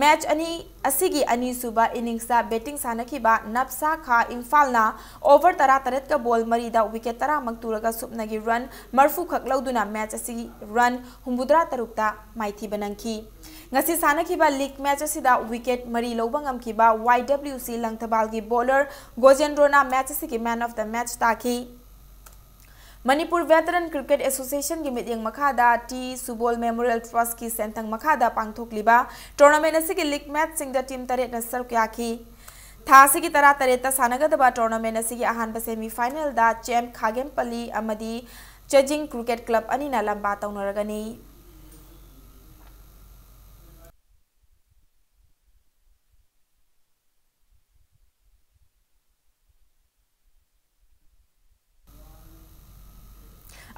ꯃꯦꯆ ꯑꯅꯤ ꯑꯁꯤꯒꯤ ꯑꯅꯤꯁꯨꯕ ꯏꯅꯤꯡꯁꯇ ꯕꯦꯇꯤꯡ ꯁꯥꯟꯅꯈꯤꯕ ꯅꯞꯁꯥ ꯈꯥ ꯏꯝꯐꯥꯜꯅ ꯑꯣꯚꯔ ꯇꯔꯥ ꯇꯔꯦꯠꯀ ꯕꯣꯜ ꯃꯔꯤꯗ ꯋꯤꯀꯦꯠ ꯇꯔꯥꯃꯛ ꯇꯨꯔꯒ ꯁꯨꯞꯅꯒꯤ ꯔꯟ ꯃꯔꯐꯨ ꯈꯛ ꯂꯧꯗꯨꯅ ꯃꯦꯆ ꯑꯁꯤ ꯔꯟ ꯍꯨꯝꯐꯨꯇꯔꯥ ꯇꯔꯨꯛꯇ ꯃꯥꯏꯊꯤꯕ ꯅꯪꯈꯤ꯫ ꯉꯁꯤ ꯁꯥꯟꯅꯈꯤꯕ ꯂꯤꯒ ꯃꯦꯆ ꯑꯁꯤꯗ ꯋꯤꯀꯦꯠ ꯃꯔꯤ ꯂꯧꯕ ꯉꯝꯈꯤꯕ ꯋꯥꯏ ꯗꯕ꯭ꯂꯤꯎ ꯁꯤ ꯂꯪꯊꯕꯥꯜꯒꯤ ꯕꯣꯂꯔ ꯒꯣꯖꯦꯟꯗ꯭ꯔꯣꯅ ꯃꯦꯆ ꯑꯁꯤꯒꯤ ꯃꯦꯟ ꯑꯣꯐ ꯗ ꯃꯦꯆ ꯇꯥꯈꯤ꯫ ꯃꯅꯤꯄꯨꯔ ꯚꯦꯇꯔꯟ ꯀ꯭ꯔꯤꯀꯦꯠ ꯑꯦꯁꯣꯁꯤꯌꯦꯁꯟꯒꯤ ꯃꯤꯠꯌꯦꯡ ꯃꯈꯥꯗ ꯇꯤ ꯁꯨꯕꯣꯜ ꯃꯦꯃꯣꯔꯤꯌꯦꯜ ꯇ꯭ꯔꯁꯀꯤ ꯁꯦꯟꯊꯪ ꯃꯈꯥꯗ ꯄꯥꯡꯊꯣꯛꯂꯤꯕ ꯇꯣꯔꯅꯥꯃꯦꯟ ꯑꯁꯤꯒꯤ ꯂꯤꯒ ꯃꯦꯆꯁꯤꯡꯗ ꯇꯤꯝ ꯇꯔꯦꯠꯅ ꯁꯔꯨꯛ ꯌꯥꯈꯤ꯫ ꯊꯥ ꯑꯁꯤꯒꯤ ꯇꯔꯥ ꯇꯔꯦꯠꯇ ꯁꯥꯟꯅꯒꯗꯕ ꯇꯣꯔꯅꯥꯃꯦꯟ ꯑꯁꯤꯒꯤ ꯑꯍꯥꯟꯕ ꯁꯦꯃꯤ ꯐꯥꯏꯅꯦꯜꯗ ꯆꯦꯝ ꯈꯥꯒꯦꯝꯄꯜꯂꯤ ꯑꯃꯗꯤ ꯆꯦꯖꯤꯡ ꯀ꯭ꯔꯤꯀꯦꯠ ꯀ꯭ꯂꯕ ꯑꯅꯤꯅ ꯂꯝꯕꯥ ꯇꯧꯅꯔꯒꯅꯤ꯫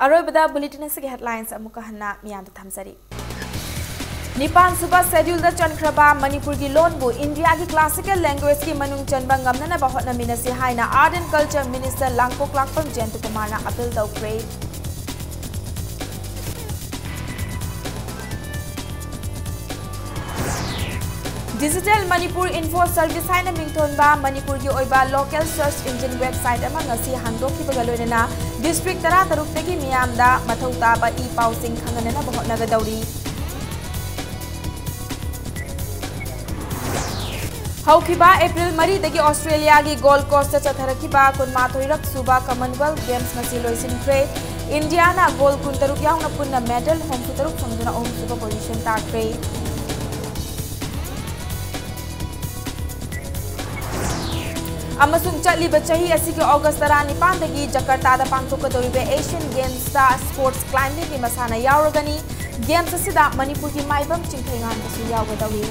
ꯑꯔꯣꯏꯕꯗ ꯕꯨꯂꯦꯇꯤꯟ ꯑꯁꯤꯒꯤ ꯍꯦꯗꯂꯥꯏꯟꯁ ꯑꯃꯨꯛꯀ ꯍꯟꯅ ꯃꯤꯌꯥꯝꯗ ꯊꯝꯖꯔꯤ꯫ ꯅꯤꯄꯥꯟ ꯁꯨꯕ ꯁꯦꯗ꯭ꯌꯨꯜꯗ ꯆꯟꯈ꯭ꯔꯕ ꯃꯅꯤꯄꯨꯔꯒꯤ ꯂꯣꯟꯕꯨ ꯏꯟꯗꯤꯌꯥꯒꯤ ꯀ꯭ꯂꯥꯁꯤꯀꯦꯜ ꯂꯦꯡꯒ꯭ꯋꯦꯖꯀꯤ ꯃꯅꯨꯡ ꯆꯟꯕ ꯉꯝꯅꯅꯕ ꯍꯣꯠꯅꯃꯤꯟꯅꯁꯤ ꯍꯥꯏꯅ Art and Culture Minister ꯂꯥꯡꯀꯣꯛꯂꯥꯛꯄꯝ ꯖꯌꯟꯇ ꯀꯨꯃꯥꯔꯅ ꯑꯥꯄꯤꯜ ꯇꯧꯈ꯭ꯔꯦ꯫ Digital Manipur Info Service ꯍꯥꯏꯅ ꯃꯤꯡꯊꯣꯟꯕ ꯃꯅꯤꯄꯨꯔꯒꯤ ꯑꯣꯏꯕ local search engine website ꯑꯃ ꯉꯁꯤ ꯍꯥꯡꯗꯣꯛꯈꯤꯕꯒ ꯂꯣꯏꯅꯅ district ꯇꯔꯥꯇꯔꯨꯛꯇꯒꯤ ꯃꯤꯌꯥꯝꯗ ꯃꯊꯧ ꯇꯥꯕ ꯏ ꯄꯥꯎꯁꯤꯡ ꯈꯪꯍꯟꯅꯅꯕ ꯍꯣꯠꯅꯒꯗꯧꯔꯤ꯫ ꯍꯧꯈꯤꯕ ꯑꯦꯄ꯭ꯔꯤꯜ ꯃꯔꯤꯗꯒꯤ ꯑꯣꯁꯇ꯭ꯔꯦꯂꯤꯌꯥꯒꯤ ꯒꯣꯜꯗ ꯀꯣꯁꯇ ꯆꯠꯊꯔꯛꯈꯤꯕ ꯀꯨꯟꯃꯥꯊꯣꯏꯔꯛ ꯁꯨꯕ Commonwealth Games ꯉꯁꯤ ꯂꯣꯏꯁꯤꯟꯈ꯭ꯔꯦ꯫ ꯏꯟꯗꯤꯌꯥꯅ ꯒꯣꯜꯗ ꯀꯨꯟꯇꯔꯨꯛ ꯌꯥꯎꯅ ꯄꯨꯟꯅ ꯃꯦꯗꯜ ꯍꯨꯝꯐꯨꯇꯔꯨꯛ ꯐꯪꯗꯨꯅ ꯑꯍꯨꯝꯁꯨꯕ ꯄꯣꯖꯤꯁꯟ ꯇꯥꯈ꯭ꯔꯦ꯫ ꯑꯃꯁꯨꯡ ꯆꯠꯂꯤꯕ ꯆꯍꯤ ꯑꯁꯤꯒꯤ ꯑꯣꯒꯁ ꯇꯔꯥꯅꯤꯄꯥꯟꯗꯒꯤ ꯖꯀꯔꯇꯥꯗ ꯄꯥꯡꯊꯣꯛꯀꯗꯧꯔꯤꯕ Asian Gamesꯇ sports climbingꯒꯤ ꯃꯁꯥꯟꯅ ꯌꯥꯎꯔꯒꯅꯤ꯫ Games ꯑꯁꯤꯗ ꯃꯅꯤꯄꯨꯔꯒꯤ ꯃꯥꯏꯕꯝ ꯆꯤꯡꯊꯩꯉꯥꯟꯕꯁꯨ ꯌꯥꯎꯒꯗꯧꯔꯤ꯫